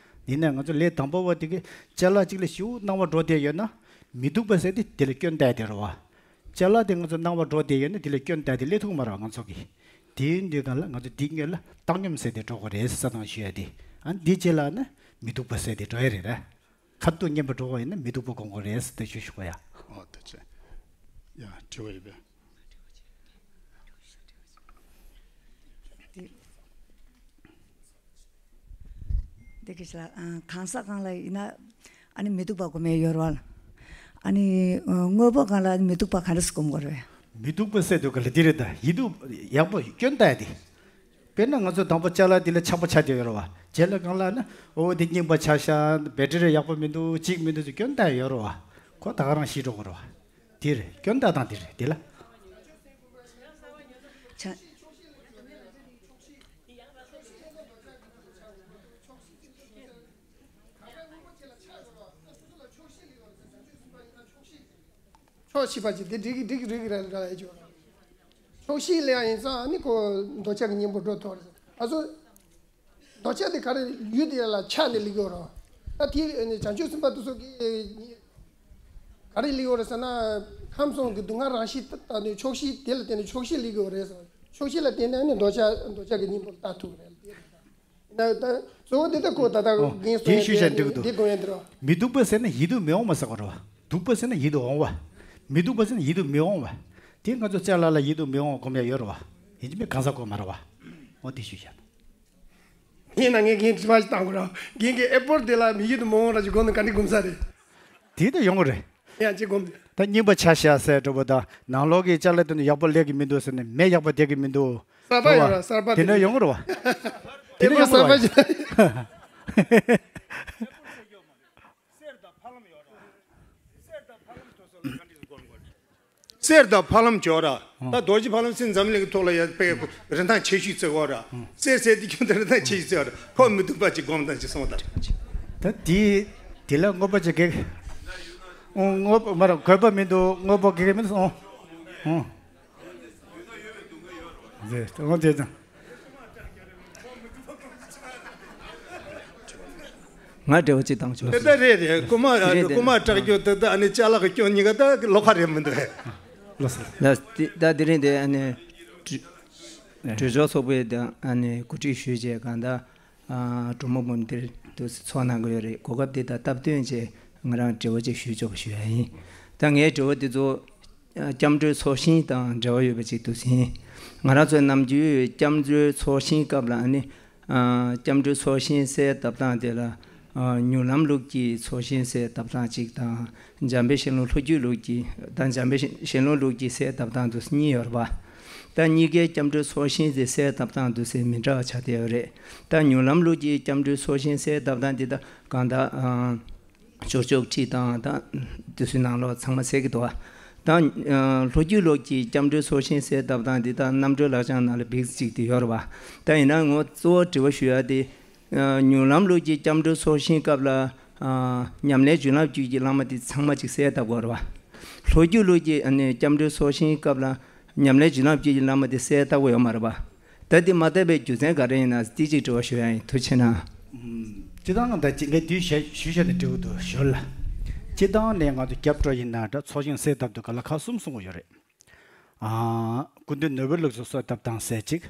ཡིན་ནའི་ང་ཚོ་ལས་དང་པོ་བ་དེ་གི་ཅ་ལག་ཅིག་ལ་ཞེ་པོ་སྣང་བ་འགྲོ་བསྡད་ཡོད་ན། མི་སྡུག་པ་ཟེར་དེ་དེ་ལ་སྐྱོན་བཏགས་དེ་རེད་བ། ཅ་ལག་དེ་ང་ཚོ་སྣང་བ་འགྲོ་བསྡད་ཡོད་ན་དེ་ལ་སྐྱོན་བཏགས་དེ་སླེབས་ཐུབ་མ་རེད་བ་ང་ཚོ་གི། དེའི་དུས་གང་ལ་ང་ཚོ་འདི་སྔོན་ལ་བཏང་སྙོམས་ཟེར་དེ་འགྲོ་དགོས་རེད་ས་དང་ཞུ་ཡ་དེ། ཨ་འདི་རྗེས་ལ་ན་མི་སྡུག་པ་ཟེར་དེ་འགྲོ་ཡ་རེད་ད། ཁ་ཐུག་གཉེན་པོ་འགྲོ་བ་ཡིན་ན་མི་སྡུག་པ་སྒོམ་དགོས་རེད་ཟེར་དེ་ཞུ་ཞུ་གོ་ཡ། ཨོ་ད་ཆེ། ཡ་དྲི་བ་ཡོད་པས། འདི་གི་ལ་གང་ཟག་གང་ལ་ཡིན་ན་ཨ་ནི་མི་སྡུག་པ་སྒོམ་ཡས་ཡོད་རེད་བ། ཨ་ནི་དངོས་པོ་གང་ལ་ཨ་ནི་མི་སྡུག་པ་ག་འདྲ་སྒོམ་དགོས་རེད། མི་སྡུག་པ་ཟེར་དུས་ག་ལ་འདི་རེད་ད་ཡིད་སྡུག་ཡག་པོ་སྐྱོན་བཏགས་ཏེ། དཔེར་ན་ང་ཚོ་དང་པོ་ཅ་ལག་འདི་ལ་ཆགས་པ་ཆགས་བསྡད་ཡོད་རེད་བ། རྗེས་ལ་གང་ལ་ན་ཨོ་འདི་རྙིང་པ་ཆགས་ཤག་བེ་ཊི་རི་ཡག་པོ་མི་འདུག་གཅིག་མི་འདུག་ཅེས་སྐྱོན་བཏགས་ཡོད་རེད་བ། ཁོ་ད་ག་རང་ཤི་འགྲོ་གི་རེད་བ། འདི་རེད་སྐྱོན་བཏགས་སྟངས་འདི་རེད་འདི་ལ། ཆ། ཕྱོགས་ཕྱི་པ་ཅིག་དེ་འགྲིག་གི་འགྲིག་གི་རེད་གི་རེད་འདྲ་ཡ་ཅིག་ཡོད་རེད། ཕྱོགས་བཞི་ལེན་ཡ་ཡིན་ཙང་ཨ་ནི་ཁོ་འདོད་ཆགས་ཀྱི་གཉེན་པོ་འགྲོ་ཐུབ་རེད། ཨ་སོ། འདོད་ཆགས་དེ་ག་རེ་ཡུལ་དེ་ལ་ཆགས་ནས་ལུས་ཀྱི་ཡོད་རེད། ད་དེ་བྱང་ཆུབ་སེམས་དཔའ་དེ་ཚོ་གིས་ག་རེ་ལུས་ཀྱི་ཡོད་རེད་ཟེར་ན། ཁམས་གསུམ་གྱི་སྡུག་བསྔལ་རང་བཞིན་ད་ནི་ཕྱོགས་བཞི་དེ་ལ་བརྟེན་ནས་ཕྱོགས་བཞི་ལུས་ཀྱི་ཡོད་རེད་ཟེར། ཕྱོགས་བཞི་ལ་བརྟེན་ནས་ནི་འདོད་ཆགས་འདོད་ཆགས་ཀྱི་གཉེན་པོ་ལྟ་ཐུབ་རེད། ད་ད་གཙོ་བོ་འདི་ད་ཁོ་ད་ལྟ་ཨོ། རྒན་གསུངས་དེ་ཡ་ཞུས་བྱས་འགྲིག་གི་འདུག་འདི་དགོངས་ཡ་འདི་རོ། མི་སྡུག་པ་ཟེར་ན་ཡིད་དུ་མི་འོང་བ་ཟེར་བ་རེད་བ། སྡུག་པ་ཟེར་ན་ཡིད་དུ་འོང་བ། མི་སྡུག་པ་ཟེར་ན་ཡིད་དུ་མི་འོང་བ། དེ་ང་ཚོ་ཅ་ལག་ལ་ཡིད་དུ་མི་འོང་བ་སྒོམ་ཡ་ཡོད་རེད་བ། ཡིན་གཅིག་མིན་གང་ཟག་སྒོམ་མ་རེད་བ། ཨོ་དེ་ཞུས་བྱས། ཡིན་ན་ངས་རྒན་དྲི་བ་ཞིག་བཏང་དགོས་རོ། རྒན་གྱིས་ཨེ་པོལ་དེ་ལ་མི་ཡིད་དུ་མི་འོང་ར་ཅིག་སྒོམ་ན་ག་འདྲ་སྒོམ་ས་རེད། དེ་ད་ཡོང་གི་རེད། ཡང་ཅིག་སྒོམ། ད་རྙིང་པ་ཆ་བཞག་ཟེར་འགྲོ་བ་དང་ནང་ལོགས་ཀྱི་ཅ་ལག་དེ་ནི་ཡག་པོ་སླེབས་ཀྱི་མི་འདུག་ཟེར་ནས་མེ་ཡག་པོ་བསྡད་ཀྱི་མི་འདུག་གསར་པ་ཡོད་ར་གསར་པ་དེ་ནས་ཡོང་གི་རེད་བ། དེ་ཨེ་ནས་པོལ་ཡོང་གི་རེད་བ། གསར་པ་ཅིག་གསེར་དང་ཕ་ལམ་སྦྱོར་ར། ད་རྡོ་རྗེ་ཕ་ལམ་སེང་འཛམ་གླིང་གི་ཐོག་ལ་ཡ་དཔེ་རིན་ཐང་ཆེ་ཤོས་བརྩི་གོ་ར། གསེར་ཟེར་དེ་ཁྱོད་ད་རིན་ཐང་ཆེ་ཤོས་བརྩི་བ་ར། ཁོ་མི་སྡུག་པ་ཅིག་སྒོམ་དང་ཅིག་གསུངས་དང་། ད་དེ་དེ་ལ་དངོས་པོ་ཅིག་གེ། ཨོ་དངོས་པོ་མ་ར་དགོས་པ་མི་འདུག་དངོས་པོ་གེ་གེ་མི་འདུག་ཨོ། ཨོ། རེད་དངོས་དེ་དང་། ང་འབྲེལ་བ་གཅིག་བཏང་ཆོག་དེ་ལྟ་རེད་རེད། རྐུ་མ་རེད་རེད། རྐུ་མ་སྐྲག་རྒྱུ་དེ་ལྟ་ཨ་ནི་ཅ་ལག་གི་སྐྱོན་གཉིས་ཀ་ད་ལོགས་ཀ་རེད་མི་འདུག་ལགས་སོ། ད་དེ་ད་དེ་རིང་དེ་ཨ་ནི་གྲོས་གྲོས་ཚོགས་ཚོགས་པའི་དང་ཨ་ནི་གོ་སྒྲིག་ཞུས་བྱས་གང་ལྟར་གྲོས་མོལ་མུ་མཐུད་དུ་ཚོགས་གནང་གི་ཡོད་རེད། གོ་སྐབས་དེ་དང་སྟབས་བསྟུན་བྱས་ང་རང་འབྲེལ་བ་གཅིག་ཞུ་ཆོག་པ་ཞུ་ཡ་ཡིན། ད་ངའི་འབྲེལ་བ་དེ་ཚོ་སྐྱབས་འགྲོའི་ཚོགས་ཞིང་དང་འབྲེལ་བ་ཡོད་པ་ཅིག་འདུག་ཟིན། ང་རང་ཚོ་ནམ་རྒྱུན་སྐྱབས་འགྲོའི་ཚོགས་ཞིང་སྐབས་ལ་ཨ་ནི། ཨ། སྐྱབས་འགྲོའི་ཚོགས་ཞིང་ཟེར་བཏབ་སྟངས་དེ་ལ། ཨ། མྱུར་ལམ་ལུགས་ཀྱི་ཚོགས་ཞིང་ཟེར་བཏབ་སྟངས་གཅིག་དང་། འཇམ་དཔལ་ཞལ་ལུང་ལྷོ་རྒྱུད་ལུགས་ཀྱི་དང་འཇམ་དཔལ་ཞལ་ལུང་ལུགས་ཀྱི་ཟེར་བཏབ་སྟངས་དེ་གཉིས་ཡོད་རེད་པ། ད་གཉིས་ཀའི་སྐྱབས་འགྲོའི་ཚོགས་ཞིང་ཟེར་ཟེར་བཏབ་སྟངས་དེ་མི་འདྲ་བ་ཆགས་བསྡད་ཡོད་རེད། ད་མྱུར་ལམ་ལུགས་ཀྱི་སྐྱབས་འགྲོའི་ཚོགས་ཞིང་ཟེར་བཏབ་སྟངས་དེ་ད་གང་ལྟར། ཨ། ཅོག་ཅོག་ཁྲིད་དང་ད་དེ་ཚོའི་ནང་ལོགས་ཚང་མ་གསལ་གྱི་འདུག་བ། ད་ལྷོ་རྒྱུད་ལུགས་ཀྱི་སྐྱབས་འགྲོའི་ཚོགས་ཞིང་ཟེར་བཏབ་སྟངས་འདི་ད་རྣམ་གྲོལ་ལག་བཅངས་ནང་ལ་བིག་ཅིག་དེ་ཡོད་རེད་བ། ད་ཡིན་ན་ངོ་གཙོ་བོ་དྲི་བ་ཞུ་ཡ་དེ། མྱུར་ལམ་ལུགས་ཀྱི་སྐྱབས་འགྲོའི་ཚོགས་ཞིང་སྐབས་ལ་ཉམས་ལེན་བྱིན་རླབས་རྒྱུད་ཀྱི་བླ་མ་དེ་ཚང་མ་ཅིག་གསལ་བཏབ་དགོས་རེད་བ། ལྷོ་རྒྱུད་ལུགས་ཀྱི་ཨ་ནི་སྐྱབས་འགྲོའི་ཚོགས་ཞིང་སྐབས་ལ་ཉམས་ལེན་བྱིན་རླབས་རྒྱུད་ཀྱི་བླ་མ་དེ་གསལ་བཏབ་དགོས་ཡོད་མ་རེད་བ། ད་འདི་མ་བཏབ་པའི་རྒྱུ་མཚན་ག་རེ་ཡིན་ན་ཏི་ཅིག་དྲི་བ་ཞུ་ཡ་ཡིན། ཐུགས་རྗེ་ཆེ་གནང་། སྤྱིར་བཏང་ད་ཅི་ངས་དུས་ཞེ་ཞུས་བྱས་ནས་འབྲི་དགོས་འདུག་ཞོར་ལ། སྤྱིར་བཏང་ནས་ང་ཚོ་སྐྱབས་འགྲོ་ཡིན་ན་འདྲ་ཚོགས་ཞིང་གསལ་བཏབ་དུས་ག་ལ་ཁག་གསུམ་གསུང་གི་ཡོད་རེད། ཨ། སྐུ་མདུན་ནོར་བུའི་ལུགས་སུ་གསལ་བཏབ་སྟངས་ཟེར་གཅིག་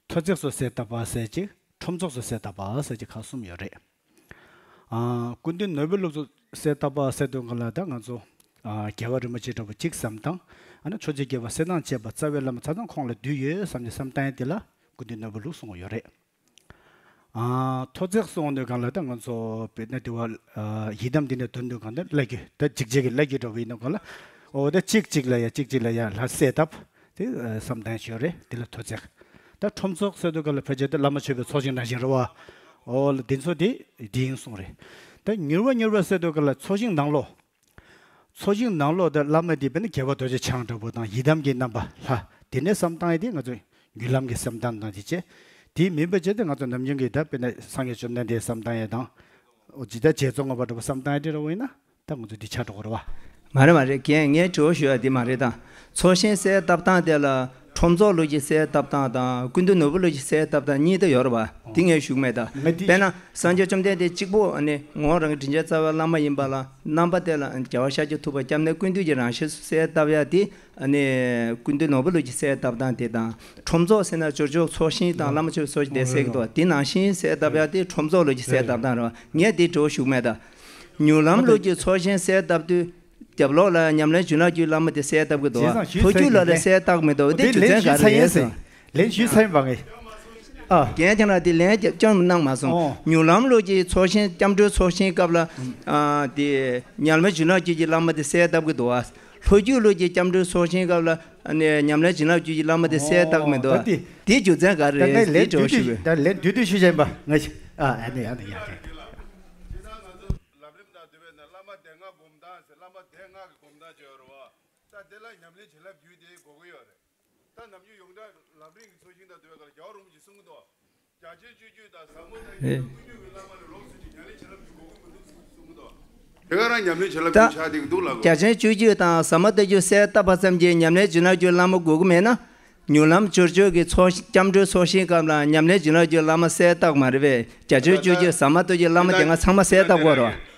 ཐོ་བརྩེགས་སུ་གསལ་བཏབ་པ་ཟེར་གཅིག་ཁྲོམ་ཚོགས་སུ་གསལ་བཏབ་པ་ཟེར་གཅིག་ཁག་གསུམ་ཡོད་རེད། ཨ། སྐུ་མདུན་ནོར་བུའི་ལུགས་སུ་གསལ་བཏབ་པ་ཟེར་དུས་ག་ལ་ད་ང་ཚོ། ཨ། རྒྱལ་བ་རིན་པོ་ཆེ་འདྲ་བོ་གཅིག་བསམ་སྟངས། ཨ་ནི་ཆོས་རྗེ་རྒྱལ་བ་གསེར་ཐང་བཅས་པ་རྩ་བའི་བླ་མ་ཆ་ཚང་ཁོང་ལ་འདུས་ཡོད་བསམ་ནས་བསམ་སྟངས་དེ་ལ་སྐུ་མདུན་ནོར་བུའི་ལུགས་གསུང་གི་ཡོད་རེད། ཨ། ཐོ་བརྩེགས་གསུང་དུས་ག་ལ་ད་ང་ཚོ་བོད་ན་དེ་བ། ཨ། ཡི་དམ་འདི་ནས་འདོན་དུས་ག་ད་བླ་བརྒྱུད་ད་འཇིགས་བྱེད་ཀྱི་བླ་བརྒྱུད་འདྲ་བོ་ཡིན་ནོ་ག་ལ། འོ་ད་གཅིག་གཅིག་ལ་ཡ་གཅིག་གཅིག་ལ་ཡ་ལྷ་གསལ་བཏབ། དེ་བསམ་གཏན་ཞོར་རེད། དེ་ལ་ཐོ་བརྩེགས། ད་ཁྲོམ་ཚོགས་ཟེར་དུས་ག་ལ་ཕལ་ཆེར་དེ་བླ་མ་མཆོད་པའི་ཚོགས་ཞིང་ནང་བཞིན་རེད་བ། འོ་ལ་འདི་ཚོ་དེ་འདི་ཡིན་གསུངས་རེད། ད་མྱུར་བ་མྱུར་བ་ཟེར་དུས་ག་ལ་ཚོགས་ཞིང་ནང་ལོགས། ཚོགས་ཞིང་ནང་ལོགས་དེ་བླ་མ་དེ་དཔེར་ན་རྒྱལ་བ་རྡོ་རྗེ་འཆང་འདྲ་པོ་དང་ཡི་དམ་གྱི་རྣམ་པ་ལྷ་དེ་ནས་བསམ་བཏང་ཡས་དེ་ང་ཚོ་མྱུར་ལམ་གྱི་བསམ་སྟངས་དང་དེ་བྱས། དེ་མིན་པ་བྱས་ཏེ་ང་ཚོ་ནམ་རྒྱུན་གྱི་ད་དཔེར་ན་སངས་རྒྱས་བཅོམ་ལྡན་འདས་བསམ་བཏང་ཡས་དང་། འོ་ཇི་ལྟར་རྗེ་བཙུན་མངོན་པ་འདྲ་པོ་བསམ་བཏང་ཡས་དེ་འདྲ་པོ་ཡིན་ན། ད་ང་ཚོ་འདི་ཆགས་འགྲོ་གི་རེད་བ། མ་རེད་མ་རེད། རྒན་ངས་དྲི་བ་ཞུ་ཡ་འདི་མ་རེད་ད། ཚོགས་ཞིང་གསལ་བཏབ་སྟངས་དེ་ལ་ཁྲོམ་ཚོགས་ལུགས་ཀྱི་གསལ་བཏབ་སྟངས་དང་ཀུན་འདུས་ནོར་བུ་ལུགས་ཀྱི་གསལ་བཏབ་སྟངས་གཉིས་ད་ཡོད་རེད་བ། འདི་ངས་ཞུ་གི་མེད་ད། ང་འདི་དཔེར་ན་སངས་རྒྱས་བཅོམ་ལྡན་འདས་གཅིག་པོ་ཨ་ནི་ངོ་བོ་རང་གི་དྲིན་ཅན་རྩ་བའི་བླ་མ་ཡིན་པ་ལ་རྣམ་པ་དེ་ལ་རྒྱལ་བ་ཤཱཀྱ་ཐུབ་པ་སྐྱབས་གནས་ཀུན་འདུས་ཀྱི་རང་བཞིན་སུ་གསལ་བཏབ་ཡ་དེ་ཨ་ནི་ཀུན་འདུས་ནོར་བུ་ལུགས་ཀྱི་གསལ་བཏབ་སྟངས་དེ་དང་ཁྲོམ་ཚོགས་ཟེར་ན་ཅོག་ཅོག་ཚོགས་ཞིང་དང་བླ་མ་མཆོད་པའི་ཚོགས་ཞིང་དེ་གསལ་གི་འདུག་བ། དེ་ནང་བཞིན་གསལ་བཏབ་ཡ་དེ་ཁྲོམ་ཚོགས་ལུགས་ཀྱི་གསལ་བཏབ་སྟངས་རེད་བ། ངས་དེ་དྲི་བ་ཞུ་གི་མེད་ད། མྱུར་ལམ་ལུགས་ཀྱི་ཚོགས་ཞིང་གསལ་བཏབ་དུས། རྒྱབ་ལོགས་ལ་ཉམས་ལེན་བྱིན་རླབས་ཀྱི་བླ་མ་དེ་གསལ་བཏབ་ཀྱི་འདུག་བ། ལྷོ་རྒྱུད་ལ་ལ་གསལ་བཏབ་མི་འདུག་བ། དེ་རྒྱུ་མཚན་ག་རེ་རེད་ཟེར། ལན་ཞུས་ཚར་ཡིན་པ་ངས། ཨ། རྒན་ཁྱེད་རང་དེ་ལན་རྒྱབ་སྐྱོར་གནང་མ་སོང་། ཨོ། མྱུར་ལམ་ལུགས་ཀྱི་ཚོགས་ཞིང་སྐྱབས་འགྲོའི་ཚོགས་ཞིང་སྐབས་ལ། ཨ། དེ་ཉམས་ལེན་བྱིན་རླབས་ཀྱི་བླ་མ་དེ་གསལ་བཏབ་ཀྱི་འདུག་བ། ལྷོ་རྒྱུད་ལུགས་ཀྱི་སྐྱབས་འགྲོའི་ཚོགས་ཞིང་སྐབས་ལ་ཉམས་ལེན་བྱིན་རླབས་ཀྱི་བླ་མ་དེ་གསལ་བཏབ་མི་འདུག་བ། ཨོ། ད་དེ། དེ་རྒྱུ་མཚན་ག་རེ་རེད་ཟེར་དེ་དྲི་བ་ཞུ་དགོས། ད་ལན་བསྡུས་བསྡུས་ཞུས་བྱས་ཡིན་པ་ངས། ཨ། ཨ་ནི་ཨ་ནི་ཡ་ཡ། ལམ་རིམ་དང་འདུལ་བའི་ནང་བླ་མ་སྡེ་ལྔ་སྒོམ་སྟངས་ཟེར་བླ་མ་སྡེ་ལྔ་གི་སྒོམ་སྟངས་ཅིག་ཡོད་རེད་བ། ད་དེ་ལ་ཉམས་ལེན་བྱིན་རླབས་རྒྱུད་དེ་དགོས་ཀྱི་ཡོད་རེད། ད་ནམ་རྒྱུན་ཡོངས་གྲགས་ལམ་རིམ་གྱི་ཚོགས་ཞིང་དང་འདུལ་བའི་སྐབས་ལ་རྒྱལ་བ་རིན་པོ་ཆེས་གསུང་གི་འདུག་རྒྱ་ཆེན་སྤྱོད་རྒྱུད་དང་ཟབ་མོ་དང་ཡེ་ཤེས་ཀུན་འདུས་ཀྱི་བླ་མ་ལས་ལོགས་སུ་ཅིག་ཉམས་ལེན་བྱིན་རླབས་རྒྱུད་དགོས་ཀྱི་མི་འདུག་གསུང་གི་འདུག་དེ་ག་རང་ཉམས་ལེན་བྱིན་རླབས་ཀྱི་ཆ་དེ་གི་འདུག་ལབ་དགོས། བརྒྱ་བྱིན་སྤྱོད་བརྒྱུད་དང་ཟབ་མོ་ལྟ་བརྒྱུད་གསལ་བཏབ་པ་ཙམ་གྱིས་ཉམས་ལེན་བྱིན་རླབས་ཀྱི་བླ་མ་དགོས་ཀྱི་མེད་ན། མྱུར་ལམ་སྦྱོར་སྤྱོད་ཀྱི་ཚོགས་སྐྱབས་འགྲོའི་ཚོགས་ཞིང་སྐབས་ལ་ཉམས་ལེན་བྱིན་རླབས་ཀྱི་བླ་མ་གསལ་བཏབ་མ་རེད་པས། བརྒྱ་བྱིན་སྤྱོད་བརྒྱུད་ཟབ་མོ་ལྟ་བརྒྱུད་བླ་མ་དེ་སྔ་ཚང་མ་གསལ་བཏབ་དགོས་རེད་བ།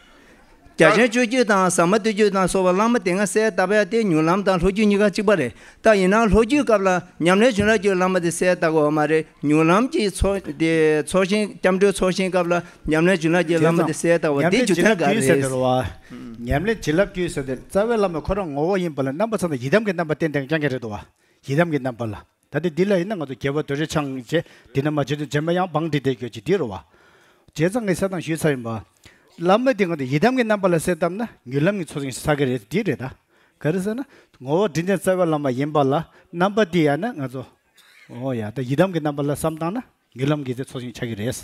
བརྒྱ་བྱིན་སྤྱོད་བརྒྱུད་དང་ཟབ་མོ་ལྟ་བརྒྱུད་དང་སོགས་པ་བླ་མ་དེ་སྔ་གསལ་བཏབ་ཡ་དེ་མྱུར་ལམ་དང་ལྷོ་བརྒྱུད་གཉིས་ཀ་གཅིག་པ་རེད། ད་ཡིན་ན་ལྷོ་བརྒྱུད་སྐབས་ལ་ཉམས་ལེན་བྱིན་རླབས་ཀྱི་བླ་མ་དེ་གསལ་བཏབ་དགོས་བ་མ་རེད། མྱུར་ལམ་གྱི་ཚོགས་དེ་ཚོགས་ཞིང་སྐྱབས་འགྲོའི་ཚོགས་ཞིང་སྐབས་ལ་ཉམས་ལེན་བྱིན་རླབས་ཀྱི་བླ་མ་དེ་གསལ་བཏབ་པ་དེ་རྒྱུ་མཚན་ག་རེ་རེད། ཉམས་ལེན་བྱིན་རླབས་ཀྱི་ཟེར་དེ་རྩ་བའི་བླ་མ་ཁོ་རང་ངོ་བོ་ཡིན་པ་ལ་རྣམ་པ་ཚང་དང་ཡི་དམ་གྱི་རྣམ་པ་བསྟན་ཏེ་རྐྱང་རྐྱང་རེད་འདུག་བ། ཡི་དམ་གྱི་རྣམ་པ་ལ། ད་ལྟ་འདི་ལ་ཡིན་ན་ང་ཚོ་རྒྱལ་བ་རྡོ་རྗེ་འཆང་བཅས་འདི་ན་མ་བྱེད་དུ་འཇམ་པའི་དབྱངས་བང་བསྒྲིགས་ཏེ་སྐྱོད་ཀྱི་འདི་རུ་བ། བྱས་ཙང་ངས་གསལ་བཏང་ཞུས་ཚར་ཡིན་པ། བླ་མ་འདི་ང་ཚོ་ཡི་དམ་གྱི་རྣམ་པ་ལ་གསལ་བཏབ་ན་མྱུར་ལམ་གྱི་ཚོགས་ཞིང་ཆགས་ཀྱི་རེད། འདི་རེད་ད། ག་རེ་ཟེར་ན། ངོ་བོ་དྲིན་ཅན་རྩ་བའི་བླ་མ་ཡིན་པ་ལ་རྣམ་པ་འདི་ཡང་ན་ང་ཚོ། ཨོ་ཡ་ད་ཡི་དམ་གྱི་རྣམ་པ་ལ་བསམ་བཏང་ན་མྱུར་ལམ་གྱི་དེ་ཚོགས་ཞིང་ཆགས་ཀྱི་རེད།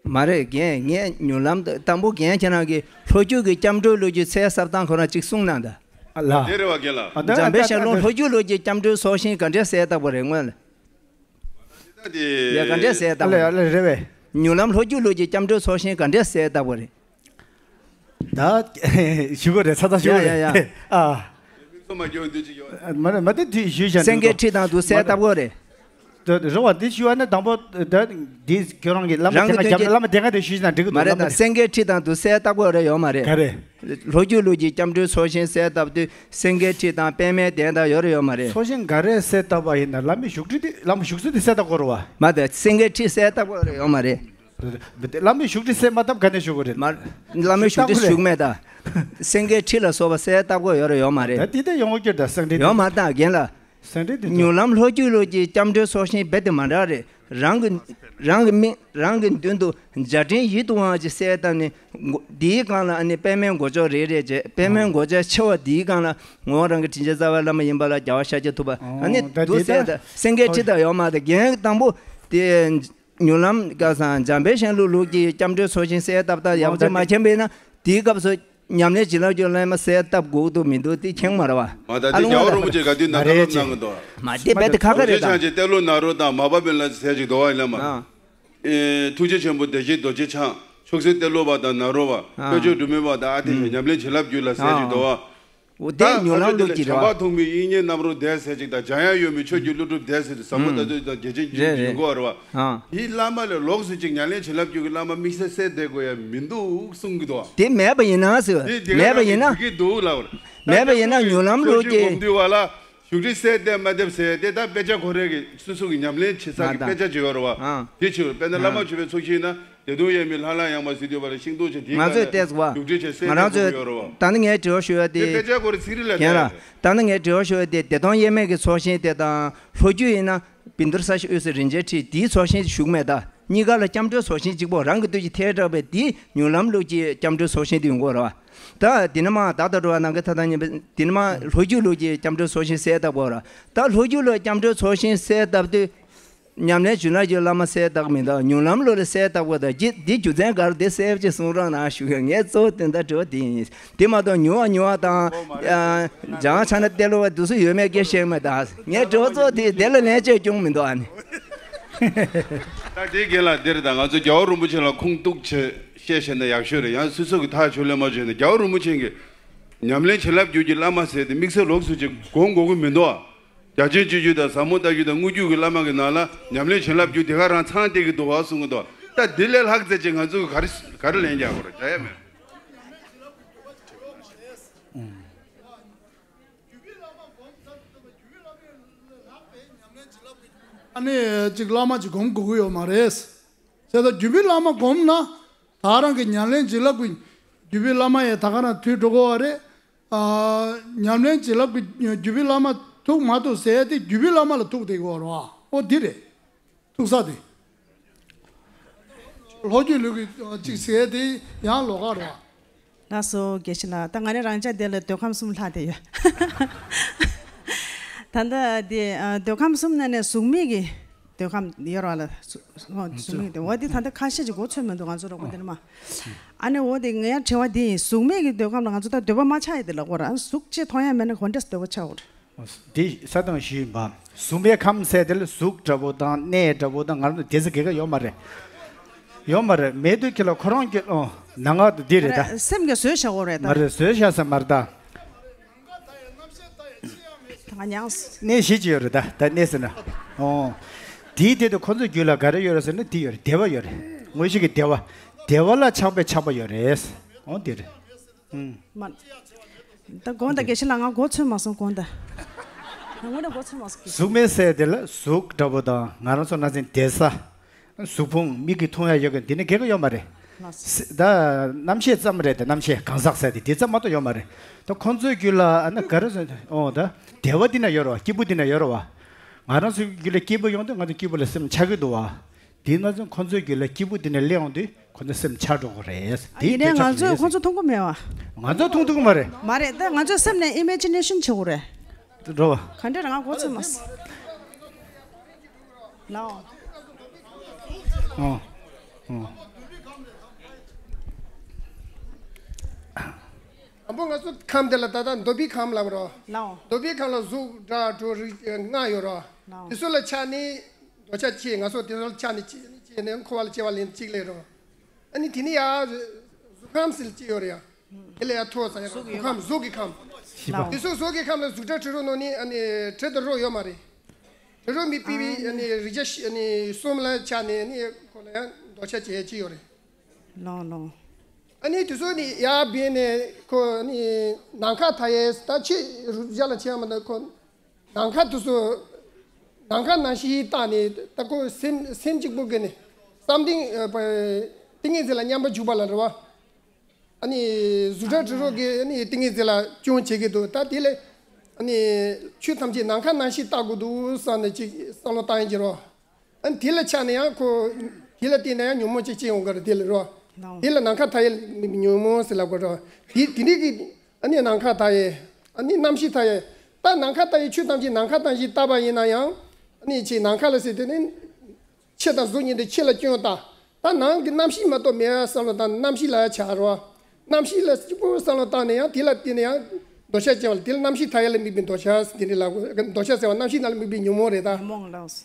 མ་རེད། རྒན་ངས་མྱུར་ལམ་དང་དང་པོ་རྒན་ཁྱེད་རང་གིས་ལྷོ་རྒྱུད་ཀྱི་སྐྱབས་འགྲོའི་ལོ་རྒྱུས་གསལ་གསལ་བཏང་ཁོ་རང་གཅིག་གསུངས་གནང་དང་། ཨ་ལ། དེ་རེད་བ་རྒན་ལགས། ཨ་ད་འཇམ་དཔལ་ཨ་ད་ཞལ་ལུང་ཨ་ད་ལྷོ་རྒྱུད་ལོ་རྒྱུས་སྐྱབས་འགྲོའི་ཚོགས་ཞིང་ག་འདྲས་གསལ་བཏབ་པ་རེད་སྔོན་ལ། ད་དེ། ཡ་ག་འདྲས་གསལ་ཨ་བཏབ་ལ་པ་ཡ་རེད། ལ་རེད་བས། མྱུར་ལམ་ལྷོ་རྒྱུད་ལོ་རྒྱུས་སྐྱབས་འགྲོའི་ཚོགས་ཞིང་ག་འདྲས་གསལ་བཏབ་པ་རེད། ད་ཞུ་དགོས་རེད། ཚ་ཚ་ཞུ་ཡ་དགོས་ཡ་རེད། ཡ། ཨ། མིག་ཚོ་མ་སྐྱོ་འདི་ཅིག་ཡོད། མ་རེད་མ་དེ་དུས་ཞུས་བཞག་སེང་གེའི་འདུག་ཁྲི་དང་དུ་གསལ་བཏབ་དགོས་རེད། ད་རེད་བ། འདི་ཞུ་བ་ནི་དང་པོ་ད་འདི་ཁྱོད་རང་གི་བླ་མ་རང་གི་དེ་སྔ་སྐྱབས་བླ་མ་དེ་སྔ་དེ་ཞུས་ན་འགྲིག་གི་མ་འདུག་རེད། བླ་མ་ད་དེ་སེང་གེའི་ཁྲི་དང་དུ་གསལ་བཏབ་དགོས་རེད་ཡོད་མ་རེད། ག་རེ། ལྷོ་རྒྱུད་ལུགས་ཀྱི་སྐྱབས་འགྲོའི་ཚོགས་ཞིང་གསལ་བཏབ་དུས་སེང་གེའི་ཁྲི་དང་པདྨའི་གདན་དང་ཡོད་རེད་ཡོད་མ་རེད། ཚོགས་ཞིང་ག་རེ་གསལ་བཏབ་པ་ཡིན་ན་བླ་མའི་བཞུགས་ཁྲི་དེ་བླ་མ་བཞུགས་ས་དེ་གསལ་བཏབ་དགོས་རེད་བ། མ་ད་སེང་གེའི་ཁྲི་གསལ་བཏབ་དགོས་རེད་ཡོད་མ་རེད། བླ་མའི་བཞུགས་ཁྲི་གསལ་མ་བཏབ་ག་ནས་བཞུགས་དགོས་རེད། མ། བླ་མའི་བཞུགས་ཁྲི་བཞུགས་མེད་ད། སེང་གེའི་ཁྲི་ལ་སོགས་པ་གསལ་བཏབ་དགོས་ཡོད་རེད་ཡོད་མ་རེད། ད་དེ་ད་ཡོང་གི་ད་སེང་ཁྲི་ཡོད་མ་རེད་ད་རྒན་ལགས། སེང་ཁྲི་དེ་ད། མྱུར་ལམ་ལྷོ་རྒྱུད་ལུགས་ཀྱི་སྐྱབས་འགྲོའི་ཚོགས་ཞིང་རྦད་དེ་མ་འདྲ་རེད། རང་གི་རང་གི་མིང་རང་གི་མདུན་དུ་འཇའ་སྤྲིན་ཡིད་དུ་འོང་བ་ཅིག་གསལ་བཏབ་ནས་འདིའི་སྒང་ལ་ཨ་ནི་པདྨའི་མགོ་ལྕོག་རེ་རེ་བྱས། པདྨའི་མགོ་ལྕོག་ཆེ་བ་འདིའི་སྒང་ལ་ངོ་བོ་རང་གི་དྲིན་ཅན་རྩ་བའི་བླ་མ་ཡིན་པ་ལ་རྒྱལ་བ་ཤཱཀྱ་ཐུབ་པ་ཨ་ནི་ད་འདུག་དེ་གསལ་ད་བཏབ། སེང་གེའི་ཁྲི་དང་ཡོད་མ་རེད། རྒན་དང་པོ་དེ། མྱུར་ལམ་སྐལ་བཟང་འཇམ་དཔལ་གཞན་ལུགས་ལུགས་ཀྱི་སྐྱབས་འགྲོའི་ཚོགས་ཞིང་གསལ་བཏབ་སྟངས་ཡག་པོ་ཅིག་མ་མཁྱེན་པ་ཡིན་ན་དེའི་སྐབས་སུ་ཉམས་ལེན་བྱིན་རླབས་ཀྱི་བླ་མ་གསལ་བཏབ་དགོས་འདུག་མི་འདུག་དེ་མཁྱེན་མ་རེད་བ། མ་ད་དེ་ཨ་ལོ་རྒྱལ་བ་རིན་པོ་ཆེ་ག་དུས་ན་མ་བཀའ་རེད་སློབ་ཅེ། གནང་གི་འདུག་མ་དེ་རྦད་དེ་ཁ་ཁ་རེད་ད། རྗེ་འཆང་ཆེན་ཏེ་ལོ་ནཱ་རོ་དང་མ་པ་པེ་ལ་ཟེར་ཅིག་འདུག་བ་ཡིན་ལ་མ། ཨ། ཨེ་ཐུགས་རྗེ་ཆེན་པོ་བདེ་གཤེགས་རྡོ་རྗེ་འཆང་མཆོག་སྲེད་ཏེ་ལོ་བ་དང་ནཱ་རོ་བ་ཨ། དཔལ་ཆོས་སྒྲོན་མེ་བ་དང་ཨ་དེ་ཨུམ། ཉམས་ལེན་བྱིན་རླབས་རྒྱུད་ལ་ཟེར་ཅིག་འདུག་བ། འོ་དེ་ད་མྱུར་ལམ་ལུགས་ཀྱི་རེད་བ། བྱམས་པ་ཐོགས་མེད་དབྱིག་གཉེན་རྣམ་རོལ་སྡེ་ཟེར་ཅིག་དང་འཇམ་དབྱངས་ཡོད་མེད་ཆོས་ཀྱི་ཀླུ་སྒྲུབ་སྡེ་ཟེར་ཏེ་ཟབ་མོ་ལྟ་ཚུལ་དང་རྒྱལ་ཆེན་རྒྱུད་ཀྱི་ཡོང་གི་ཡོད་རེད་བ། ཨ། དེའི་བླ་མ་ལས་ལོགས་སུ་ཅིག་ཉམས་ལེན་བྱིན་རླབས་རྒྱུད་ཀྱི་བླ་མ་དམིགས་བསལ་གསལ་བསྡད་དགོས་ཡ་མི་འདུག་གསུང་གི་འདུག་བ། དེ་མེད་པ་ཡིན་ན་ཟེར། དེ་དེ་མེད་པ་ཡིན་ན། གི་འདུག་ལབ་རེད། མེད་པ་ཡིན་ན་མྱུར་ལམ་ལུགས་ཀྱི། སྒོམ་དུས་བ་ལ་བཞུགས་ཁྲི་གསལ་བསྡད་མ་བསྡད་ཟེར་དེ་ད་དཔེ་ཆ་ཁོ་རེ་གི་སོ་སོ་གི་ཉམས་ལེན་བྱེད་ས་གི་དཔེ་ཆ་ཅིག་ཡོད་རེད་བ། ཨ། དེ་ཕྱིར་དཔེར་ན་བླ་མ་མཆོད་པའི་ཚོགས་ཞིང་ན། བདེ་སྟོང་དབྱེར་མེད་ལྷང་ལྷང་ཡངས་པ་ཟེར་དུས་བར་ཤིང་ཏོག་ཆེ་དེའི་ང་ཚོས་བལྟས་སོང་བ། སྒང་ལ་བཞུགས་ཁྲི་ཆེ་གསལ་ང་རང་བསྡད་ཚོས་ཡོད་རེད་བ། ད་ནི་ངས་དྲི་བ་ཞུ་ཡ་དེ། དེ་དཔེ་ཆ་སྐོར་ཚིག་རིས་ལ་རྒན་ལགས། བལྟས། ད་ནི་ངས་དྲི་བ་ཞུ་ཡ་དེ་བདེ་སྟོང་དབྱེར་མེད་ཀྱི་ཚོགས་ཞིང་དེ་དང་ལྷོ་རྒྱུད་ཡིན་ན་བཻ་ཌཱུརྱ་ས་གཞི་དབུས་སུ་རིན་ཆེན་ཁྲི་དེའི་ཚོགས་ཞིང་བཞུགས་མེད་ད། གཉིས་ཀ་ལ་སྐྱབས་འགྲོའི་ཚོགས་ཞིང་གཅིག་པོ་རང་གི་དུས་ཀྱི་ཐལ་དྲགས་པས་དེའི་མྱུར་ལམ་ལུགས་ཀྱི་སྐྱབས་འགྲོའི་ཚོགས་ཞིང་དེ་ཡོང་གི་ཡོད་རེད་བ། ད་དེ་ནི་མ་ད་ལྟ་འགྲོ་བ་ནང་གི་ཐ་ཐ་ཉན་པ་དེ་ནི་མ་ལྷོ་རྒྱུད་ལུགས་ཀྱི་སྐྱབས་འགྲོའི་ཚོགས་ཞིང་གསལ་བཏབ་དགོས་རེད། ད་ལྷོ་རྒྱུད་ལུགས་སྐྱབས་འགྲོའི་ཚོགས་ཞིང་གསལ་བཏབ་དུས། ཉམས་ལེན་བྱུང་ན་རྒྱུད་བླ་མ་གསལ་བཏབ་མི་འདུག་མྱུར་ལམ་ལུགས་ལ་གསལ་བཏབ་དགོས་དང་རྒྱུ་འདི་རྒྱུ་མཚན་ག་རེ་འདི་གསལ་བྱེད་གསུང་རོགས་གནང་ཞུ་གི། ངས་གཙོ་བོ་དོན་དག་དྲི་བ་འདི་ཡིན། དེ་མ་གཏོགས་མྱུར་བ་མྱུར་བ་དང་ཨ། འཇམ་དབྱངས་ཕྱག་ན་ཏེ་ལོ་བ་འདུག་སུ་ཡོད་མེད་སྐད་ཤེས་མེད་ད། ངས་དྲི་བ་གཙོ་བོ་དེ་དེ་ལ་ལན་བཅོལ་སྐྱོན་མི་འདུག་ཨ་ནི། ད་དེ་རྒན་ལགས་འདིར་དང་ང་ཚོ་རྒྱལ་བ་རིན་པོ་ཆེ་ལ་ཁུངས་གཏུགས་བྱེད་བཤད་བཤད་ན་ཡག་ཤོས་རེད། ཡང་སུ་སུ་གི་ཐག་ཆོད་ལས་མ་བྱུང་ན་རྒྱལ་བ་རིན་པོ་ཆེ་གི་ཉམས་ལེན་བྱིན་རླབས་རྒྱུད་ཀྱི་བླ་མ་ཟེར་དེ་དམིགས་བསལ་ལོགས་སུ་ཅིག་སྒོམ་དགོས་ཀྱི་མི་འདུག་ཨ། རྒྱ་ཆེན་སྤྱོད་བརྒྱུད་དང་ཟབ་མོ་ལྟ་བརྒྱུད་དང་དངོས་བརྒྱུད་ཀྱི་བླ་མ་གི་ནང་ལ་ཉམས་ལེན་བྱིན་རླབས་རྒྱུད་དེ་ག་རང་ཚང་བསྡད་ཀྱི་འདུག་བ་གསུང་གི་འདུག་ད་འདི་ལས་ལྷག་ཙམ་ཅིག་ང་ཚོ་གི་ག་རེ་ག་རེ་ལན་རྒྱག་དགོས་རེད་རྒྱག་ཡ་མེད། ཨ་ནི་ཅིག་བླ་མ་ཅིག་སྒོམ་དགོས་ཀྱི་ཡོད་མ་རེད། བྱས་ཙང་བརྒྱུད་པའི་བླ་མ་སྒོམ་ན་ད་རང་གི་ཉམས་ལེན་བྱིན་རླབས་ཀྱི་བརྒྱུད་པའི་བླ་མ་ཡང་ད་ག་རང་ཐུག་འགྲོ་གི་ཡོད་རེད། ཨ། ཉམས་ལེན་བྱིན་རླབས་ཀྱི་བརྒྱུད་པའི་བླ་མ་ཐུག་མ་ཐུག་ཟེར་ཡ་དེ་བརྒྱུད་པའི་བླ་མ་ལ་ཐུག་བསྡད་ཀྱི་ཡོད་རེད་བ། ཨོ་འདི་རེད། ཐུག་ས་དེ། ལྷོ་རྒྱུད་ལུགས་ཀྱི་གཅིག་ཟེར་ཡ་དེ་ཡང་ལོགས་ཀ་རེད་བ། ལགས་སོ་དགེ་བཤེས་ལགས། ད་ང་ནི་རང་ཅག་འདི་ལ་འདོད་ཁམས་གསུམ་ལྷག་བསྡད་ཡོད། ད་ལྟ་འདི་ཨ། འདོད་ཁམས་གསུམ་ནང་ནས་གཟུགས་མེད་ཀྱི་འདོད་ཁམས་ཡོད་རེད་བ་ལ། གཟུ- གཟུགས་མེད་དེ་འོ་དེ་ད་ལྟ་ཁ་ཤས་ཅིག་གོ་ཚོད་མི་འདུག་ང་ཚོ་རོགས་པ་འདི་ནི་མ། ཨ་ནི་འོ་དེ་ངའི་དྲི་བ་འདི་ཡིན། གཟུགས་མེད་ཀྱི་འདོད་ཁམས་ལ་ང་ཚོ་ད་འདོད་པ་མ་ཆགས་ཡ་དེ་ལ་གོ་ར། གཟུགས་ཅིག་མཐོང་ཡ་མེད་ན་ག་འདྲས་འདོད་པ་ཆགས་འོ་ར། འདི་ས་དང་གཞི་ཡིན་པ། གཟུགས་མེད་ཁམས་ཟེར་དེ་ལ་གཟུགས་འདྲ་པོ་དང་གནས་འདྲ་པོ་དང་ང་རང་ཚོ་དེ་ཚོ་གེ་ག་ཡོད་མ་རེད། ཡོད་མ་རེད། མེད་དུས་ཁྱེད་ལ་ཁོ་རང་སྐྱོན། ཨོ། ནང་ང་འདི་རེད་ད། སེམས་ཀྱི་བཟོས་བཞག་གོ་རེད་ད། མ་རེད། བཟོས་བཞག་ས་མ་རེད་ད། ད་ང་ཉང་སོང་། གནས་གཞི་ཅིག་ཡོད་རེད་ད། ད་གནས་ཟེར་ན། ཨོ། དེའི་དེ་དུ་ཁོ་ཚོའི་རྒྱུད་ལ་ག་རེ་ཡོད་རེད་ཟེར་ན། དེ་ཡོད་རེད། བདེ་བ་ཡོད་རེད། དངོས་གཞི་གི་བདེ་བ། བདེ་བ་ལ་ཆགས་པའི་ཆགས་པ་ཡོད་རེད། ཨོ་དེ་རེད། ཨུམ། མ། ད་དགོངས་དག་དགེ་བཤེས་ལགས། ང་མགོ་ཚོས་མ་སོང་དགོངས་དག་ང་དངོས་གནས་མགོ་ཚོས་མ་སོང་གི། གཟུགས་མེད་ཟེར་དེ་ལ་གཟུགས་འདྲ་པོ་དང་ང་རང་ཚོ་ནང་ཚན་བསྡད་ས། གཟུགས་ཕུང་མིག་གིས་མཐོང་ཡ་ཡོད་གི། འདི་ནི་སྒེར་གི་ཡོད་མ་རེད། ལགས་སོ། ད་རྣམ་ཤེས་ཙམ་རེད་དེ། རྣམ་ཤེས་གང་ཟག་ཟེར་དེ་དེ་ཙམ་མ་གཏོགས་ཡོད་མ་རེད། ད་ཁོང་ཚོའི་རྒྱུད་ལ་ཨ་ན་ག་རེ་ཟེར། ཨོ་ད། བདེ་བ་འདི་ན་ཡོད་རེད་བ། སྐྱིད་པོ་འདི་ན་ཡོད་རེད་བ། ང་རང་ཚོའི་རྒྱུད་ལ་སྐྱིད་པོ་ཡོང་དུས་ང་ཚོ་སྐྱིད་པོ་ལ་སེམས་ཆགས་ཀྱི་འདུག་བ། དེས་ན་ཚོ་ཁོང་ཚོའི་རྒྱུད་ལ་སྐྱིད་པོ་འདི་ནས་སླེབས་ཡོང་དུས་ཁོ་ཚོ་སེམས་ཆགས་འགྲོ་གི་རེད། ཨ། དེ་ཡིན་ནའི་ང་ཚོས་ཁོང་ཚོ་མཐོང་གི་མེད་བ། ང་ཚོ་མཐོང་ཐུབ་ཀྱི་མ་རེད། མ་རེད། ད་ང་ཚོས་སེམས་ནས་ཨི་མེ་ཇི་ནེ་ཤན་བྱེད་དགོས་རེད། འགྲོ་བ། ག་འདྲ་རེད། ང་མགོ་ཚོས་མ་སོང་། ལའོ། ཨོ། ཨོ། དང་པོ་ང་ཚོ་ཁམས་དེ་ལ་ད་ལྟ་འདོད་པའི་ཁམས་ལབ་རོ། ལའོ། འདོད་པའི་ཁམས་ལ་གཟུགས་སྒྲ་དྲི་རོ་རེག་ལྔ་ཡོད་རོ། ལའོ། དེ་ཚོ་ལ་ཆགས་ནས་འདོད་ཆགས་སྐྱེ། ང་ཚོ་དེ་ཚོ་ལ་ཆགས་ནས་སྐྱེ་ནས་འཁོར་བ་ལ་སྐྱེ་བ་ལེན་གཅིག་ལས་རོ། ཨ་ནི་དེ་ནས་ཡ་གཟུགས་ཁམས་ཟེར་གཅིག་ཡོད་རེད་ཡ། དེ་ལ་ཡ་མཐོ་ས་ཡ་གཟུགས་ཁམས། གཟུགས་ཀྱི་ཁམས། ལའོ། དེ་ཚོ་གཟུགས་ཀྱི་ཁམས་ལ་གཟུགས་སྒྲ་དྲི་རོ་ནང་ནས་ཨ་ནི་དྲི་དང་རོ་ཡོད་མ་རེད། དྲི་རོ་མི་སྤེལ་བའི་ཨ་ནི་རེག་བྱ་ཨ་ནི་གསུམ་ལ་ཆགས་ནས་ཨ་ནི་ཁོ་ལ་ཡ་འདོད་ཆགས་སྐྱེ་གཅིག་ཡོད་རེད། ལའོ་ལའོ། ཨ་ནི་དེ་ཚོ་ནི་ཡར་བབས་ནས་ཁོ་ནི་ནམ་མཁའ་མཐའ་ཡས། ད་ཆེས་རུ་རྒྱ་ལ་ཆེ་བ་མ་ནི་ཁོ་ནམ་མཁའ་དེ་ཚོ། ནམ་མཁའ་ནང་བཞིན་བལྟས་ནས་ད་ཁོ་སེམས་སེམས་གཅིག་པུ་གི་ནི་བསམ་གཏན་ཨ་ཏིང་ངེ་འཛིན་ལ་མཉམ་པར་འཇུག་པ་ལ་རེད་བ། ཨ་ནི་གཟུགས་སྒྲ་དྲི་རོ་གི་ཨ་ནི་ཏིང་ངེ་འཛིན་ལ་སྐྱོན་བྱེད་ཀྱི་འདུག་ད་དེ་ལས་ཨ་ནི་ཆོས་ཐམས་ཅད་ནམ་མཁའ་ནང་བཞིན་བལྟ་དགོས་འདུག་བསམ་ནས་ཅིག་བསམ་བློ་བཏང་ཡིན་གྱི་རོ། ཨ་ནི་དེ་ལ་ཆགས་ནས་ཡང་ཁོ། དེ་ལ་བརྟེན་ནས་ཡང་ཉོན་མོངས་ཅིག་སྐྱེ་ཡོང་གི་རེད། དེ་ལ་རོ། ལའོ། དེ་ལ་ནམ་མཁའ་མཐའ་ཡས་ཉོན་མོངས་ཟེར་ལབ་དགོས་རོ། དེ་དེ་འདྲའི་གི་ཨ་ནི་ནམ་མཁའ་མཐའ་ཡས། ཨ་ནི་རྣམ་ཤེས་མཐའ་ཡས། ད་ནམ་མཁའ་མཐའ་ཡས་ཆོས་ཐམས་ཅད་ནམ་མཁའ་ཐམས་ཅད་བལྟ་བ་ཡིན་ན་ཡང་། ཨ་ནི་ཅིག་ནམ་མཁའ་ལ་ཟེར་དེ་ནི། ཕྱི་དང་གཟུགས་གཉིས་དེ་ཕྱི་ལ་སྐྱོན་བཏང་། ད་ནང་གི་རྣམ་ཤེས་མ་གཏོགས་མེད་བསམ་བློ་བཏང་། རྣམ་ཤེས་ལ་ཆགས་རོ། རྣམ་ཤེས་ལ་གཅིག་པུ་བསམ་བློ་བཏང་ནས་ཡང་དེ་ལ་བརྟེན་ནས་ཡང་འདོད་ཆགས་སྐྱེ་བ་ལ། དེ་ལ་རྣམ་ཤེས་མཐའ་ཡས་ལ་དམིགས་པའི་འདོད་ཆགས་ཟེར། དེ་འདྲ་ལ་འདོད་ཆགས་ཟེར་བ་རྣམ་ཤེས་ནང་ལ་དམིགས་པའི་ཉོན་མོངས་རེད་ད། ཉོན་མོངས་ལགས།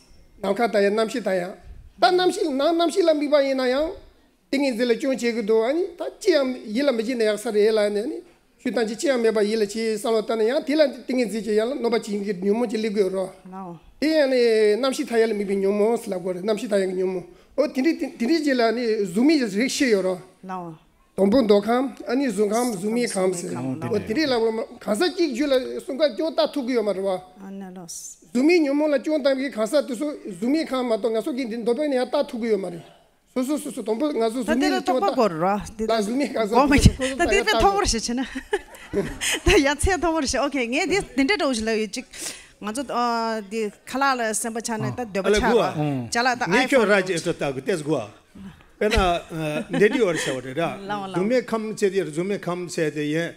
ནམ་མཁའ་མཐའ་ཡས་རྣམ་ཤེས་མཐའ་ཡས། ད་རྣམ་ཤེས་ནང་རྣམ་ཤེས་ལ་དམིགས་པ་ཡིན་ན་ཡང་། ཏིང་ངེ་འཛིན་ལ་སྐྱོན་བྱེད་ཀྱི་འདུག་ཨ་ནི་ད་ཅི་ཡང་ཡིད་ལ་མི་བྱེད་ན་ཡག་ས་རེད་ལབ་ནས་ནི། ཆོས་ཐམས་ཅད་ཅི་ཡང་མེད་པ་ཡིད་ལ་བྱེད་བསམ་བློ་བཏང་ན་ཡང་དེ་ལ་ཏིང་ངེ་འཛིན་གྱི་ཡན་ལ་གནོད་པ་བྱེད་མཁན་གྱི་ཉོན་མོངས་ཀྱི་སླེབས་ཀྱི་ཡོད་རོ། ལའོ། དེ་ཡང་ནི་རྣམ་ཤེས་མཐའ་ཡས་ལ་དམིགས་པའི་ཉོན་མོངས་ཟེར་ལབ་དགོས་རེད། རྣམ་ཤེས་མཐའ་ཡས་ཀྱི་ཉོན་མོངས། འོ་དེ་འདྲའི་དེ་དེ་འདྲའི་རྗེས་ལ་ནི་གཟུགས་མེད་རིགས་བཞི་ཡོད་རོ། ལའོ། དང་པོ་འདོད་ཁམས། ཨ་ནི་གཟུགས་ཁམས། གཟུགས་མེད་ཁམས་ཟེར། ཨོ་དེ་འདྲའི་ལ་གང་ཟག་གཅིག་རྒྱུད་ལ་གསུམ་ཀ་སྐྱོན་བཏགས་ཐུབ་ཀྱི་ཡོད་མ་རེད་བ། ཨ་ན་ལོ། གཟུགས་མེད་ཉོན་མོངས་ལ་སྐྱོན་བཏགས་མཁན་གང་ཟག་དེ་ཚོ་གཟུགས་མེད་ཁམས་མ་གཏོགས་ང་ཚོ་གི་འདི་འདོད་པའི་ནི་ཡང་བཏགས་ཐུབ་ཀྱི་ཡོད་མ་རེད། སོ་སོ་སོ་སོ་དང་པོ་ང་ཚོ་ད་གཟུགས་དེ་མེད་ལ་ལ་སྐྱོན་རྟོག་པ་བཏགས། བོར་ར། དེ་ལ་གཟུགས་མེད་ག་ཚོད་གོ་མ་ཁྱེད་ད་དེ་ཚེ་མཐོང་བར་ཞེས་བྱས་ན། ད་ཡ་ཚེ་མཐོང་བར་ཞེས། ཨོ་ཁེ། ངས་དེ་དེ་འདྲ་འདྲ་བོ་ཞིག་ལབ་ཡོད་ཅིག་ང་ཚོ་ཨ་དེ་ཁ་ལག་ལ་སེམས་པ་ཆགས་ནས་ད་འདོད་པ་ཨ་ལ་ཆགས་གོ་ར། ཅ་ལག་ད་ངས་ཁྱོད་ཨའི་ཕོན་ར་ཅེས་ཏོ་ལྟ་གི་ཏེས་གོ། དཔེར་ན་འདི་འདྲི་བར་བྱ་བ་རེད་ར། ལའོ་ལའོ། གཟུགས་མེད་ཁམས་ཚེ་དེ་གཟུགས་མེད་ཁམས་ཚེ་དེ་ཡན།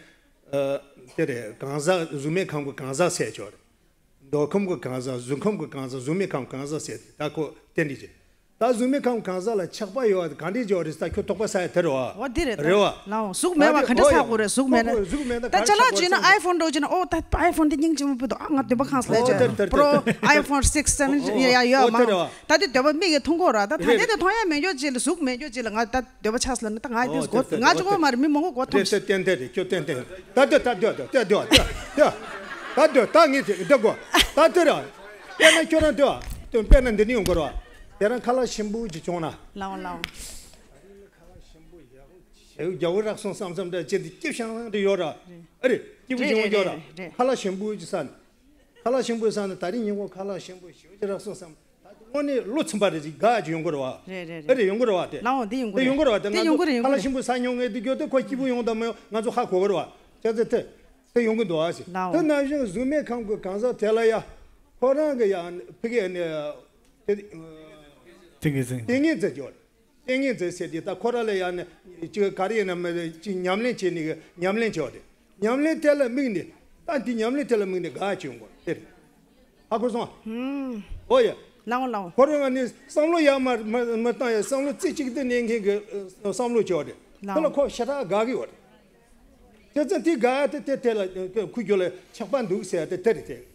དེ་རེད། གང་ཟག་གཟུགས་མེད་ཁམས་ཀྱི་གང་ཟག་ཚེ་ཆོག་རེད། འདོད་ཁམས་ཀྱི་གང་ཟག། གཟུགས་ཁམས་ཀྱི་གང་ཟག། གཟུགས་མེད་ཁམས་གང་ཟག་ཟེར་ཏེ་ད་ཁོ་རྟེན་འབྲེལ་བྱེད། ད་གཟུགས་མེད་ཁམས་གང་ཟག་ལ་ཆགས་པ་ཡོད་པ་ག་འདྲས་བྱས་པ་རེད་ཟེར་ད་ཁྱོད་དོགས་པ་ཟ་ཡ་དེ་རེད་བ། འོ་དེ་རེད་ད། རེད་བ། ལའོ་གཟུགས་མེད་པ་ག་འདྲས་ཟ་དགོས་རེད། གཟུགས་མེད་ན། གཟུགས་མེད་ན་ད་ཅ་ལག་བྱིན་ན་ཨའི་ཕོན་འདྲ་བོ་བྱིན་ན། ཨོ་ད་ཨའི་ཕོན་དེ་སྙིང་རྗེ་མོ་བུ་དོ། ཨ་ང་འདོད་པ་ཁེངས་སོང་ལབ་བྱས། པོ་རོ་ཨའི་ཕོན་སིགས་སེ་བེན་ཡ་ཡོད་མ། ད་དེ་འདོད་པ་མིག་གིས་མཐོང་གོ་ར། ད་ད་དེ་དེ་མཐོང་ཡ་མེད་འཇོག་ཅིག་ལ་གཟུགས་མེད་འཇོག་ཅིག་ལ་ང་ད། འདོད་པ་ཆགས་སོང་ན་ད་ང་དེ་མགོ་ང་གཅིག་པོ་མ་རེད། མི་མང་པོ་མགོ་འཐོམས་སོང་། ཏན་ཏན་རེད། ཁྱོད་ཏན་ཏན། ད་སྡོད་ད་སྡོད་ད་སྡོད་ད་སྡོད་ད་སྡོད་ད་ངས་དེ་སྡོད་དགོས་ད་སྡོད་ར། དཔེར་ན་ཁྱོད་རང་སྡོད་ཨ། དཔེར་ན་འདི་ནས་ཡོང་དགོས་ར། དེ་རང་ཁ་ལག་ཞིམ་པོ་ཅིག་བྱུང་ན། ལའོ་ལའོ། ཁ་ལག་ཞིམ་པོ་ཡག་པོ་ཞེ་པོ་རྒྱ་བོ་རག་སོང་བསམ་བསམ་འདྲ་ཅིག་འདི་སྐྱིད་ཤང་ཤང་འདྲ་ཡོད་ར། ཨ་རེད། སྐྱིད་པོ་ཅིག་ཡོང་རྒྱུ་ར། ཁ་ལག་ཞིམ་པོ་ཅིག་ཟ་ནས། ཁ་ལག་ཞིམ་པོ་ཟ་ནས་ད་རིང་ཉིན་གུང་ཁ་ལག་ཞིམ་པོ་ཞེ་པོ་ཅིག་རག་སོང་བསམ། ད་དངོས་གནས་བློ་ཚིམ་པ་རེད་ཅིག་དགའ་ཅིག་ཡོང་གི་རེད་བ། རེད་རེད་རེད། ཨེ་རེད། ཡོང་གི་རེད་བ་དེ། ལའོ་འདི་ཡོང་གི་དེ་ཡོང་གི་རེད་བ་དེ། དེ་ང་ཡོང་གི་ཚོ་རེད། ཡོང་ཁ་ལག་གི་རེད། ཞིམ་པོ་ཟ་མྱོང་ངེས་དེ་གྱོད་དེ་ཁོ་སྐྱིད་པོ་ཡོང་དང་མ་ཡོང་ང་ཚོ་ཧ་གོ་གི་རེད་བ། བྱས་ཙང་དེ་དེ་ཡོང་གི་འདུག་ཨ་ཞིག་ལའོ། དེ་ནང་བཞིན་གཟུགས་མེད་ཁམས་ཀྱི་གང་ཟག་དེ་ལ་ཡ། ཁོ་རང་གི་ཡ་ཕ་གི་ནས་དེ་ཏིང་ངེ་འཛིན། ཏིང་ངེ་འཛིན་ཅིག་ཡོད་རེད། ཏིང་ངེ་འཛིན་ཟེར་དེ་ད་ཁོ་ར་ལ་ཡང་ནི་ཅིག་ག་རེ་ཡིན་ན་མི་ཅིག་ཉམས་ལེན་བྱེད་ནི་གི་ཉམས་ལེན་བྱེད་པ་རེད། ཉམས་ལེན་དེ་ལ་དམིགས་ནས་ད་འདི་ཉམས་ལེན་དེ་ལ་དམིགས་ནས་དགའ་བྱེད་ཡོང་དགོས་དེ་རེད། ཧ་གོ་སོང་ཨ། ཨོ་ཡ། ལའོ་ལའོ། ཁོ་རང་ནི་བསམ་བློ་ཡག་མ་མ་མ་བཏང་ཡ་བསམ་བློ་རྩེ་གཅིག་ཏུ་གནས་མཁན་གི་བསམ་བློ་བྱེད་པ་རེད། དེ་ལ་ཁོ་ཞེ་དྲག་དགའ་གི་ཡོད་རེད། དེ་ཚོ་དེ་དགའ་དེ་དེ་དེ་ལ་ཁུ་རྒྱུ་ལ་ཆགས་པ་འདུག་ཟེར་དེ་དེ་རེད་དེ།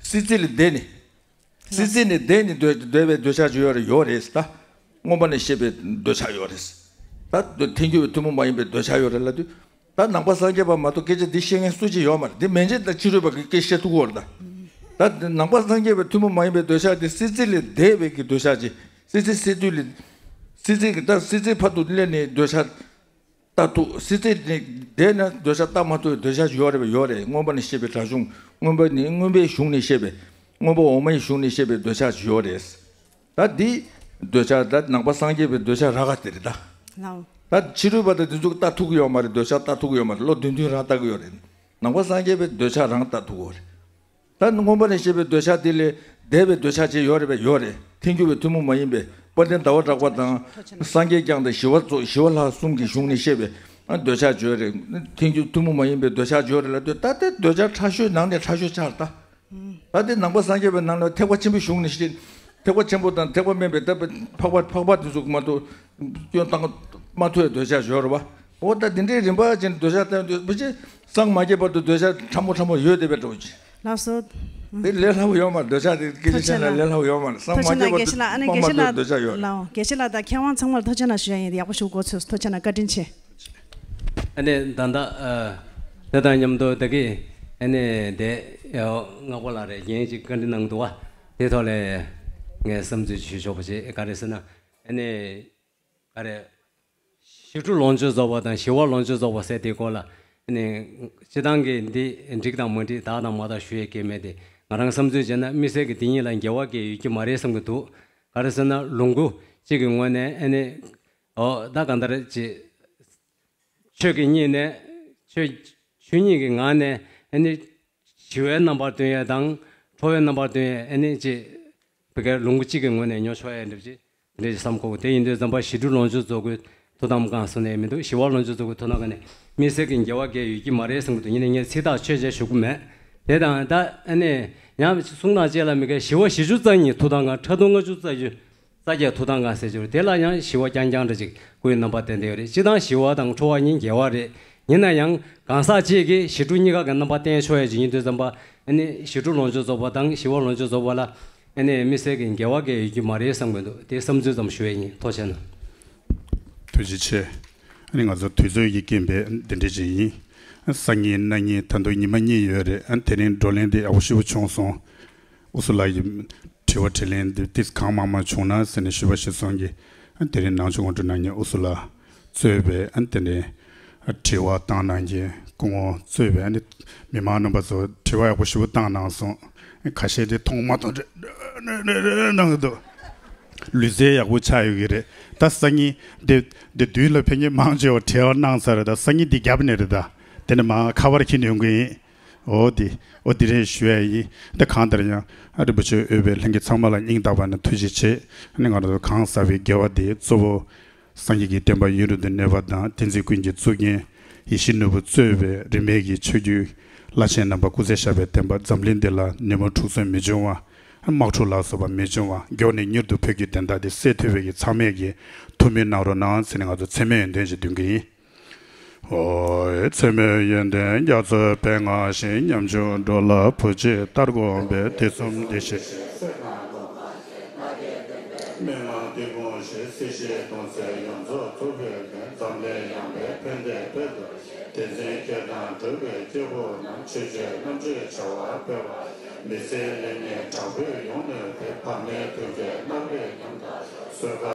སྲིད་རྩེ་ལས་འདས་ནས། སྲིད་རྩེ་ནས་འདས་ནས་སྡོད་སྡོད་པའི་འདོད་ཆགས་ཅིག་ཡོད་རེད། ཡོད་རེད་ད། མངོན་པ་ནས་ཤེས་པའི་འདོད་ཆགས་ཡོད་རེད། ད་ཐལ་འགྱུར་བའི་ཐུན་མོང་མ་ཡིན་པའི་འདོད་ཆགས་ཡོད་རེད་ལབ་དུས། ད་ནང་པ་སངས་རྒྱས་པ་མ་གཏོགས་སྐད་ཆ་འདི་བཤད་མཁན་སུ་གཅིག་ཡོད་མ་རེད། འདི་མན་ཆད་དང་ཕྱི་རོལ་པ་གི་སྐད་བཤད་ཐུབ་ཀྱི་ཡོད་རེད་ད། ད་ནང་པ་སངས་རྒྱས་པའི་ཐུན་མོང་མ་ཡིན་པའི་འདོད་ཆགས་དེ་སྲིད་རྩེ་ལས་འདས་པའི་གི་འདོད་ཆགས་ཅིག་སྲིད་རྩེ་སྲིད་དུས་ལས། སྲིད་རྩེ་གི་ད་སྲིད་རྩེ་བར་དུ་སླེབས་ནས་འདོད་ཆགས་ལྟ་ཐུབ། སྲིད་རྩེ་ནས་འདས་ན་འདོད་ཆགས་ལྟ་མ་ཐུབ་པའི་འདོད་ཆགས་ཡོད་རེད་པས། ཡོད་རེད། མངོན་པ་ནས་བཤད་པའི་དགྲ་བྱུང་། མངོན་པ་ནི་མངོན་པའི་གཞུང་ནས་བཤད་པའི། མངོན་པ་འོག་མའི་གཞུང་ནས་བཤད་པའི་འདོད་ཆགས་ཡོད་རེད། ད་འདི་འདོད་ཆགས་ད་ནང་པ་སངས་རྒྱས་པའི་འདོད་ཆགས་རག་ག་དེ་རེད་ད། ལའོ། ད་ཕྱི་རོལ་པ་དང་དེ་ཚོ་ལྟ་ཐུབ་ཀྱི་ཡོད་མ་རེད། འདོད་ཆགས་ལྟ་ཐུབ་ཀྱི་ཡོད་མ་རེད། བློ་བདེ་མཐུན་རང་ལྟ་གི་ཡོད་རེད། ནང་པ་སངས་རྒྱས་པའི་འདོད་ཆགས་རང་ལྟ་ཐུབ་ཀྱི་ཡོད་རེད། ད་མངོན་པ་ནས་བཤད་པའི་འདོད་ཆགས་དེ་ལས་འདས་པའི་འདོད་ཆགས་ཅིག་ཡོད་རེད་པས། ཡོད་རེད། ཐལ་འགྱུར་བའི་ཐུན་མོང་མ་ཡིན་པའི་དཔལ་ལྡན་ཟླ་བ་གྲགས་པ་དང་། སངས་རྒྱས་བསྐྱངས་དང་ཞི་བ་རྫོགས། ཞི་བ་ལྷ་གསུམ་གྱི་གཞུང་ནས་བཤད་པའི་ཨ་འདོད་ཆགས་ཡོད་རེད། ཐལ་འགྱུར་ཐུན་མོང་མ་ཡིན་པའི་འདོད་ཆགས་ཡོད་རེད་ལབ་དུས། ད་ལྟའི་འདོད་ཆགས་ཕྲ་ཤོས་ནང་ནས་ཕྲ་ཤོས་ཆགས་རེད་ད། ད་ལྟའི་ནང་པ་སངས་རྒྱས་པའི་ནང་ལ་ཐེག་པ་ཆེན་པོའི་གཞུང་ནས་བཤད། ཐེག་པ་ཆེན་པོ་དང་ཐེག་པ་དམན་པའི་ད་འཕགས་པ་འཕགས་པ་དེ་ཚོ་མ་གཏོགས་སྐྱོན་བཏང་མ་ཐུབ་པའི་འདོད་ཆགས་ཡོད་རེད་པ། འོ་ད་དེ་འདྲའི་རིམ་པ་ཅན་འདོད་ཆགས་བཏང་དུས་ཕལ་ཆེར་སངས་མ་རྒྱས་བར་དུ་འདོད་ཆགས་ཕྲ་མོ་ཕྲ་མོ་ཡོད་བསྡད་པའི་འདྲ་བོ་ཅིག་ལགས་སོ། དེ་ལས་སླ་པོ་ཡོད་མ་རེད། འདོད་ཆགས་དེ་སྐད་ཆ་བཤད་ན་ལས་སླ་པོ་ཡོད་མ་རེད། སངས་མ་རྒྱས་བར་དུ་དཔག་མ་ཐུབ་པའི་འདོད་ཆགས་ཡོད་རེད། ལའོ། དགེ་བཤེས་ལགས་དང་མཁས་དབང་ཚང་མར་ཐུགས་རྗེ་གནང་ཞུ་ཡ་ཡིན། ཡག་པོ་ཞིག་གོ་ཚོད། ཐུགས་རྗེ་གནང་། བཀའ་དྲིན་ཆེ། ཨ་ནི་ད་ལྟ་ཨ་དེ་དང་མཉམ་དུ་ད་གི་ཨ་ནི་དེ་ཨ་སྔགས་པ་ལགས་རེད། རྒན་ཅིག་བཀའ་འདྲི་གནང་འདུག་བ། དེ་ཐོག་ལ་ངས་བསམ་ཚུལ་ཞུ་ཆོག་པ་ཅིག་ག་རེ་ཟེར་ན། ཨ་ནི་ག་རེ། ཞི་ཁྲོ་ལོངས་སྤྱོད་རྫོགས་པ་དང་ཞི་བ་ལོངས་སྤྱོད་རྫོགས་པ་ཟེར་དེའི་སྐོར་ལ་ཨ་ནི་སྤྱིར་བཏང་གི་འདི་འགྲིག་དང་མ་འགྲིག་དག་དང་མ་དག་ཞུ་ཡས་གལ་མེད་དེ། ང་རང་བསམ་ཚུལ་བྱས་ན་དམིགས་བསལ་གྱི་དེ་གཉིས་ལ་འགལ་བ་གང་ཡང་ཡོད་ཀྱི་མ་རེད་བསམ་གྱི་འདུག་ག་རེ་ཟེར་ན་ལོངས་སྐུ་གཅིག་གི་ངོས་ནས་ཨ་ནི། ཨོ་ད་གང་ལྟར་ཅིག་ཆོས་ཀྱི་གཉིས་ནས་ཆོས་ཆོས་ཉིད་ཀྱི་ངང་ནས་ཨ་ནི་ཞི་བའི་རྣམ་པར་སྟོན་ཡས་དང་ཁྲོ་བོའི་རྣམ་པར་སྟོན་ཡས་ཨ་ནི་ཅིག་བི་ཀའི་ལོངས་སྐུ་གཅིག་གི་ངོས་ནས་ཉོ་ཆོག་ཡས་འདྲ་ཅིག་འདྲ་ཅིག་བསམ་གོ། དེ་ཡིན་དུས་ཙམ་པ་ཞི་ཁྲོ་ལོངས་སྤྱོད་རྫོགས་སྐུའི་ཐུགས་དམ་བསྐང་ཟེར་ནས་མི་འདུག་ཞི་བ་ལོངས་སྤྱོད་རྫོགས་སྐུའི་ཐུགས་དམ་བསྐང་ནས་དམིགས་བསལ་གྱི་འགལ་བ་གང་ཡང་ཡོད་ཀྱི་མ་རེད་བསམ་གྱི་འདུག་ཡིན་ནའི་ངས་ཚིག་ཐག་ཆོད་བྱས་ཞུ་གི་མེད། དེ་དང་ད་ཨ་ནི་ཡང་གསུང་དང་བཅས་ལ་མི་དགེ་ཞི་བ་བཞི་བཅུ་རྩ་གཉིས་ཐུགས་དམ་བསྐང་། ཕྲག་དོག་ལྔ་བཅུ་རྩ་བཞི། རྩ་བརྒྱད་ཐུགས་དམ་བསྐང་ཟེར་གྱི་རེད། དེ་ལ་ཡང་ཞི་བ་རྐྱང་རྐྱང་འདྲ་ཅིག་སྐུའི་རྣམ་པ་བསྟན་བསྡད་ཡོད་རེད། སྤྱིར་བཏང་ཞི་བ་དང་ཁྲོ་བ་གཉིས་འགལ་བ་རེད། ཡིན་ན་ཡང་གང་ཟག་གཅིག་གིས་ཞི་ཁྲོ་གཉིས་ཀ་གི་རྣམ་པ་བསྟན་ཆོག་ཡ་ཅིག་ཡིན་དུས་ཙམ་པ་ཨ་ནི་ཞི་ཁྲོ་ལོངས་སྤྱོད་རྫོགས་པ་དང་ཞི་བ་ལོངས་སྤྱོད་རྫོགས་པ་ལ་ཨ་ནི་དམིགས་བསལ་གྱི་འགལ་བ་གང་ཡང་ཡོད་ཀྱི་མ་རེད་བསམ་གྱི་འདུག་དེ་བསམ་ཚུལ་ཙམ་ཞུ་ཡ་ཡིན། ཐུགས་རྗེ་གནང་། ཐུགས་རྗེ་ཆེ། ཨ་ནི་ང་ཚོ་དུས་ཚོད་ཀྱི་རྐྱེན་པས་འདི་འདྲ་ཅིག་ཡིན། སང་ཉིན་གནངས་ཉིན་ད་དུང་ཉི་མ་གཉིས་ཡོད་རེད། ཨ་ནི་དེ་རིང་བགྲོ་གླེང་འདི་ཡག་པོ་ཞེ་པོ་བྱུང་སོང་། ཨུ་སུ་ལགས་ཀྱི་དྲི་བ་དྲིས་ལན་འདི་ཏིས་གང་མང་མང་བྱུང་ན་ཟེར་ནས་ཞུས་པ་གཞིར་བཟུང་གིས། ཨ་ནི་དེ་རིང་ནང་ཆོས་སྐོར་དྲི་གནང་མཁན་ཨུ་སུ་ལགས་གཙོས་པའི་ཨ་ནི་དེ་ནས་དྲི་བ་བཏང་གནང་མཁན་སྐུ་ངོ་གཙོས་པའི་ཨ་ནི་མི་མང་རྣམ་པ་ཚོ་དྲི་བ་ཡག་པོ་ཞེ་པོ་བཏང་གནང་སོང་། ཁ་ཤས་དེ་མཐོང་མ་མཐོང་འདྲ་གནང་གི་འདུག་ལུས་རྩལ་ཡག་པོ་ཆགས་ཡོད་ཀྱི་རེད། ད་སང་ཉིན་དེ་དེ་དུས་ལ་ཕན་ཉེ་མང་ཆེ་བ་དྲི་བ་གནང་ཚར་རེད། ད་སང་ཉིན་འདི་རྒྱབ་ནས་རེད། ད་དེ་ནས་མ་ཁ་པར་ཁྱེར་ནས་ཡོང་གི་ཡིན། འོ་དེ་འོ་དེ་རེད་ཞུ་ཡ་ཡིན། ད་གང་ལྟར་ཡང་ཨ་རིན་པོ་ཆེ་དབུས་པའི་ལྷན་རྒྱས་ཚང་མ་ལ་སྙིང་ཐག་པ་ནས་ཐུགས་རྗེ་ཆེ། ཨ་ནི་ང་རང་ཚོ་གང་ཟག་པའི་དགེ་བ་དེ་གཙོ་བོ། སངས་རྒྱས་ཀྱི་བསྟན་པ་ཡུན་རིང་དུ་གནས་པ་དང་། བསྟན་འཛིན་ཀུན་གྱི་གཙུག་རྒྱན་ཡིད་བཞིན་ནོར་བུ་གཙོས་པའི་རིས་མེད་ཀྱི་ཆོས་བརྒྱུད་བླ་ཆེན་རྣམ་པ་སྐུ་ཚེ་ཞབས་པད་བརྟན་པ། འཛམ་གླིང་འདི་ལ་ནད་མུག་འཁྲུག་རྩོད་མི་འབྱུང་བ། དམག་འཁྲུག་ལ་སོགས་པ་མི་འབྱུང་བ། མགྱོགས་ནས་མྱུར་དུ་བོད་ཀྱི་བདེན་མཐའ་དེ་གསལ་ཐུབ་པའི་གི་ཚང་མས་ཀྱི་ཐུགས་སྨོན་གནང་རོགས་གནང་ཟེར་ནས་ང་ཚོ་མཚན་སྨད་ཡོན་ཏན་ཞིག་འདོན་གྱི་ཡིན། ཨོ། མཚན་སྨད་ཡོན་ཏན་རྒྱ་མཚོ་པདྨ་བཞིན། ཉམ་ཆུང་འགྲོ་ལ་བུ་གཅིག་ལྟར་དགོངས་པའི། དུས་གསུམ་བདེ་གཤེགས་མན་ངག་འདི་ངོ་ཤེས། སྲིད་ཞིའི་གདུང་སེལ་ཡོངས་རྫོགས་ཐུགས་ཀྱི་མགོན། འཛམ་གླིང་ཡངས་པའི་ཕན་བདེའི་དཔལ་དུ། བསྟན་འཛིན་སྐད་དང་འགྲོས་པའི་སྐྱེས་བུ་རྣམས། ཆོས་སྤྱོད་རྣམ་འཕྲུལ་བྱ་བར་སྤེལ་བ། མི་ཟད་ལེགས་ཉེས་དྲག་པོས་ཡོངས་གནོན་པའི། ཕ་མའི་ཐུགས་བསྐྱེད་རྣམ་རིག་ཉམས་དང་གསོལ་ཁ།